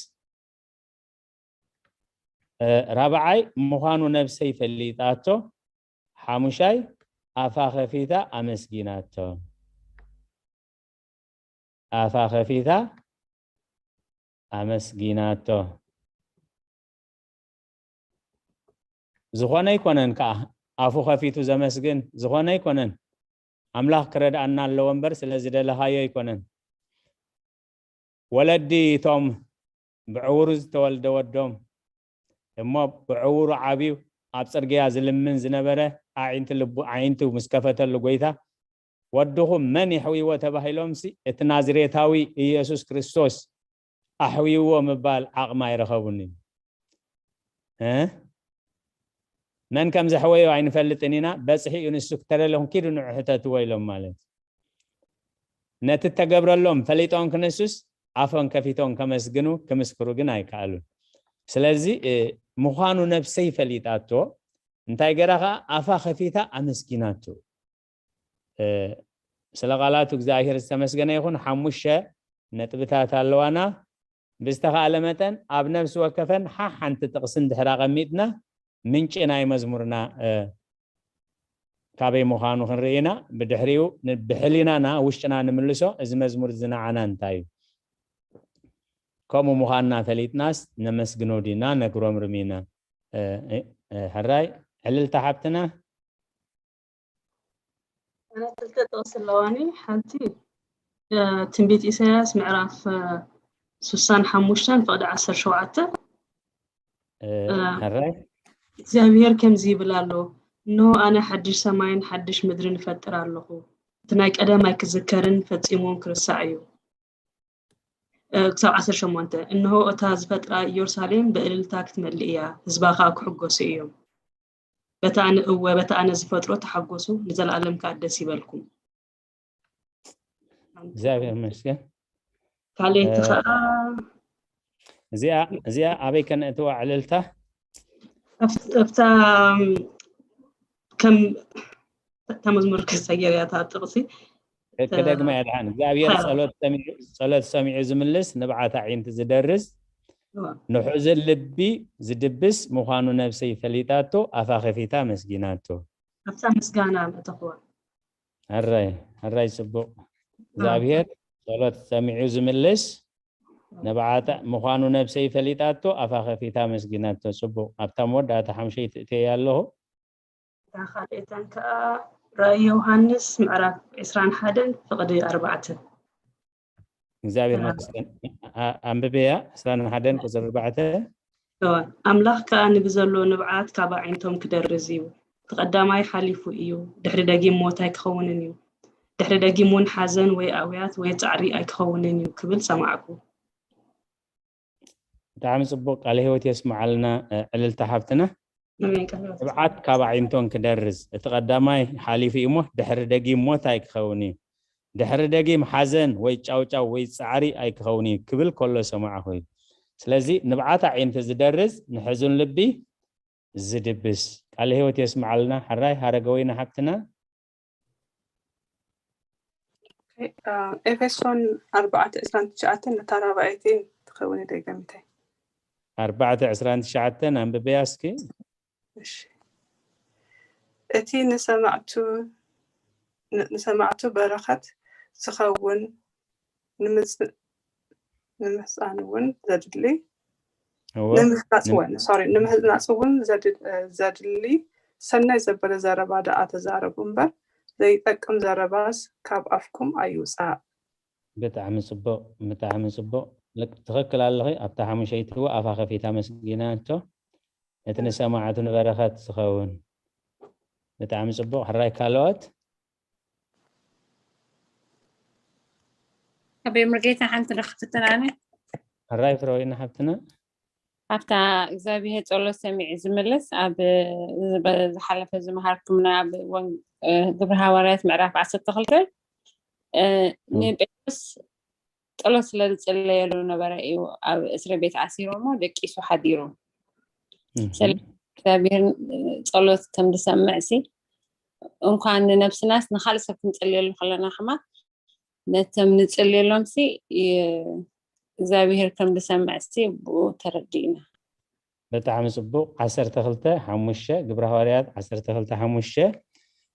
እ፣ ራብዓይ ምዃኑ ነብሰይ ፈሊጣቶ፣ ሓሙሻይ ኣፋ ከፊታ ኣመስጊናቶ። ኣፋ ከፊታ ኣመስጊናቶ። ዝኾነ ኣይኮነን ከዓ ኣፉ ከፊቱ ዘመስግን፣ ዝኾነ ኣይኮነን። ኣምላኽ ክረድኣና ኣለዎ እምበር ስለ ዝደለኻዮ ኣይኮነን። ወለዲ እቶም ብዕውሩ ዝተወልደ ወዶም እሞ ብዕውሩ ዓብዩ ኣብ ጽርግያ ዝልምን ዝነበረ ኣዒንቲ ልቡ፣ ኣዒንቱ ምስ ከፈተሉ ጎይታ፣ "ወድኹም መን የሕውይዎ?" ተባሂሎምሲ፣ "እቲ ናዝሬታዊ ኢየሱስ ክርስቶስ ኣሕውይዎ" ምባል ዓቕሚ ኣይረኸቡን እዩ። እ? መን ከም ዘሕወዮ ኣይንፈልጥን ኢና፣ በጽሒ እዩ ንሱ፣ ክተደለኹም ኪዱ ንዑ ሕተትዎ ኢሎም ማለት እዩ። ነቲ እተገብረሎም ፈሊጦም ክንሱስ ኣፎም ከፊቶም ከመስግኑ ክምስክሩ ግን ኣይከኣሉን። ስለዚ፣ እ፣ ምዃኑ ነብሰይ ፈሊጣቶ፣ እንታይ ገራ ኸዓ ኣፋ ከፊታ ኣመስጊናቶ። እ፣ ስለ ቃላቱ እግዚኣብሔር ዝተመስገነ ይኹን። ሓሙሽተ ነጥብታት ኣለዋና። ብዝተኻእለ መጠን ኣብ ነፍሲ ወከፈን ሓሓንቲ ጥቕሲ እንድሕር ኣቐሚጥና ምንጪ ናይ መዝሙርና፣ እ፣ ካበይ ምዃኑ ክንርኢ ኢና። ብድሕሪኡ ን-፣ ብሕሊናና ውሽጥና ንምልሶ፣ እዚ መዝሙር እዚ ንዓና እንታይ እዩ? ከምኡ ምዃንና ፈሊጥናስ ነመስግኖ ዲና ነግሮምርም ኢና? እ፣ እ፣ እ፣ ሕራይ ዕልልታ ሓብትና። ኣነ ክልተ ጥቕሲ ኣለዋኒ። ሓንቲ፣ እ፣ ትንቢት ኢሳያስ ምዕራፍ፣ እ፣ ስሳን ሓሙሽተን ፍቕዲ ዓሰርተ ሸውዓተ። እ፣ እ፣ ሕራይ እግዚኣብሔር ከምዚ ይብል ኣሎ፣ "እንሆ ኣነ ሓድሽ ሰማይን ሓድሽ ምድርን እፈጥር ኣለኹ፣ እቲ ናይ ቀደም ኣይክዝከርን ፈጺሙ እውን ክርሳዕ እዩ።" እ፣ ክሳብ ዓሰርተ ሸሞንተ፣ "እንሆ እታ ዝፈጥራ ኢየሩሳሌም ብእልልታ ክትመልእ እያ፣ ህዝባ ኸኣ ክሕጎሱ እዮም። በቲ ኣነ፣ እወ፣ በቲ ኣነ ዝፈጥሮ ተሓጎሱ፣ ንዘለኣለም ከኣ ደስ ይበልኩም።" እግዚኣብሔር ይመስገን። ካልኣይቲ እ፣ ኸኣ እዚኣ፣ እዚኣ ኣበይ ከነእትዋ ዕልልታ? ኣብታ፣ ኣብታ፣ ከም እታ መዝሙር ክሰየር እያ እታ ጥቕሲ። ክደግማ እየ ድሓን። እግዚኣብሔር ጸሎት ሰሚዑ፣ ጸሎት ሰሚዑ ዝምልስ፣ ንብዓት ኣዒንቲ ዝደርዝ፣ እዋ። ንሑዝን ልቢ ዝድብስ ምዃኑ ነብሰይ ፈሊጣቶ፣ ኣፋ ከፊታ ኣመስጊናቶ። ኣብታ ምስጋና መእተኽዋ። ሕራይ፣ ሕራይ ጽቡቕ። እግዚኣብሔር ጸሎት ሰሚዑ ዝምልስ፣ ንብዓት ምዃኑ ነብሰይ ፈሊጣቶ፣ ኣፋ ከፊታ ኣመስጊናቶ። ጽቡቕ። ኣብታ መወዳእታ ሓምሸይቲ እትየ ኣለኹ። እታ ካልኣይተን ከኣ ራእይ ዮሃንስ ምዕራፍ ዕስራን ሓደን ፍቕዲ ኣርባዕተ። እግዚኣብሔር እዋ። መስገን። ኣ-፣ ኣንብብያ፣ ዕስራን ሓደን ቁጽሪ ኣርባዕተ። እዋ። ኣምላኽ ከኣ ንብዘሎ ንብዓት ካብ ኣዒንቶም ክደርዝ እዩ። እቲ ቀዳማይ ሓሊፉ እዩ፣ ድሕሪ ደጊም ሞት ኣይክኸውንን እዩ። ድሕሪ ደጊም እውን ሓዘን ወይ ኣውያት ወይ ጻዕሪ ኣይክኸውንን እዩ ክብል ሰማዕኩ። ብጣዕሚ ጽቡቕ፣ ቃለ ህይወት የስምዓልና። እ፣ ዕልልታ ሓብትና። ኣሜን። ቃል ህይወት ትብዓት ካብ ኣዒንቶን ክደርዝ፣ እቲ ቀዳማይ ሓሊፉ እዩ እሞ ድሕሪ ደጊም ሞት ኣይክኸውን እዩ። ድሕሪ ደጊም ሓዘን ወይ ጫውጫው ወይ ጻዕሪ ኣይክኸውን እዩ ክብል ከሎ ሰማዕኹ እዩ። ስለዚ ንብዓት ኣዒንቲ ዝደርዝ፣ ንሕዙን ልቢ ዝድብስ። ቃለ ህይወት የስምዓልና። ሕራይ ሃረገወይና ሓብትና። ኤፌሶን ኣርባዕተ ዕስራን ትሽዓተን ነታ ራብዓይቲ ትኸውን ደገሚታይ። ኣርባዕተ ዕስራን ትሽዓተን ኣንብበያ እስኪ። እሺ። እቲ ንሰማዕቱ ንሰማዕቱ በረኸት ዝኸውን ንምጽ- ንምህጻን እውን ዘድሊ እወ። ንምህጻጽ እውን ሶሪ ንምህጻጽ እውን ዘድ- ዘድሊ ሰናይ ዘበለ ዘረባ ደኣ ተዛረቡ እምበር ዘይጠቅም ዘረባስ ካብ ኣፍኩም ኣይውጻእ። ብጣዕሚ ጽቡቕ፣ ብጣዕሚ ጽቡቕ። ልክ ትኽክል ኣለኺ። ኣብታ ሓሙሸይቲ እዋ ኣፋ ከፊታ መስጊናቶ። እቲ ንሰማዕቱ ንበረኸት ዝኸውን። ብጣዕሚ ጽቡቕ። ሕራይ ካልኦት? ኣበይ ምርጌታ ሓንቲ ዶ ክፍትን ኣነ? ሕራይ ፍረወይና ሓብትና። ኣብታ እግዚኣብሔር ጸሎት ሰሚዑ ዝምልስ ኣብ ዝሓለፈ ዝመሃርኩምና ኣብ ግብሪ ሃዋርያት ምዕራፍ ዓሰርተ ክልተ ንጴጥሮስ ጸሎት ስለ ዝጽለየሉ ነበረ እዩ ኣብ እስሪ ቤት ኣሲሮሞ ደቂሱ ሓዲሩ። ስለዚ እግዚኣብሔር ጸሎት ከም ዝሰምዕ ሲ እንኳን ንነብስናስ ንካልእ ሰብ ክንጽልየሉ ከለና ከማ ነቶም ንጽልየሎም ሲ እግዚኣብሔር ከም ዝሰምዕ ሲ ብኡ ተረዲእና። ብጣዕሚ ጽቡቕ። ዓሰርተ ክልተ ሓሙሽተ ግብረ ሃዋርያት ዓሰርተ ክልተ ሓሙሽተ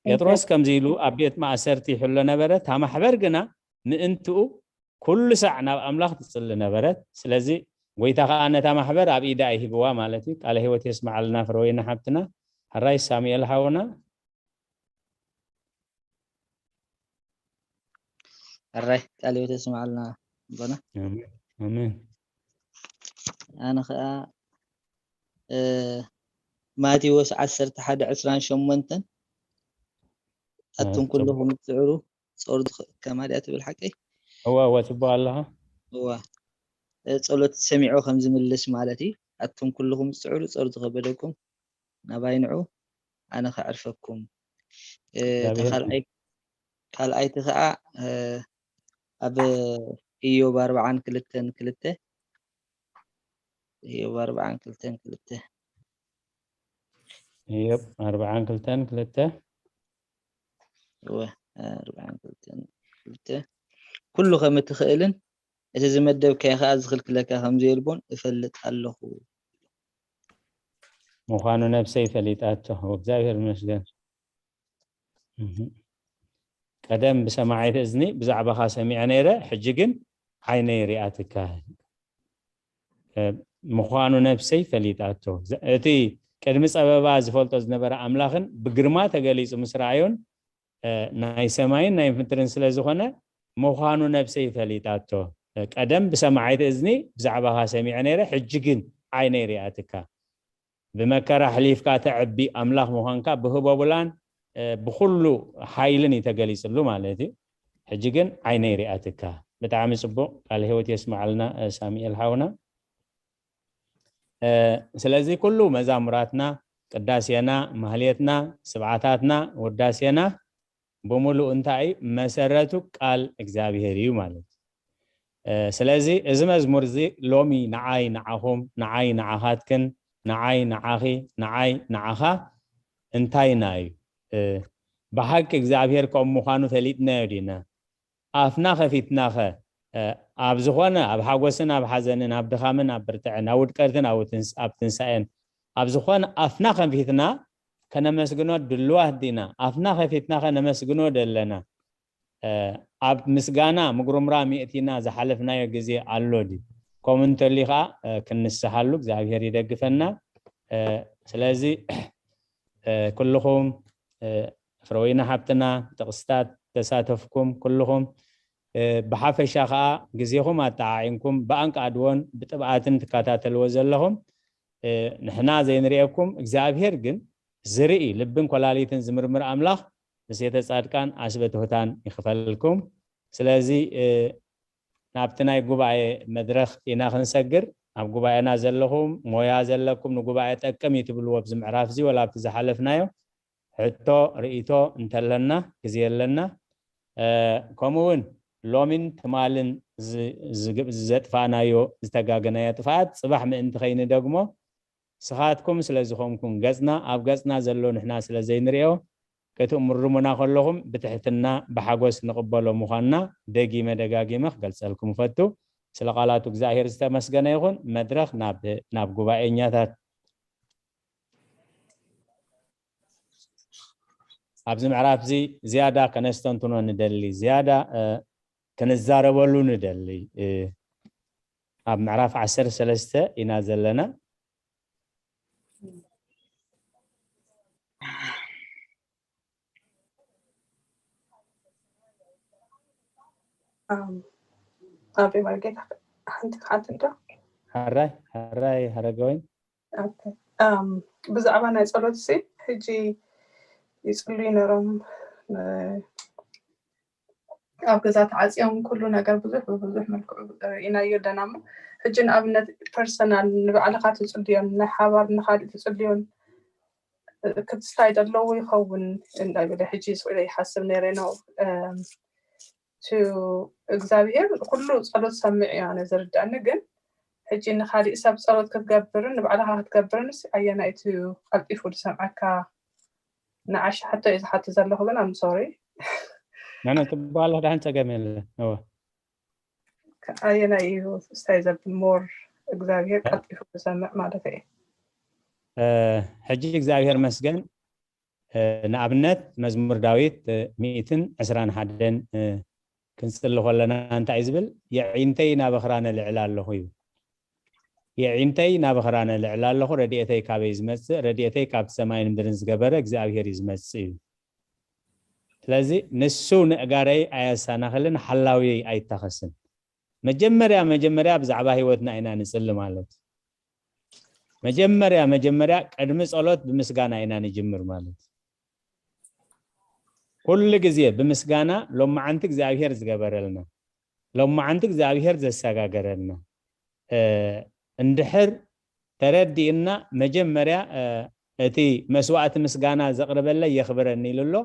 ጴጥሮስ ከምዚ ኢሉ ኣብ ቤት ማእሰርቲ ይሕሎ ነበረ። እታ ማሕበር ግና ምእንትኡ ኩሉ ሳዕ ናብ ኣምላኽ ትጽሊ ነበረት። ስለዚ ጎይታ ከኣ ነታ ማሕበር ኣብ ኢዳ ይህብዋ ማለት እዩ። ቃለ ህይወት የስምዓልና ፍረወይና ሓብትና። ሕራይ ሳሙኤል ሓውና። ሕራይ ቃለ ህይወት የስምዓልና ኣቦና። ኣሜን። ኣነ ከዓ ማቴዎስ ዓሰርተ ሓደ ዕስራን ሸሞንተን ኣቱም ኩልኹም ትስዕሩ ጾር ከማድያ ትብል ሓቀይ? እወ እወ፣ ጽቡቕ ኣለኻ። እዋ ጸሎት ሰሚዖ ከም ዝምልስ ማለት እዩ። ኣቱም ኩልኹም ትስዕሩ ጾር ዝኸበደኩም ናባይ ንዑ ኣነ ከዕርፈኩም። ካልኣይቲ ከዓ ኣብ ኢዮብ ኣርባዓን ክልተን ክልተ ኢዮብ ኣርባዓን ክልተን ክልተ ኢዮብ ኣርባዓን ክልተን ክልተ እወ ኣርባዓን ክልተን ክልተ ኩሉ ከም እትኽእልን እቲ ዝመደብካዮ ከዓ ዝኽልክለካ ከም ዘየልቦን እፈልጥ ኣለኹ። ምዃኑ ነብሰይ ፈሊጣቶ። እግዚኣብሔር ይመስገን። ቀደም ብሰማዒት እዝኒ ብዛዕባኻ ሰሚዐ ነይረ፣ ሕጂ ግን ዓይነይ ሪኣትካ ምዃኑ ነብሰይ ፈሊጣቶ። እቲ ቅድሚ ጸበባ ዝፈልጦ ዝነበረ ኣምላኽን ብግርማ ተገሊጹ ምስ ረኣዮን ናይ ሰማይን ናይ ምድርን ስለ ዝኾነ ምዃኑ ነብሰይ ፈሊጣቶ። ቀደም ብሰማዒት እዝኒ ብዛዕባኻ ሰሚዐ ነይረ፣ ሕጂ ግን ዓይነይ ሪኣትካ። ብመከራ ኣሕሊፍካ ተዕቢ ኣምላኽ ምዃንካ ብህቦብላን ብኹሉ ሓይልን እዩ ተገሊጽሉ ማለት እዩ። ሕጂ ግን ዓይነይ ሪኣትካ። ብጣዕሚ ጽቡቕ ቃል ህይወት የስምዓልና ሳሙኤል ሓውና። ስለዚ ኩሉ መዛሙራትና፣ ቅዳሴና፣ ማህሌትና፣ ስብዓታትና፣ ውዳሴና ብምሉእ እንታይ እዩ? መሰረቱ ቃል እግዚኣብሔር እዩ ማለት እዩ። ስለዚ እዚ መዝሙር እዚ ሎሚ ንዓይ ንዓኹም፣ ንዓይ ንዓኻትክን፣ ንዓይ ንዓኺ፣ ንዓይ ንዓኻ እንታይና እዩ? ብሓቂ እግዚኣብሔር ከምኡ ምዃኑ ፈሊጥናዮ ዲና? ኣፍና ከፊትናኸ ኣብ ዝኾነ ኣብ ሓጎስን ኣብ ሓዘንን ኣብ ድኻምን ኣብ ብርትዕን ኣብ ውድቀትን ኣብ ትንሳኤን ኣብ ዝኾነ ኣፍና ከፊትና ከነመስግኖ ድልዋት ዲና? ኣፍና ከፊትና ከነመስግኖ ደለና? ኣብ ምስጋና ምጉርምራም የእቲና ዝሓለፍናዮ ግዜ ኣሎ ድዩ? ከምኡ እንተልዩ ከዓ ክንስሓሉ እግዚኣብሔር ይደግፈና። ስለዚ ኩልኹም ፍረወይና ሓብትና ጥቕስታት ተሳተፍኩም ኩልኹም ብሓፈሻ ከዓ ግዜኹም ኣጠዓዒምኩም ብኣንቃድዎን ብጥብኣትን ትከታተልዎ ዘለኹም ንሕና ዘይንርእየኩም እግዚኣብሔር ግን ዝርኢ ልብን ኮላሊትን ዝምርምር ኣምላኽ ንሴተ ጻድቃን ኣስበ ትሑታን ይኽፈልኩም። ስለዚ ናብቲ ናይ ጉባኤ መድረኽ ኢና ክንሰግር። ኣብ ጉባኤና ዘለኹም ሞያ ዘለኩም ንጉባኤ ጠቅም እዩ ትብልዎ ኣብዚ ምዕራፍ እዚ ወላ ኣብቲ ዝሓለፍናዮ ሕቶ ርእይቶ እንተለና ግዜ ኣለና። ከምኡ እውን ሎሚን ትማልን ዘጥፋእናዮ ዝተጋገናዮ ጥፍኣት ፅባሕ ምእንቲ ከይንደግሞ ስኻትኩም ስለ ዝኾንኩም ገፅና ኣብ ገፅና ዘሎ ንሕና ስለ ዘይንሪኦ ክትእምርሙና ከለኹም ብትሕትና ብሓጎስ ንቕበሎ ምዃንና ደጊመ ደጋጊመ ክገልፀልኩም እፈቱ። ስለ ቃላቱ እግዚኣብሔር ዝተመስገነ ይኹን። መድረኽ ናብ ጉባኤኛታት። ኣብዚ ምዕራፍ እዚ ዝያዳ ከነስተንትኖ ንደሊ፣ ዝያዳ ክንዛረበሉ ንደሊ። ኣብ ምዕራፍ ዓሰርተ ሰለስተ ኢና ዘለና። ኣቤ መርጌታ ሓንቲ ሓንቲ ዶ ሓራይ ሓራይ ሓረገወይን ብዛዕባ ናይ ጸሎት ሲ ሕጂ ይጽልዩ ነሮም ኣብ ገዛ ተዓጽዮም ኩሉ ነገር ብዙሕ ብብዙሕ መልክዑ ርኢናዮ ኣለና እሞ ሕጂ ንኣብነት ፐርሰናል ንባዕልኻ ትጽልዮን ናይ ሓባር ንካልእ ትጽልዮን ክስታይ ዘለዎ ይኸውን እንዳይበለ ሕጂ ስለ ይሓስብ ነይረ ነው ቱ እግዚኣብሔር ኩሉ ጸሎት ሰምዕ እዩ ኣነ ዝርዳእኒ ግን ሕጂ ንካሊእ ሰብ ጸሎት ክትገብርን ንባዕልካ ክትገብርን ኣየናይ እቲ ቀልጢፉ ዝሰምዐካ ንዓሽ ሕቶ እዩ ዝሓት ዘለኹ ግን ኣም ሶሪ ናነ ትባሎ ዳሕን ጸገም የለ እወ ኣየናይ እዩ ስታይ ዘብል ሞር እግዚኣብሔር ቀልጢፉ ዝሰምዕ ማለት እዩ ሕጂ እግዚኣብሔር መስገን ንኣብነት መዝሙር ዳዊት ሚእትን ዕስራን ሓደን ክንፅሊ ከለና እንታይ ዝብል የዒንተይ ናብ ኣኽራን ልዕል ኣለኹ እዩ የዒንተይ ናብ ኣኽራን ልዕል ኣለኹ ረድኤተይ ካበይ ዝመፅእ ረድኤተይ ካብቲ ሰማይን ምድርን ዝገበረ እግዚኣብሔር እዩ ዝመፅእ እዩ ስለዚ ንሱ ንእጋረይ ኣየሳናኽልን ሓላውየይ ኣይታኸስን መጀመርያ መጀመርያ ብዛዕባ ህይወትና ኢና ንፅሊ ማለት መጀመርያ መጀመርያ ቅድሚ ጸሎት ብምስጋና ኢና ንጅምር ማለት ኩሉ ግዜ ብምስጋና ሎማዓንቲ እግዚኣብሔር ዝገበረልና ሎማዓንቲ እግዚኣብሔር ዘሰጋገረልና እንድሕር ተረዲእና መጀመርያ እቲ መስዋእቲ ምስጋና ዘቕርበለይ የኽብረኒ ኢሉ ኣሎ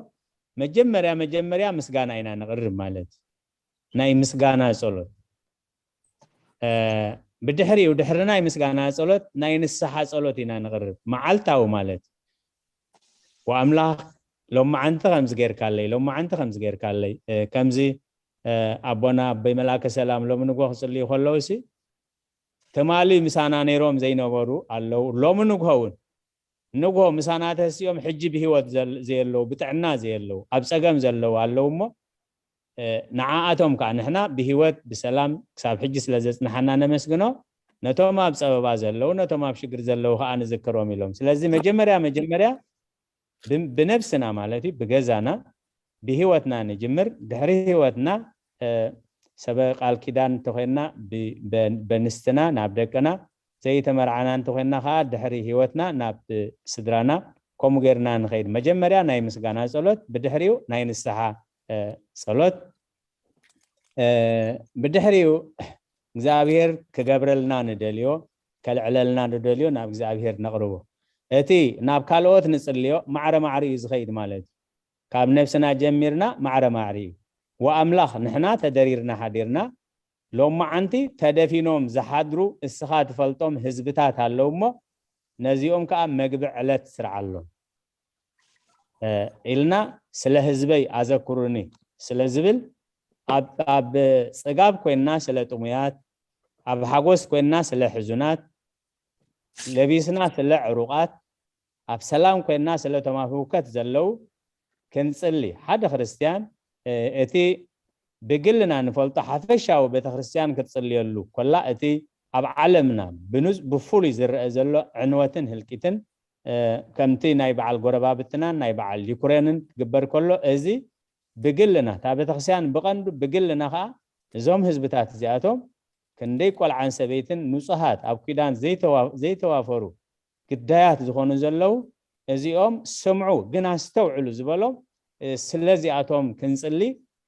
መጀመርያ መጀመርያ ምስጋና ኢና ንቕርብ ማለት ናይ ምስጋና ጸሎት ብድሕሪኡ ድሕሪ ናይ ምስጋና ጸሎት ናይ ንስሓ ጸሎት ኢና ንቕርብ መዓልታዊ ማለት ወኣምላኽ ሎመዓንቲ ከምዚ ጌርካለይ ሎመዓንቲ ከምዚ ጌርካለይ ከምዚ ኣቦና ኣቦይ መላከ ሰላም ሎሚ ንጎ ክጽልዩ ከለውሲ ትማሊ ምሳና ነይሮም ዘይነበሩ ኣለዉ ሎሚ ንግሆ እውን ንግሆ ምሳና ተሲኦም ሕጂ ብህይወት ዘየለዉ ብጥዕና ዘየለዉ ኣብ ጸገም ዘለዉ ኣለዉ እሞ ንዓኣቶም ከዓ ንሕና ብህይወት ብሰላም ክሳብ ሕጂ ስለ ዘጽንሓና ነመስግኖ ነቶም ኣብ ጸበባ ዘለዉ ነቶም ኣብ ሽግር ዘለዉ ከዓ ንዝክሮም ኢሎም ስለዚ መጀመርያ መጀመርያ ብነብስና ማለት እዩ ብገዛና ብህይወትና ንጅምር ድሕሪ ህይወትና ሰበ ቃል ኪዳን እንተኮይንና በንስትና ናብ ደቅና ዘይተመርዓና እንተኮይንና ከዓ ድሕሪ ህይወትና ናብ ስድራና ከምኡ ገይርና ንኸይድ መጀመርያ ናይ ምስጋና ጸሎት ብድሕሪኡ ናይ ንስሓ ጸሎት ብድሕሪኡ እግዚኣብሔር ክገብረልና ንደልዮ ከልዕለልና ንደልዮ ናብ እግዚኣብሔር ነቕርቦ እቲ ናብ ካልኦት ንጽልዮ ማዕረ ማዕሪ እዩ ዝኸይድ ማለት እዩ ካብ ነብስና ጀሚርና ማዕረ ማዕሪ እዩ ወኣምላኽ ንሕና ተደሪርና ሓዲርና ሎማዓንቲ ተደፊኖም ዝሓድሩ እስኻ ትፈልጦም ህዝብታት ኣለዉ እሞ ነዚኦም ከዓ መግቢ ዕለት ስርዓሎም ኢልና ስለ ህዝበይ ኣዘክሩኒ ስለ ዝብል ኣብ ፅጋብ ኮይንና ስለ ጥሙያት ኣብ ሓጎስ ኮይንና ስለ ሕዙናት ለቢስና ስለ ዕሩቓት ኣብ ሰላም ኮይንና ስለቶም ኣብ ህውከት ዘለዉ ክንፅሊ ሓደ ክርስትያን እቲ ብግልና ንፈልጦ ሓፈሻዊ ቤተክርስትያን ክትፅልየሉ ኮላ እቲ ኣብ ዓለምና ብፍሉይ ዝረአ ዘሎ ዕንወትን ህልቂትን ከምቲ ናይ በዓል ጎረባብትናን ናይ በዓል ዩክሬንን ክግበር ከሎ እዚ ብግልና እታ ቤተክርስትያን ብቐንዱ ብግልና ከዓ እዞም ህዝብታት እዚኣቶም ክንደይ ቆልዓን ሰበይትን ንፁሃት ኣብ ኪዳን ዘይተዋፈሩ ግዳያት ዝኾኑ ዘለዉ እዚኦም ስምዑ ግን ኣስተውዕሉ ዝበሎም ስለዚኣቶም ክንፅሊ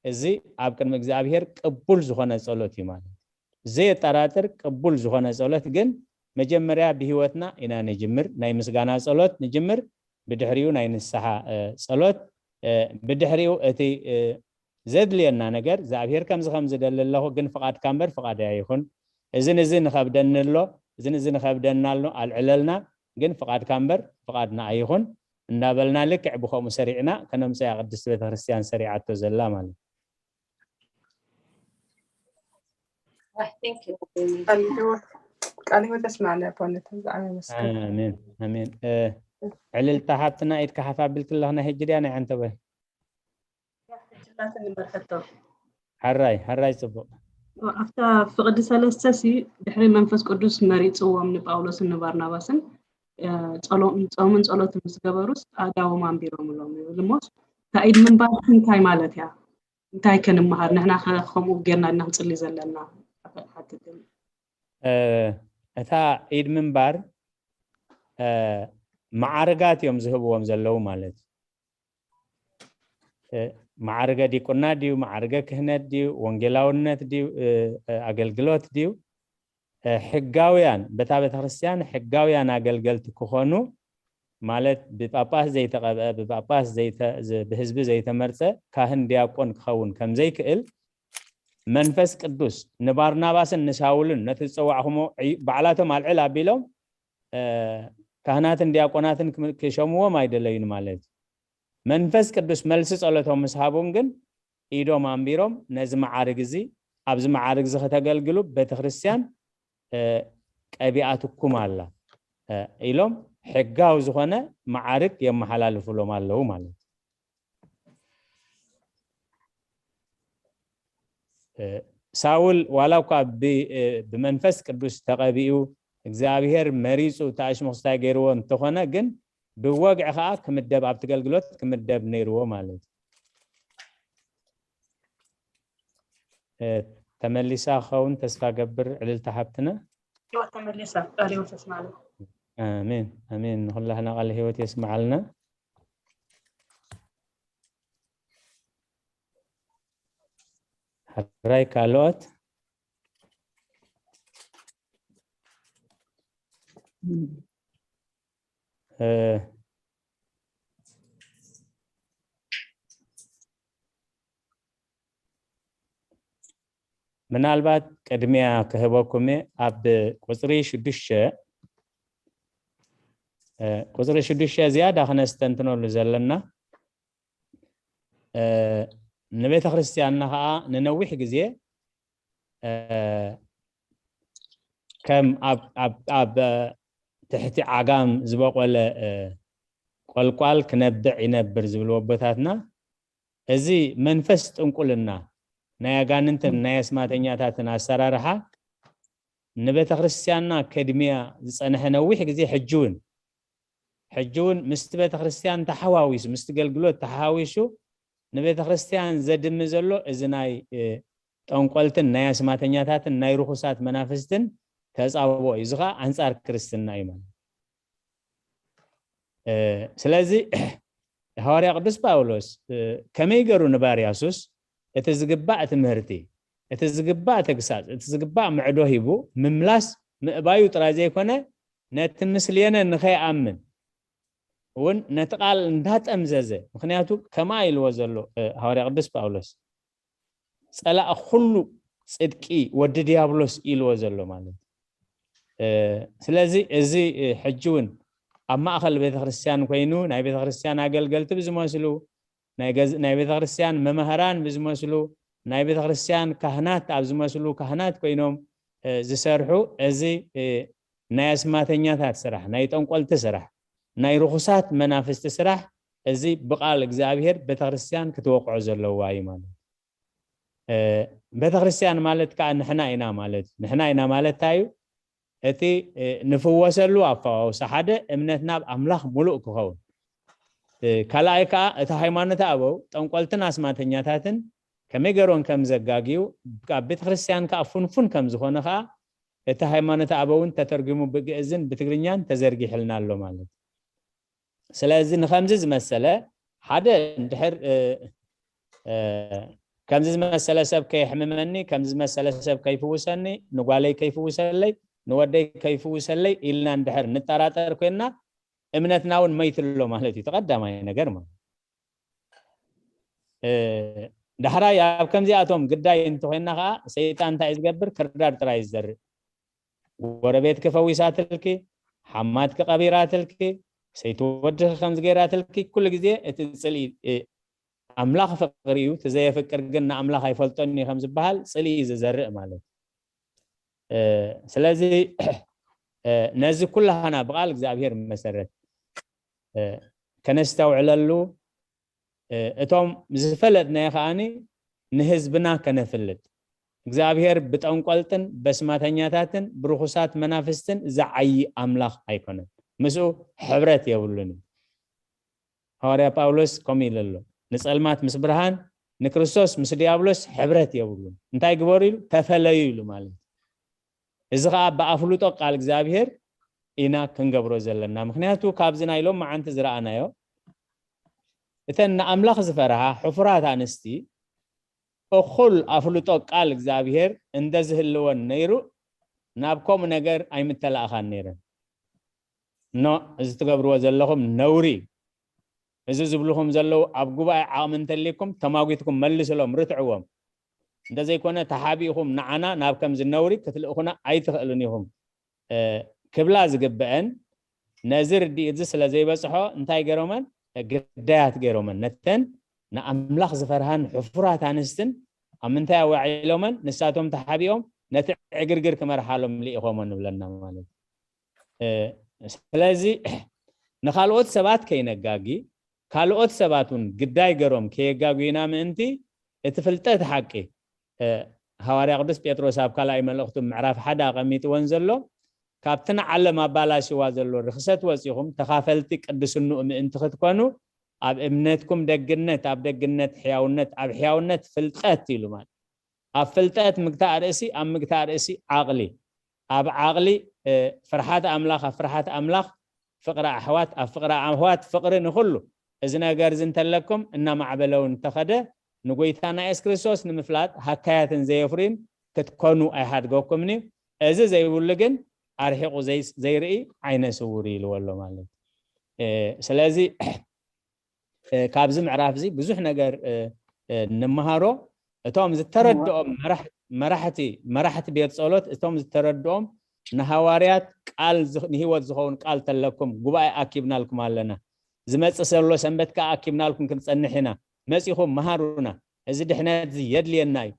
እዚ ኣብ ቅድሚ እግዚኣብሔር ቅቡል ዝኾነ ጸሎት እዩ ማለት ዘየጠራጥር ቅቡል ዝኾነ ጸሎት ግን መጀመርያ ብህይወትና ኢና ንጅምር። ናይ ምስጋና ጸሎት ንጅምር፣ ብድሕሪኡ ናይ ንስሓ ጸሎት፣ ብድሕሪኡ እቲ ዘድልየና ነገር እግዚኣብሔር ከምዚ ከም ዝደሊ ኣለኹ፣ ግን ፍቓድካ እምበር ፍቓደይ ኣይኹን፣ እዝን እዚ ንኸብደኒ ኣሎ፣ እዝን እዚ ንኸብደና ኣሎ ኣልዕለልና፣ ግን ፍቓድካ እምበር ፍቓድና ኣይኹን እንዳበልና ልክዕ ብኸምኡ ሰሪዕና ከነምፅያ ቅድስቲ ቤተክርስትያን ሰሪዓቶ ዘላ ማለት። ቃል ህይወት የስማዕና። ኣሜን ኣሜን። ዕልልታ ሓብትና ኢድካ ሓፍ ኣቢልክለኽና ሕጂ ድያ ናይ ዓንተበ? ሕራይ ሕራይ ጽቡቕ። ኣብታ ፍቕዲ ሰለስተ ሲ ድሕሪ መንፈስ ቅዱስ መሪጽዎም ንጳውሎስን ንባርናባስን ጾምን ጸሎትን ምስ ገበሩስ ኣእዳዎም ኣንቢሮምሎም ይብል እሞስ እታ ኢድ ምንባር እንታይ ማለት እያ? እንታይ ክንመሃር ንሕና ከምኡ ጌርና ኢና ክንጽሊ ዘለና? እታ ኢድ ምንባር መዓርጋት እዮም ዝህብዎም ዘለዉ ማለት እዩ። መዓርገ ዲቁና ድዩ፣ መዓርገ ክህነት ድዩ፣ ወንጌላውነት ድዩ፣ ኣገልግሎት ድዩ፣ ሕጋውያን በታ ቤተክርስትያን ሕጋውያን ኣገልገልቲ ክኾኑ ማለት ብጳጳስ ዘይተቐብአ ብጳጳስ ብህዝቢ ዘይተመርፀ ካህን ዲያቆን ክኸውን ከምዘይክእል መንፈስ ቅዱስ ንባርናባስን ንሳውልን ነቲ ዝፀዋዕኹሞ ባዕላቶም ኣልዕል ኣቢሎም ካህናትን ዲያቆናትን ክሸምዎም ኣይደለዩን ማለት እዩ። መንፈስ ቅዱስ መልሲ ጸሎቶም ምስ ሃቦም ግን ኢዶም ኣንቢሮም ነዚ መዓርግ እዚ ኣብዚ መዓርግ እዚ ከተገልግሉ ቤተክርስትያን ቀቢኣትኩም ኣላ ኢሎም ሕጋዊ ዝኾነ መዓርግ የመሓላልፉሎም ኣለዉ ማለት እዩ። ሳውል ዋላ እኳ ብመንፈስ ቅዱስ ተቐቢኡ እግዚኣብሔር መሪፁ ተኣሽሙኽስታይ ገይርዎ እንተኾነ ግን ብወግዒ ከዓ ክምደብ ኣብቲ ገልግሎት ክምደብ ነይርዎ ማለት እዩ። ተመሊሳ ክኸውን ተስፋ ገብር ዕልልታ ሓብትና። ተመሊሳ ቃል ህይወት የስማዕና። ኣሜን ኣሜን። ንኩላህና ቃል ህይወት የስማዓልና። ሕራይ ካልኦት ምናልባት ቅድሚያ ክህበኩም ኣብ ቁፅሪ ሽዱሽተ ቁፅሪ ሽዱሽተ ዝያዳ ክነስተንትነሉ ዘለና ንቤተ ክርስቲያንና ከዓ ንነዊሕ ግዜ ከም ኣብ ትሕቲ ዓጋም ዝበቆለ ቆልቋል ክነብዕ ይነብር ዝብልዎ ኣቦታትና እዚ መንፈስ ጥንቁልና ናይ ኣጋንንትን ናይ ኣስማተኛታትን ኣሰራርሓ ንቤተ ክርስቲያንና ከድምያ ዝፀንሐ ነዊሕ ግዜ ሕጂ እውን ሕጂ እውን ምስቲ ቤተ ክርስቲያን ተሓዋዊሱ ምስቲ ገልግሎት ተሓዋዊሱ ንቤተ ክርስቲያን ዘድሚ ዘሎ እዚ ናይ ጠንቆልትን ናይ ኣስማተኛታትን ናይ ርኹሳት መናፍስትን ተፃብኦ እዩ። እዚ ከዓ ኣንፃር ክርስትና እዩ ማለት። ስለዚ ሃዋርያ ቅዱስ ጳውሎስ ከመይ ገሩ ንባርያሱስ እቲ ዝግባእ ትምህርቲ፣ እቲ ዝግባእ ተግሳጽ፣ እቲ ዝግባእ ምዕዶ ሂቡ ምምላስ ምእባዩ ጥራይ ዘይኮነ ነቲ ምስልየነ ንኸይኣምን እውን ነቲ ቃል እንዳጠምዘዘ ምክንያቱ ከማ ኢልዎ ዘሎ ሃዋርያ ቅዱስ ጳውሎስ ጸላእ ኩሉ ጽድቂ ወዲ ዲያብሎስ ኢልዎ ዘሎ ማለት እዩ። ስለዚ እዚ ሕጂ እውን ኣብ ማእኸል ቤተክርስትያን ኮይኑ ናይ ቤተክርስትያን ኣገልገልቲ ብዝመስሉ ናይ ቤተክርስትያን መምህራን ብዝመስሉ ናይ ቤተክርስትያን ካህናት ኣብ ዝመስሉ ካህናት ኮይኖም ዝሰርሑ እዚ ናይ ኣስማተኛታት ስራሕ ናይ ጠንቆልቲ ስራሕ ናይ ርኹሳት መናፍስቲ ስራሕ እዚ ብቃል እግዚኣብሔር ቤተክርስትያን ክትወቅዖ ዘለዋ እዩ ማለት እዩ። ቤተክርስትያን ማለት ከዓ ንሕና ኢና ማለት እዩ። ንሕና ኢና ማለት እንታይ እዩ? እቲ ንፍወሰሉ ኣፈዋውሳ ሓደ እምነትና ኣብ ኣምላኽ ሙሉእ ክኸውን ካልኣይ ከዓ እቲ ሃይማኖት ኣበው ጠንቆልትን ኣስማተኛታትን ከመይ ገይሮም ከም ዘጋግዩ ኣብ ቤተክርስትያን ከዓ ፍንፉን ከም ዝኾነ ከዓ እቲ ሃይማኖት ኣበውን ተተርጉሙ ብግእዝን ብትግርኛን ተዘርጊሕልና ኣሎ ማለት እዩ። ስለዚ ንከምዚ ዝመሰለ ሓደ እንድሕር ከምዚ ዝመሰለ ሰብ ከየሕምመኒ፣ ከምዚ ዝመሰለ ሰብ ከይፍውሰኒ፣ ንጓለይ ከይፍውሰለይ፣ ንወደይ ከይፍውሰለይ ኢልና እንድሕር ንጠራጠር ኮይንና፣ እምነትና እውን መይትሎ ማለት እዩ። ተቐዳማይ ነገር ማለት ዳሕራይ ኣብ ከምዚኣቶም ግዳይ እንተኮይንና ከዓ ሰይጣን እንታይ እዩ ዝገብር? ክርዳድ ጥራይ እዩ ዝዘርእ። ጎረቤትኪ ፈዊሳትልኪ፣ ሓማትኪ ቀቢራትልኪ፣ ሰይቲ ወድኺ ከምዚ ገይራትልኪ፣ ኩሉ ግዜ እቲ ፅልኢ ኣምላኽ ፍቅሪ እዩ፣ እቲ ዘየፍቅር ግን ንኣምላኽ ኣይፈልጦን እዩ ከም ዝበሃል ፅልኢ እዩ ዝዘርእ ማለት እዩ። ስለዚ ነዚ ኩላህና ብቃል እግዚኣብሔር መሰረት ከነስተውዕለሉ፣ እቶም ዝፈለጥናዮ ከዓኒ ንህዝብና ከነፍልጥ፣ እግዚኣብሔር ብጠንቆልጥን በስማተኛታትን ብርኹሳት መናፍስትን ዝዓዪ ኣምላኽ ኣይኮነን። ምስኡ ሕብረት የብሉን እዩ። ሃዋርያ ጳውሎስ ከምኡ ኢሉ ኣሎ፣ "ንጸልማት ምስ ብርሃን፣ ንክርስቶስ ምስ ዲያብሎስ ሕብረት የብሉን። እንታይ ግበሩ?" ኢሉ፣ "ተፈለዩ" ኢሉ ማለት እዩ። እዚ ኸዓ ብኣፍልጦ ቃል እግዚኣብሔር ኢና ክንገብሮ ዘለና። ምኽንያቱ ካብዚ ናይ ሎም መዓንቲ ዝረኣናዮ፣ እተን ንኣምላኽ ዝፈርሃ ሕፉራት ኣንስቲ እኹል ኣፍልጦ ቃል እግዚኣብሔር እንደ ዝህልወን ነይሩ፣ ናብ ከምኡ ነገር ኣይምተላእኻን ነይረን። "ኖ፣ እዚ ትገብርዎ ዘለኹም ነውሪ እዩ። እዚ ዝብልኹም ዘለዉ ኣብ ጉባኤ ዓቕሚ እንተልይኩም ተማጒትኩም መልስሎም፣ ርትዕዎም። እንተዘይኮነ ተሓቢእኹም ንዓና ናብ ከምዚ ነውሪ ክትልእኹና ኣይትኽእሉን ኢኹም" ክብላ ዝግበአን፣ ነዚ ርድኢት እዚ ስለ ዘይበጽሖ እንታይ ገይሮመን? ግዳያት ገይሮመን። ነተን ንኣምላኽ ዝፈርሃን ሕፉራት ኣንስትን ኣብ ምንታይ ኣዋዒሎመን? ንሳቶም ተሓቢኦም ነቲ ዕግርግር ክመርሓሎም ልኢኾሞ ንብለና ማለት እዩ። ስለዚ ንኻልኦት ሰባት ከይነጋጊ፣ ካልኦት ሰባት እውን ግዳይ ገይሮም ከየጋጉዩና ምእንቲ እቲ ፍልጠት ሓቂ፣ ሃዋርያ ቅዱስ ጴጥሮስ ኣብ ካልኣይ መልእኽቱ ምዕራፍ ሓደ ኣቐሚጥወን ዘሎ፣ ካብቲ ንዓለም ኣባላሽዋ ዘሎ ርኽሰት ወፂኹም ተኻፈልቲ ቅድስንኡ ምእንቲ ክትኮኑ፣ ኣብ እምነትኩም ደግነት፣ ኣብ ደግነት ሕያውነት፣ ኣብ ሕያውነት ፍልጠት ኢሉ ማለት፣ ኣብ ፍልጠት ምግታእ ርእሲ፣ ኣብ ምግታእ ርእሲ ዓቕሊ፣ ኣብ ዓቕሊ ፍርሓት ኣምላኽ፣ ኣብ ፍርሓት ኣምላኽ ፍቕሪ ኣሕዋት፣ ኣብ ፍቕሪ ኣሕዋት ፍቕሪ ንኹሉ። እዚ ነገር እዚ እንተለኩም እናማዕበለ እውን እንተኸደ ንጎይታና የሱስ ክርስቶስ ንምፍላጥ ሃካያትን ዘየፍርዩን ክትኮኑ ኣይሃድገኩምን እዩ። እዚ ዘይብሉ ግን ኣርሒቑ ዘይርኢ ዓይነ ስውር እዩ ኢልዎ ኣሎ ማለት እዩ። ስለዚ ካብዚ ምዕራፍ እዚ ብዙሕ ነገር ንምሃሮ። እቶም ዝተረድኦም መራሕቲ መራሕቲ ቤት ጸሎት፣ እቶም ዝተረድኦም ንሃዋርያት ቃል ንህይወት ዝኸውን ቃል ተለኩም ጉባኤ ኣኪብናልኩም ኣለና፣ ዝመጽእ ዘሎ ሰንበት ከዓ ኣኪብናልኩም ክንጸንሕ ኢና፣ መጺኹም መሃሩና፣ እዚ ድሕነት እዚ የድልየና እዩ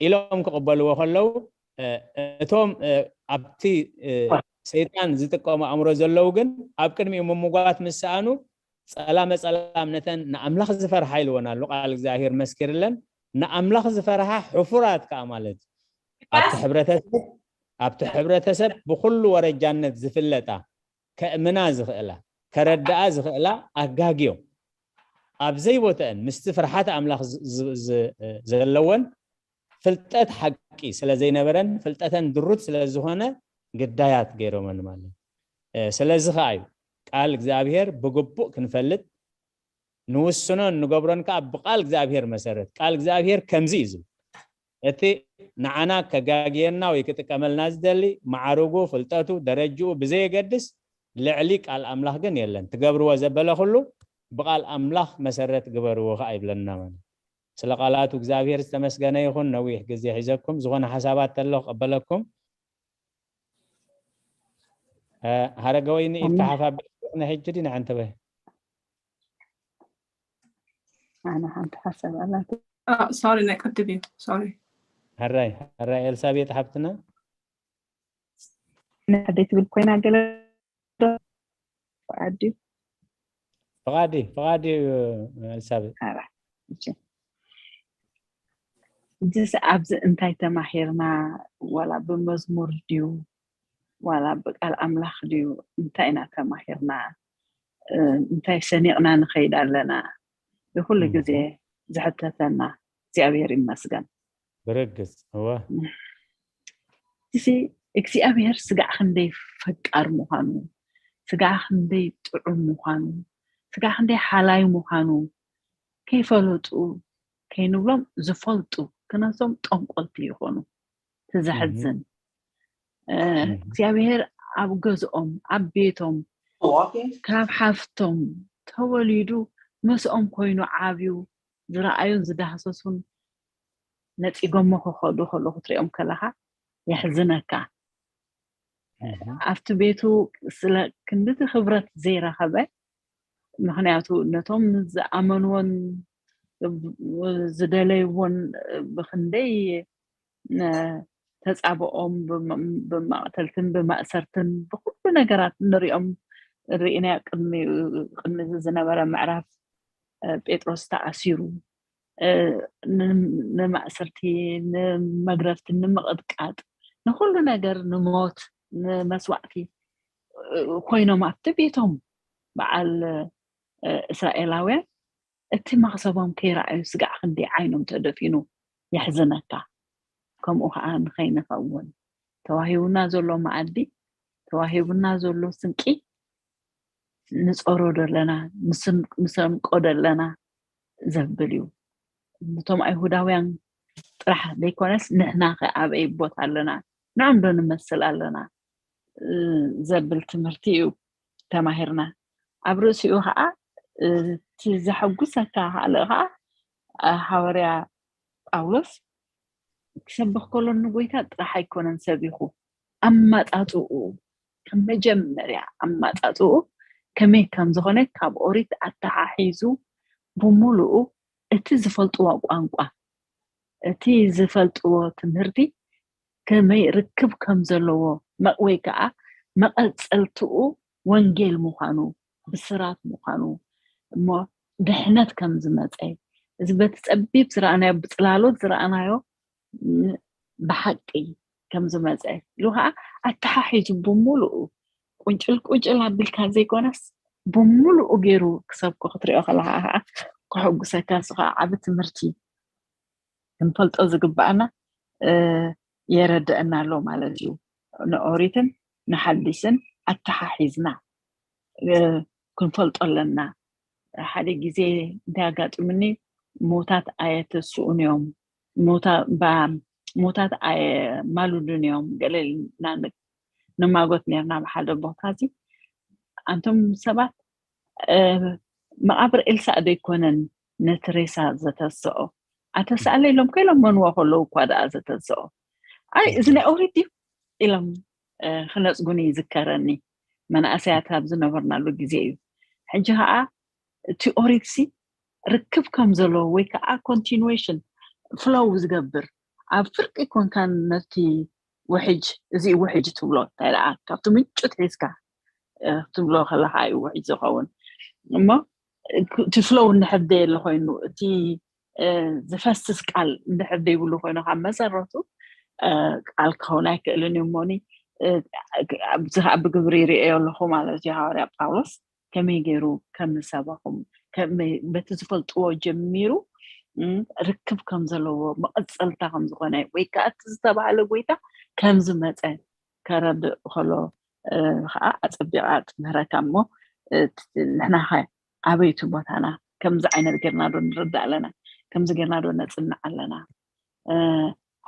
ኢሎም ክቕበልዎ ከለዉ፣ እቶም ኣብቲ ሰይጣን ዝጥቀሙ ኣእምሮ ዘለዉ ግን ኣብ ቅድሚኡ ምምጓት ምስ ሰኣኑ፣ ጸላመ ጸላም ነተን ንኣምላኽ ዝፈርሓ ኢልወን ኣሎ ቃል እግዚኣብሔር መስኪርለን። ንኣምላኽ ዝፈርሓ ሕፉራት ከኣ ማለት ኣብቲ ሕብረተሰብ ኣብቲ ሕብረተሰብ ብኹሉ ወረጃነት ዝፍለጣ፣ ከእምና ዝኽእላ፣ ከረድኣ ዝኽእላ ኣጋግዮም ኣብ ዘይቦተአን ምስቲ ፍርሓት ኣምላኽ ዘለወን ፍልጠት ሓቂ ስለ ዘይነበረን ፍልጠተን ድሩት ስለ ዝኾነ ግዳያት ገይሮመን ማለት እዩ። ስለዚ ኸዓ እዩ ቃል እግዚኣብሔር ብግቡእ ክንፈልጥ ንውስኖን ንገብሮን ከዓ ብቃል እግዚኣብሔር መሰረት። ቃል እግዚኣብሔር ከምዚ እዩ ዝብል፣ እቲ ንዓና ከጋግየና ወይ ክጥቀመልና ዝደሊ ማዕርጉ፣ ፍልጠቱ፣ ደረጅኡ ብዘየገድስ ልዕሊ ቃል ኣምላኽ ግን የለን። ትገብርዎ ዘበለ ኩሉ ብቃል ኣምላኽ መሰረት ግበርዎ ከዓ ይብለና ማለት። ስለ ቃላቱ እግዚኣብሔር ዝተመስገነ ይኹን። ነዊሕ ግዜ ሒዘኩም፣ ዝኾነ ሓሳባት ተሎ ክቐበለኩም። ሃረገወይኒ ኢድካ ሓፍ ኣቢልክኒ ሕጂ ዲ ንዓንተበ? ኣነ ሓንቲ ሓሳብ ኣላት። ሶሪ ናይ ቅድም እዩ ሶሪ። ሕራይ ሕራይ ኤልሳቤጥ ሓፍትና ንሕደይ ትብል ኮይና ገለ ፍቓድ ድዩ? ፍቓድ እዩ ፍቓድ እዩ ኤልሳቤጥ። ኣራ እሺ። እዚስ ኣብዚ እንታይ ተማሂርና? ዋላ ብመዝሙር ድዩ ዋላ ብቃል ኣምላኽ ድዩ እንታይ ኢና ተማሂርና? እንታይ ሰኒቕና ንኸይድ ኣለና? ብኩሉ ግዜ ዝሕተተና እግዚኣብሔር ይመስገን። ብርግጽ እወ። እዚ እግዚኣብሔር ስጋዕ ክንደይ ፈቃር ምዃኑ፣ ስጋዕ ክንደይ ጥዑም ምዃኑ፣ ስጋዕ ክንደይ ሓላይ ምዃኑ ከይፈለጡ ከይንብሎም ዝፈልጡ ክነሶም ጠንቆልቲ ይኾኑ። ትዘሕዝን እግዚኣብሔር ኣብ ገዝኦም ኣብ ቤቶም ካብ ሓፍቶም ተወሊዱ ምስኦም ኮይኑ ዓብዩ ዝረኣዩን ዝዳህሰሱን ነፂጎሞ ክኸዱ ከሎ ክትሪኦም ከለካ የሕዝነካ። ኣብቲ ቤቱ ስለ ክንድቲ ክብረት ዘይረኸበ ምክንያቱ ነቶም ዝኣመንዎን ዝደለይዎን ብክንደይ ተፃብኦም ብማቅተልትን ብማእሰርትን ብኩሉ ነገራት ንሪኦም ርኢናዮ። ቅድሚ ዝነበረ ምዕራፍ ጴጥሮስ ተኣሲሩ ንማእሰርቲ ንመግረፍቲ ንምቕጥቃጥ ንኩሉ ነገር ንሞት ንመስዋዕቲ ኮይኖም ኣብቲ ቤቶም በዓል እስራኤላውያን እቲ መኽሰቦም ከይረኣዩ ስጋዕ ክንዲ ዓይኖም ተደፊኑ የሕዝነካ። ከምኡ ከዓ ንኸይንኸውን ተዋሂቡና ዘሎ መኣዲ ተዋሂቡና ዘሎ ስንቂ ንፀሮ ደለና ንሰምቆ ደለና ዘብል እዩ። ነቶም ኣይሁዳውያን ጥራሕ ዘይኮነስ ንሕና ከ ኣበይ ቦታ ኣለና ንዕም ዶ ንመስል ኣለና ዘብል ትምህርቲ እዩ ተማሂርና። ኣብ ርእሲኡ ከዓ እቲ ዘሐጉሰካ ካልእ ከዓ ሓዋርያ ጳውሎስ ክሰብኽ ከሎ ንጎይታ ጥራሕ ኣይኮነን ሰቢኹ ኣማፃፅኡ ከም መጀመርያ ኣማፃፅኡ ከመይ ከም ዝኾነ ካብ ኦሪት ኣተሓሒዙ ብምሉኡ እቲ ዝፈልጥዎ ቋንቋ እቲ ዝፈልጥዎ ትምህርቲ ከመይ ርክብ ከም ዘለዎ ወይ ከዓ መቐፀልትኡ ወንጌል ምዃኑ ብስራት ምዃኑ እሞ ድሕነት ከም ዝመፀ እዚ በቲ ፀቢብ ዝረኣናዮ ብፅላሎት ዝረኣናዮ ብሓቂ ከም ዝመፀ ኢሉ ከዓ ኣተሓሒዙ ብምሉኡ ቁንጭል ቁንጭል ኣቢልካ ዘይኮነስ ብምሉኡ ገይሩ ክሰብኮ ክትሪኦ ከለካ ከዓ ክሕጉሰካ እሱ ከዓ ዓብ ትምህርቲ ክንፈልጦ ዝግባኣና የረድአና ኣሎ ማለት እዩ። ንኦሪትን ንሓዲስን ኣተሓሒዝና ክንፈልጦ ኣለና። ሓደ ግዜ እንታይ ኣጋጥምኒ ሞታት ኣየተስኡን እዮም ሞታት ኣየማሉድን እዮም ገለ ኢልና ንማጎት ነርና ብሓደ ቦታ እዚ ኣንቶም ሰባት መቃብር ኤልሳእ ዶ ይኮነን ነቲ ሬሳ ዘተስኦ ኣተሳእለ ኢሎም ከይሎም መንዎ ከለዉ እኳ ደኣ ዘተስኦ ኣይ እዚ ናይ ኦሪት ድዩ ኢሎም ክነፅጉኒ ይዝከረኒ መናእሰያት ኣብ ዝነበርናሉ ግዜ እዩ ሕጂ ከዓ እቲ ኦሪት ሲ ርክብ ከም ዘለዎ ወይ ከዓ continuation flow ዝገብር ኣብ ፍርቂ ኮንካ ነቲ ውሕጅ እዚ ውሕጅ ትብሎ እንታይ ደኣ ካብቲ ምንጩ ትሒዝካ ትብሎ ከለካ እዩ ውሕጅ ዝኸውን እሞ እቲ flow እንድሕር ደየለ ኮይኑ እቲ ዝፈስስ ቃል እንድሕር ደይብሉ ኮይኑ ካብ መሰረቱ ቃል ክኸውን ኣይክእልን እዩ እሞኒ ኣብዚ ከዓ ብግብሪ ይርእዮ ኣለኹ ማለት እዩ ሃዋርያ ጳውሎስ ከመይ ገይሩ ከም ዝሰበኹም በቲ ዝፈልጥዎ ጀሚሩ ርክብ ከም ዘለዎ መቐፀልታ ከም ዝኾነ ወይ ከዓ እቲ ዝተባህለ ጎይታ ከም ዝመፀ ከረድእ ከሎ ከዓ ኣፀቢቓ ትምህረካ እሞ ንሕናኸ ኣበይቲ ቦታና ከምዚ ዓይነት ጌርና ዶ ንርዳእ ኣለና ከምዚ ጌርና ዶ ነፅናዕ ኣለና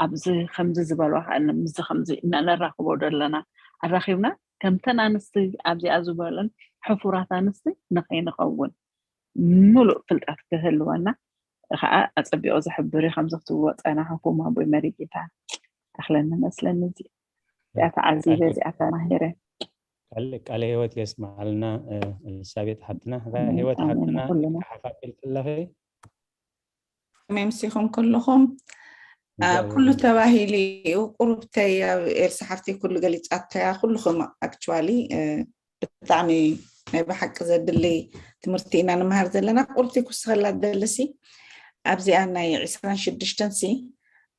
ኣብዚ ከምዚ ዝበልዋ ከዓ ምዚ ከምዚ እና ነራኽቦ ዶ ኣለና ኣራኺብና ከምተን ኣንስቲ ኣብዚኣ ዝበለን ሕፉራት ኣንስቲ ንኸይንኸውን ምሉእ ፍልጠት ክህልወና ከዓ ኣፀቢቑ ዝሕብር እዩ ከምዚ ክትብዎ ፀናሕኩም ኣቦይ መሪጌታ ተኽለኒ መስለኒ እዚ እዚኣ ተዓዚበ እዚኣ ተማሂረ ቃለ ህይወት የስማልና ኤልሳቤጥ ሓፍትና ህይወት ሓፍትና ሓፋ ቂልጥለኺ ከመይ ምሲኹም ከለኹም ኩሉ ተባሂሉ እዩ ቁሩብተይ ኣብ ኤልሳ ሓፍተይ ኩሉ ገሊፃቶያ ኩልኹም actually ብጣዕሚ ናይ ብሓቂ ዘድሊ ትምህርቲ ኢና ንመሃር ዘለና ቁሩብተይ ክውስኸላ ደለሲ ኣብዚኣ ናይ ዕስራን ሽዱሽተን ሲ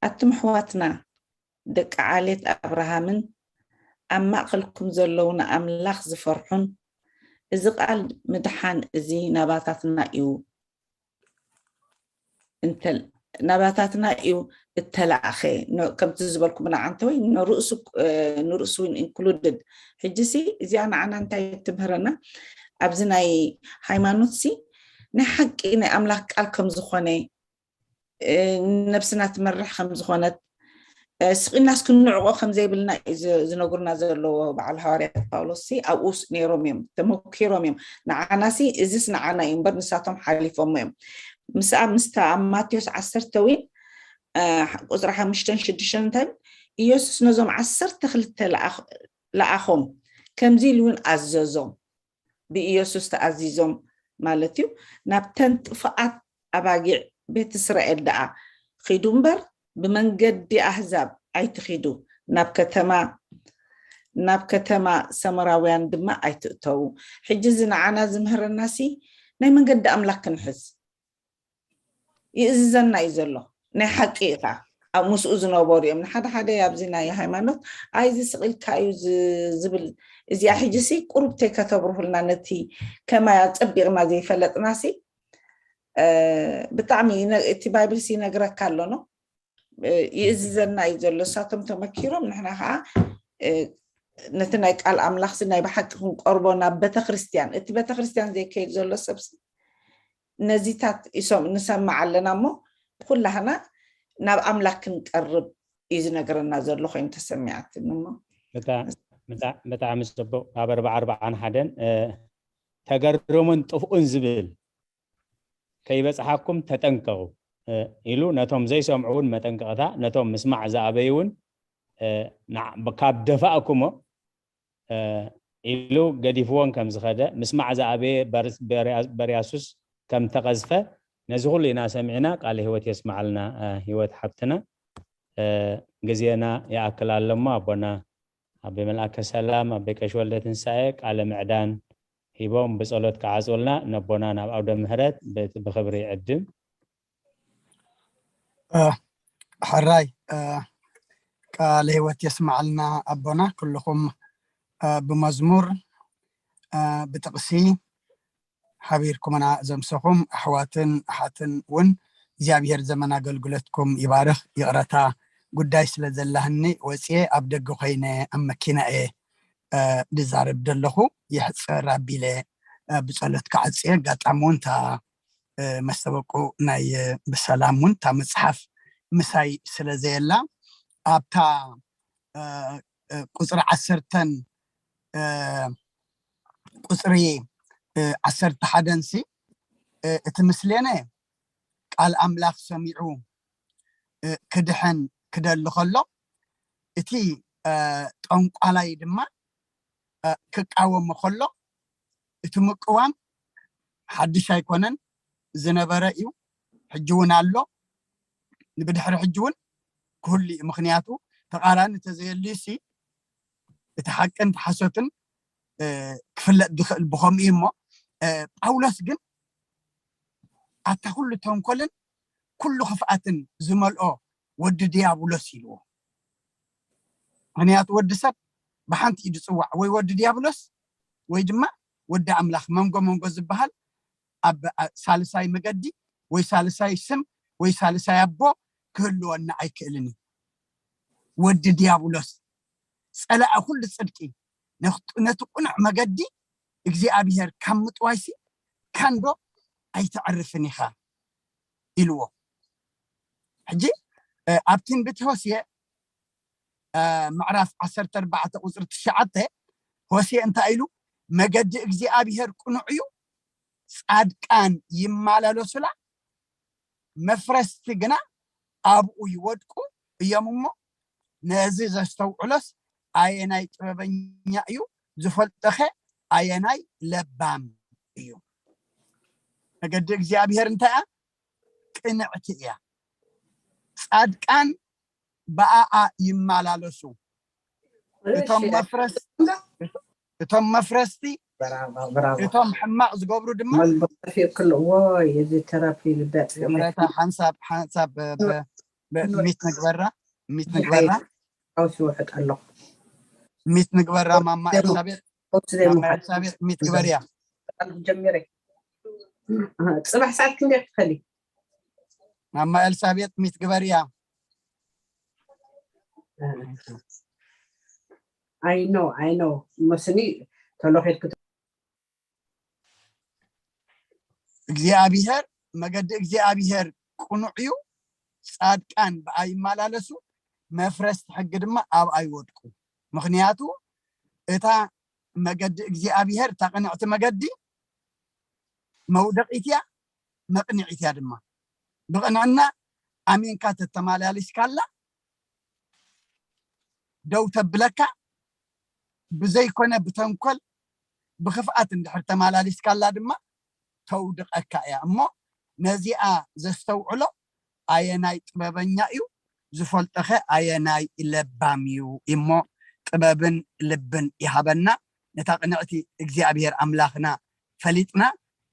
ኣቱም ኣሕዋትና ደቂ ዓሌት ኣብርሃምን ኣብ ማእኸልኩም ዘለዉ ንኣምላኽ ዝፈርሑን እዚ ቃል ምድሓን እዚ ናባታትና እዩ ናባታትና እዩ እተላእኸ ከምቲ ዝበልኩ ብንዓንተ ወይ ንርእሱ እውን included ሕጂ ሲ እዚኣ ንዓና እንታይ ትምህረና ኣብዚ ናይ ሃይማኖት ሲ ናይ ሓቂ ናይ ኣምላኽ ቃል ከም ዝኾነ ነብስና ትመርሕ ከም ዝኾነት፣ ስቂናስ ክንዕቆ ከም ዘይብልና እዩ ዝነጉርና ዘለዎ በዓል ሃዋርያት ጳውሎስ። ኣብኡ ነይሮም እዮም፣ ተመኪሮም እዮም። ንዓናሲ እዚስ ንዓና እዩ እምበር ንሳቶም ሓሊፎሞ እዮም። ምስኣ ምስታ ኣብ ማቴዎስ ዓሰርተ ዊን ቁፅሪ ሓሙሽተን ሽዱሽተን እንታይ ኢየሱስ ነዞም ዓሰርተ ክልተ ለኣኾም፣ ከምዚ ኢሉ እውን ኣዘዞም። ብኢየሱስ ተኣዚዞም ማለት እዩ። ናብተን ጥፉኣት ኣባጊዕ ቤት እስራኤል ደኣ ኺዱ እምበር፣ ብመንገዲ ኣህዛብ ኣይትኺዱ፣ ናብ ከተማ ናብ ከተማ ሰመራውያን ድማ ኣይትእተዉ። ሕጂ እዚ ንዓና ዝምህረናሲ ናይ መንገዲ ኣምላክ ክንሕዝ ይእዝዘና እዩ ዘሎ። ናይ ሓቂ ኢኻ። ኣብ ምስኡ ዝነበሩ እዮም። ንሓደ ሓደ ኣብዚ ናይ ሃይማኖት ኣይ እዚ ስቕ ኢልካ እዩ ዝብል፣ እዚኣ ሕጂ ሲ ቁሩብ ተይከተብርሁልና፣ ነቲ ከማይ ኣጸቢቕና ዘይፈለጥና ሲ ብጣዕሚ እቲ ባይብል ሲ ይነግረካ ኣሎ ነው ይእዝዘና እዩ ዘሎ። እሳቶም ተመኪሮም ንሕና ከዓ ነቲ ናይ ቃል ኣምላኽ ሲ ናይ ብሓቂ ክንቆርቦ ናብ ቤተክርስትያን፣ እቲ ቤተክርስትያን ዘይከይድ ዘሎ ሰብ ሲ ነዚታት ይሰም ንሰምዕ ኣለና እሞ ኩላህና ናብ ኣምላክ ክንቀርብ እዩ ዝነገረና ዘሎ ኮይኑ ተሰሚዓትኒ እሞ። ብጣዕሚ ጽቡቅ። ኣብ ኣርባዓ ኣርባዓን ሓደን ተገርሙን ጥፍኡን ዝብል ከይበጽሓኩም ተጠንቀቁ ኢሉ ነቶም ዘይሰምዑ እውን መጠንቀቕታ፣ ነቶም ምስማዕ ዝኣበዩ እውን ካብ ደፋእኩሞ ኢሉ ገዲፍዎን ከም ዝኸደ፣ ምስማዕ ዝኣበየ በርያሱስ ከም ተቐዝፈ፣ ነዚ ኩሉ ኢና ሰሚዕና። ቃለ ህይወት የስማዓልና ህይወት ሓብትና። ግዜና ይኣክል ኣሎ እሞ ኣቦና ኣቦይ መልኣከ ሰላም ኣቦይ ቀሺ ወልደ ትንሳኤ ቃለ ምዕዳን ሂቦም ብጸሎት ክዓጽውልና ነቦና ናብ ኣውደ ምህረት ብክብሪ ይዕድም። ሕራይ ቃለ ህይወት የስማዓልና ኣቦና። ኩልኹም ብመዝሙር ብጥቕሲ ሓቢርኩምና ዘምሰኹም ኣሕዋትን ኣሓትን እውን እግዚኣብሔር ዘመን ኣገልግሎትኩም ይባርኽ። ይቕረታ ጉዳይ ስለ ዘላህኒ ወፅየ ኣብ ደገ ኮይነ ኣብ መኪና እየ ዝዛረብ ዘለኹ። የሕፅር ኣቢለ ብፀሎት ክዓፅየ ኣጋጣሚ እውን እታ መስተበቁ ናይ ብሰላም እውን እታ መፅሓፍ ምሳይ ስለ ዘየላ ኣብታ ቁፅሪ ዓሰርተን ቁፅሪ ዓሰርተ ሓደን ሲ እቲ ምስሌነ ቃል ኣምላኽ ሰሚዑ ክድሕን ክደሊ ከሎ እቲ ጠንቋላይ ድማ ክቃወሞ ከሎ እቲ ምቅዋም ሓድሽ ኣይኮነን፣ ዝነበረ እዩ፣ ሕጂ እውን ኣሎ፣ ንብድሕሪ ሕጂ እውን ክህሉ እዩ። ምክንያቱ ተቃራኒ ተዘየልዩ ሲ እቲ ሓቅን እቲ ሓሶትን ክፍለጥ ዝኽእል ብከምኡ እዩ። እሞ ጳውሎስ ግን ኣታ ኩሉ ተንኮልን ኩሉ ክፍኣትን ዝመልኦ ወዲ ዲያብሎስ ኢልዎ። ምክንያቱ ወዲ ሰብ ብሓንቲ ኢዱ ፅዋዕ ወይ ወዲ ዲያብሎስ ወይ ድማ ወዲ ኣምላኽ መንጎ መንጎ ዝበሃል ኣብ ሳልሳይ መገዲ ወይ ሳልሳይ ስም ወይ ሳልሳይ ኣቦ ክህልወና ኣይክእልን እዩ። ወዲ ዲያብሎስ ፀላኢ ኩሉ ፅድቂ ነቲ ቁኑዕ መገዲ እግዚኣብሔር ካብ ምጥዋይሲ ካንዶ ኣይተዕርፍን ኢኻ ኢልዎ። ሕጂ ኣብ ትንቢት ሆስየ ምዕራፍ ዓሰርተ ኣርባዕተ ቁፅሪ ትሽዓተ ሆስየ እንታይ ኢሉ? መገዲ እግዚኣብሔር ቅኑዕ እዩ፣ ፃድቃን ይመላለሱላ፣ መፍረስቲ ግና ኣብኡ ይወድቁ እዮም። እሞ ነዚ ዘስተውዕሎስ ኣየናይ ጥበበኛ እዩ? ዝፈልጦኸ ኣየናይ ለባም እዩ? መገዲ እግዚኣብሔር እንታይ እያ? ቅንዕቲ እያ። ፃድቃን ብኣኣ ይመላለሱ። እቶም መፍረስ እቶም መፍረስቲ እቶም ሕማቕ ዝገብሩ ድማ ክልዎ እዚ ተራፊ ልዳጥ ምረታ ሓንሳብ ሓንሳብ ሚት ንግበራ ሚት ንግበራ ኣውሲ ውሕጥ ኣለኹ ሚት ንግበራ ማማ ኤልሳቤጥ ማማ ኤልሳቤጥ ሚት ግበርያ ጀሚረ ፅባሕ ሰዓት ክንደይ ክትኸዲ ማማ ኤልሳቤጥ ሚት ግበርያ I know I know እሞ ስኒ ተሎ ኬድክ እግዚኣብሔር መገዲ እግዚኣብሔር ቅኑዕ እዩ ጻድቃን ብኣ ይመላለሱ፣ መፍረስቲ ሕጊ ድማ ኣብኣ ይወድቁ። ምኽንያቱ እታ መገዲ እግዚኣብሔር፣ እታ ቅንዕቲ መገዲ፣ መውደቂት እያ፣ መቕንዒት እያ ድማ። ብቕንዕና ኣሚንካ ተተማላሊስካላ ደው ተብለካ፣ ብዘይኮነ ብተንኮል ብክፍኣት እንድሕር ተማላሊስካላ ድማ ተውድቐካ እያ። እሞ ነዚኣ ዘስተውዕሎ ኣየናይ ጥበበኛ እዩ? ዝፈልጦኸ ኣየናይ ለባም እዩ? እሞ ጥበብን ልብን ይሃበና። ነታ ቅንዕቲ እግዚኣብሔር ኣምላኽና ፈሊጥና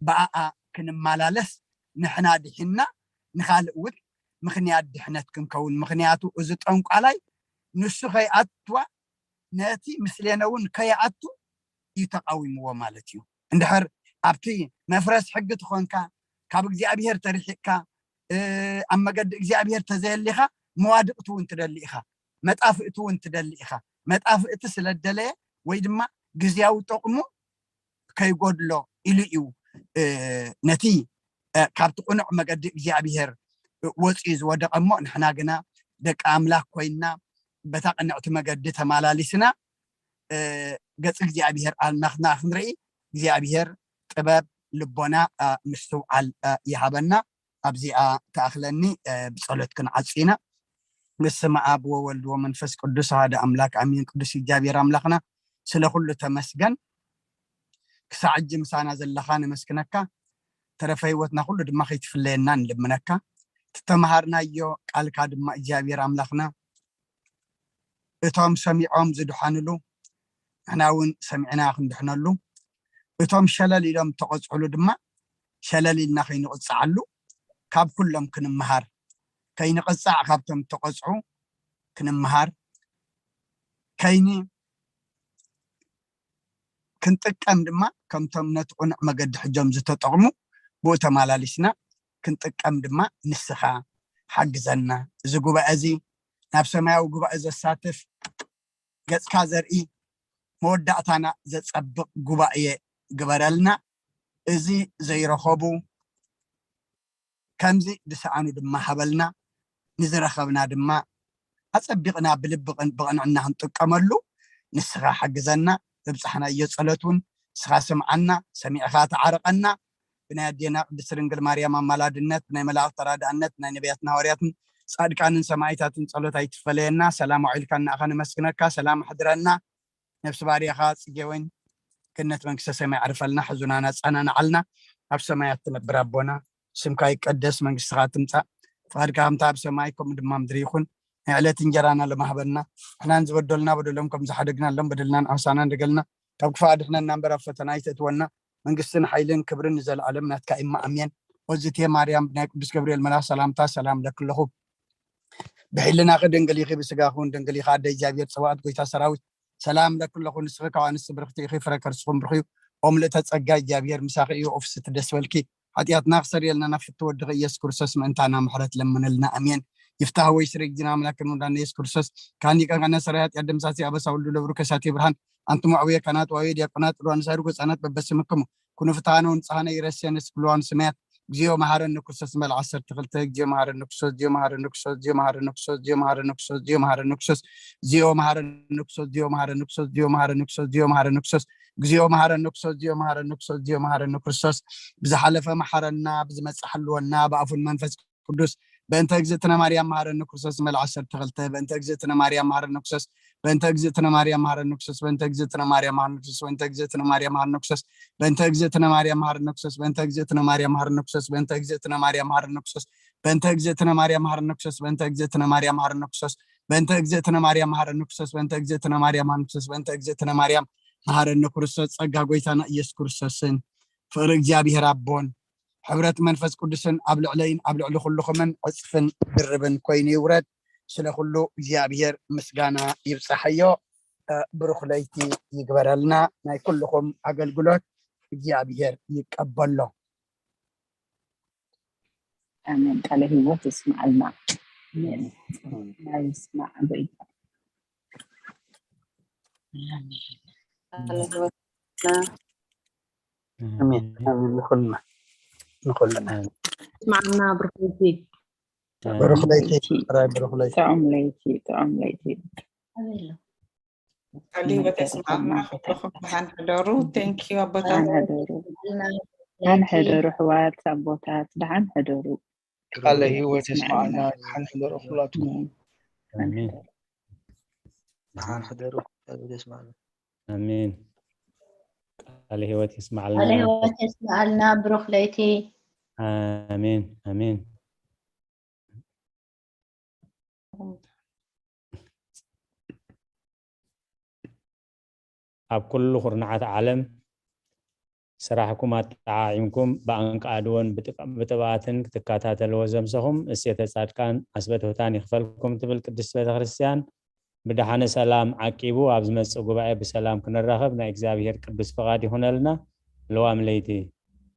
ብኣኣ ክንመላለስ፣ ንሕና ድሒንና ንኻልእ እውን ምኽንያት ድሕነት ክንከውን። ምኽንያቱ እዚ ጠንቋላይ ንሱ ከይኣትዋ፣ ነቲ ምስሌነ እውን ከይኣቱ እዩ ተቃዊምዎ ማለት እዩ። እንድሕር ኣብቲ መፍረስ ሕጊ ትኾንካ፣ ካብ እግዚኣብሔር ተርሒቅካ፣ ኣብ መገዲ እግዚኣብሔር ተዘየሊኻ፣ መዋድቅቲ እውን ትደሊ ኢኻ፣ መጣፍእቲ እውን ትደሊ ኢኻ። መጣፍእቲ ስለ ደለየ ወይ ድማ ግዝያዊ ጠቕሙ ከይጎድሎ ኢሉ እዩ ነቲ ካብቲ ቅኑዕ መገዲ እግዚኣብሔር ወፅዩ ዝወደቀ። እሞ ንሕና ግና ደቂ ኣምላኽ ኮይንና በታ ቅንዕቲ መገዲ ተማላሊስና ገፂ እግዚኣብሔር ኣልናኽና ክንርኢ እግዚኣብሔር ጥበብ ልቦና ምስትውዓል ይሃበና። ኣብዚኣ ተኣኽለኒ። ብጸሎት ክንዓጽ ኢና። በስመ ኣብ ወወልድ ወመንፈስ ቅዱስ ኣሃደ ኣምላክ ኣሜን። ቅዱስ እግዚኣብሔር ኣምላኽና ስለ ኩሉ ተመስገን። ክሳዕ እጂ ምሳና ዘለኻ ነመስግነካ። ተረፈ ህይወትና ኩሉ ድማ ከይትፍለየና ንልምነካ። ትተምሃርናዮ ቃልካ ድማ እግዚኣብሔር ኣምላኽና እቶም ሰሚዖም ዝድሓንሉ ንሕና እውን ሰሚዕና ክንድሕነሉ፣ እቶም ሸለል ኢሎም ተቐፅዕሉ ድማ ሸለል ኢልና ከይንቕፅዓሉ ካብ ኩሎም ክንምሃር፣ ከይንቕፃዕ ካብቶም ተቐፅዑ ክንምሃር፣ ከይኒ ክንጥቀም ድማ ከምቶም ነቲ ቅኑዕ መገዲ ሕጆም ዝተጠቕሙ ብኡ ተማላሊስና ክንጥቀም ድማ ንስኻ ሓግዘና። እዚ ጉባኤ እዚ ናብ ሰማያዊ ጉባኤ ዘሳትፍ ገጽካ ዘርኢ መወዳእታና ዘጸብቕ ጉባኤ ግበረልና። እዚ ዘይረኸቡ ከምዚ ዝሰኣኑ ድማ ሃበልና። ንዝረኸብና ድማ ኣጸቢቕና ብልቢ ብቕንዕና ክንጥቀመሉ ንስኻ ሓግዘና። ዘብጻሕናዮ ጸሎት እውን ንስኻ ስምዓና፣ ሰሚዕኻ ተዓረቐና። ብናይ ኣዴና ቅድስቲ ድንግል ማርያም ኣማላድነት፣ ብናይ መላእኽቲ ተራዳእነት፣ ብናይ ነቢያትን ሃዋርያትን ጻድቃንን ሰማዕታትን ጸሎት ኣይትፈለየና። ሰላም ኣውዒልካ ንኣኻ ነመስግነካ። ሰላም ኣሕድረና። ነፍሲ ባርያኻ ጽጌ ወይን ገነት መንግስተ ሰማይ ኣዕርፈልና። ሕዙናና ጸናንዓልና። ኣብ ሰማያት ትነብር ኣቦና፣ ስምካ ይቀደስ፣ መንግስትኻ ትምጻእ፣ ፍቓድካ ከምታ ኣብ ሰማይ ከምኡ ድማ ምድሪ ይኹን። ናይ ዕለት እንጀራና ለማህበልና፣ ንሕናን ዝበደሉና በደሎም ከም ዝሓደግናሎም በደልና ንኣሕሳና እንደገልና፣ ካብ ክፋ ኣድሕነና እምበር ኣብ ፈተና ኣይተእትወና። መንግስትን ሓይልን ክብርን ንዘለኣለም ናትካ እማ ኣሜን። ወዝቴ ማርያም ብናይ ቅዱስ ገብርኤል መልኣኽ ሰላምታ ሰላም ለክለኹ። ብሕልናኺ ድንግል ኢኺ፣ ብስጋኺ እውን ድንግል ኢኻ። ኣደ እግዚኣብሔር ጸባኦት፣ ጎይታ ሰራዊት፣ ሰላም ለክለኹ። ንስኺ ካብ ኣንስቲ ብርኽቲ ኢኺ፣ ፍረ ከርስኹም ብሩኽ እዩ። ኦ ምልእተ ጸጋ፣ እግዚኣብሔር ምሳኺ እዩ። ኦፍስቲ ደስ በልኪ። ሓጢኣትና ክሰርየልና ናብ ፍትወድኺ ኢየሱስ ክርስቶስ ምእንታና ምሕረት ለምንልና። ኣሜን። ይፍታህ ወይ ስሬ ጊዜና ኣምላክን ወዳነ ኢየሱስ ክርስቶስ ካን ሊቀ ካህናት ሰራይ ኃጢአት ደምሳሴ አበሳ ወልዱ ለብሩ ከሳቴ ብርሃን አንትሙ አቡየ ካህናት ወአቡየ ዲያቆናት ጥሩ አንሳሩ ህፃናት በበስምክሙ ኩኑ ፍትሐነ ወንጽሐነ ይረስየነ ስብለዋን ስማያት እግዚኦ መሐረነ ክርስቶስ። መል ዓሰርተ ክልተ። እግዚኦ መሐረነ ክርስቶስ። እግዚኦ መሐረነ ክርስቶስ። እግዚኦ መሐረነ ክርስቶስ። እግዚኦ መሐረነ ክርስቶስ። ብዝሓለፈ መሐረና፣ ብዝመጽእ ሓልወና፣ ብኣፉን መንፈስ ቅዱስ። በእንተ እግዝእትነ ማርያም መሐረነ ክርስቶስ። መል ዓሰርተ ክልተ። በእንተ እግዝእትነ ማርያም መሐረነ ክርስቶስ። በእንተ እግዝእትነ ማርያም መሐረነ ክርስቶስ። በእንተ እግዝእትነ ማርያም መሐረነ ክርስቶስ። በእንተ እግዝእትነ ማርያም መሐረነ ክርስቶስ። በእንተ እግዝእትነ ማርያም መሐረነ ክርስቶስ። በእንተ እግዝእትነ ማርያም መሐረነ ክርስቶስ። በእንተ እግዝእትነ ማርያም መሐረነ ክርስቶስ። በእንተ እግዝእትነ ማርያም መሐረነ ክርስቶስ። በእንተ እግዝእትነ ማርያም መሐረነ ክርስቶስ። በእንተ እግዝእትነ ማርያም መሐረነ ክርስቶስ። በእንተ እግዝእትነ ማርያም መሐረነ ክርስቶስ። ጸጋ ጎይታና ኢየሱስ ክርስቶስን ፍቕሪ እግዚኣብሔር ኣቦን ሕብረት መንፈስ ቅዱስን ኣብ ልዕለይን ኣብ ልዕሊ ኩልኹምን ዕጽፍን ድርብን ኮይኑ ይውረድ። ስለ ኩሉ እግዚኣብሔር ምስጋና ይብጻሐዮ። እ፣ ብሩኽ ለይቲ ይግበረልና። ናይ ኩልኹም ኣገልግሎት እግዚኣብሔር ይቀበሎ። ኣሜን። ቃለ ህይወት ይስማዓልና። ኣሜን። ናይ ይስማዕ ጎይታ። ኣሜን። ቃለ ህይወት ኣሜን። ኣሜን። ንኹልና፣ ንኹልና። ይስማዓልና ብሩኽ ለይቲ። ብሩኽ ለይቲ። ጥራይ ብሩኽ ለይቲ። ጥዑም ለይቲ፣ ጥዑም ለይቲ። ቃል ህይወት የስማዕና። ኩልኹም ደሓን ሕደሩ። Thank you ኣቦታት። ደሓን ሕደሩ። ደሓን ሕደሩ ኣሕዋት ኣቦታት፣ ደሓን ሕደሩ። ቃለ ህይወት የስማዕና። ደሓን ሕደሩ ኩላትኩም። ኣሜን። ደሓን ሕደሩ። ቃለ ህይወት የስማዕና። ኣሜን። ቃለ ህይወት ቃለ የስማዕልና። ህይወት የስማዕልና። ብሩኽ ለይቲ። ኣሜን ኣሜን። ኣብ ኩሉ ኩርናዓት ዓለም ስራሕኩም ኣጠዓዒምኩም ብኣንቃድዎን ብጥብኣትን ክትከታተልዎ ዘምሰኹም እሴተ ጻድቃን ኣስበትውታን ይኽፈልኩም ትብል ቅድስት ቤተክርስትያን ብደሓነ ሰላም ዓቂቡ ኣብ ዝመጽእ ጉባኤ ብሰላም ክንራኸብ ናይ እግዚኣብሔር ቅዱስ ፍቓድ ይኹነልና። ለዋም ለይቲ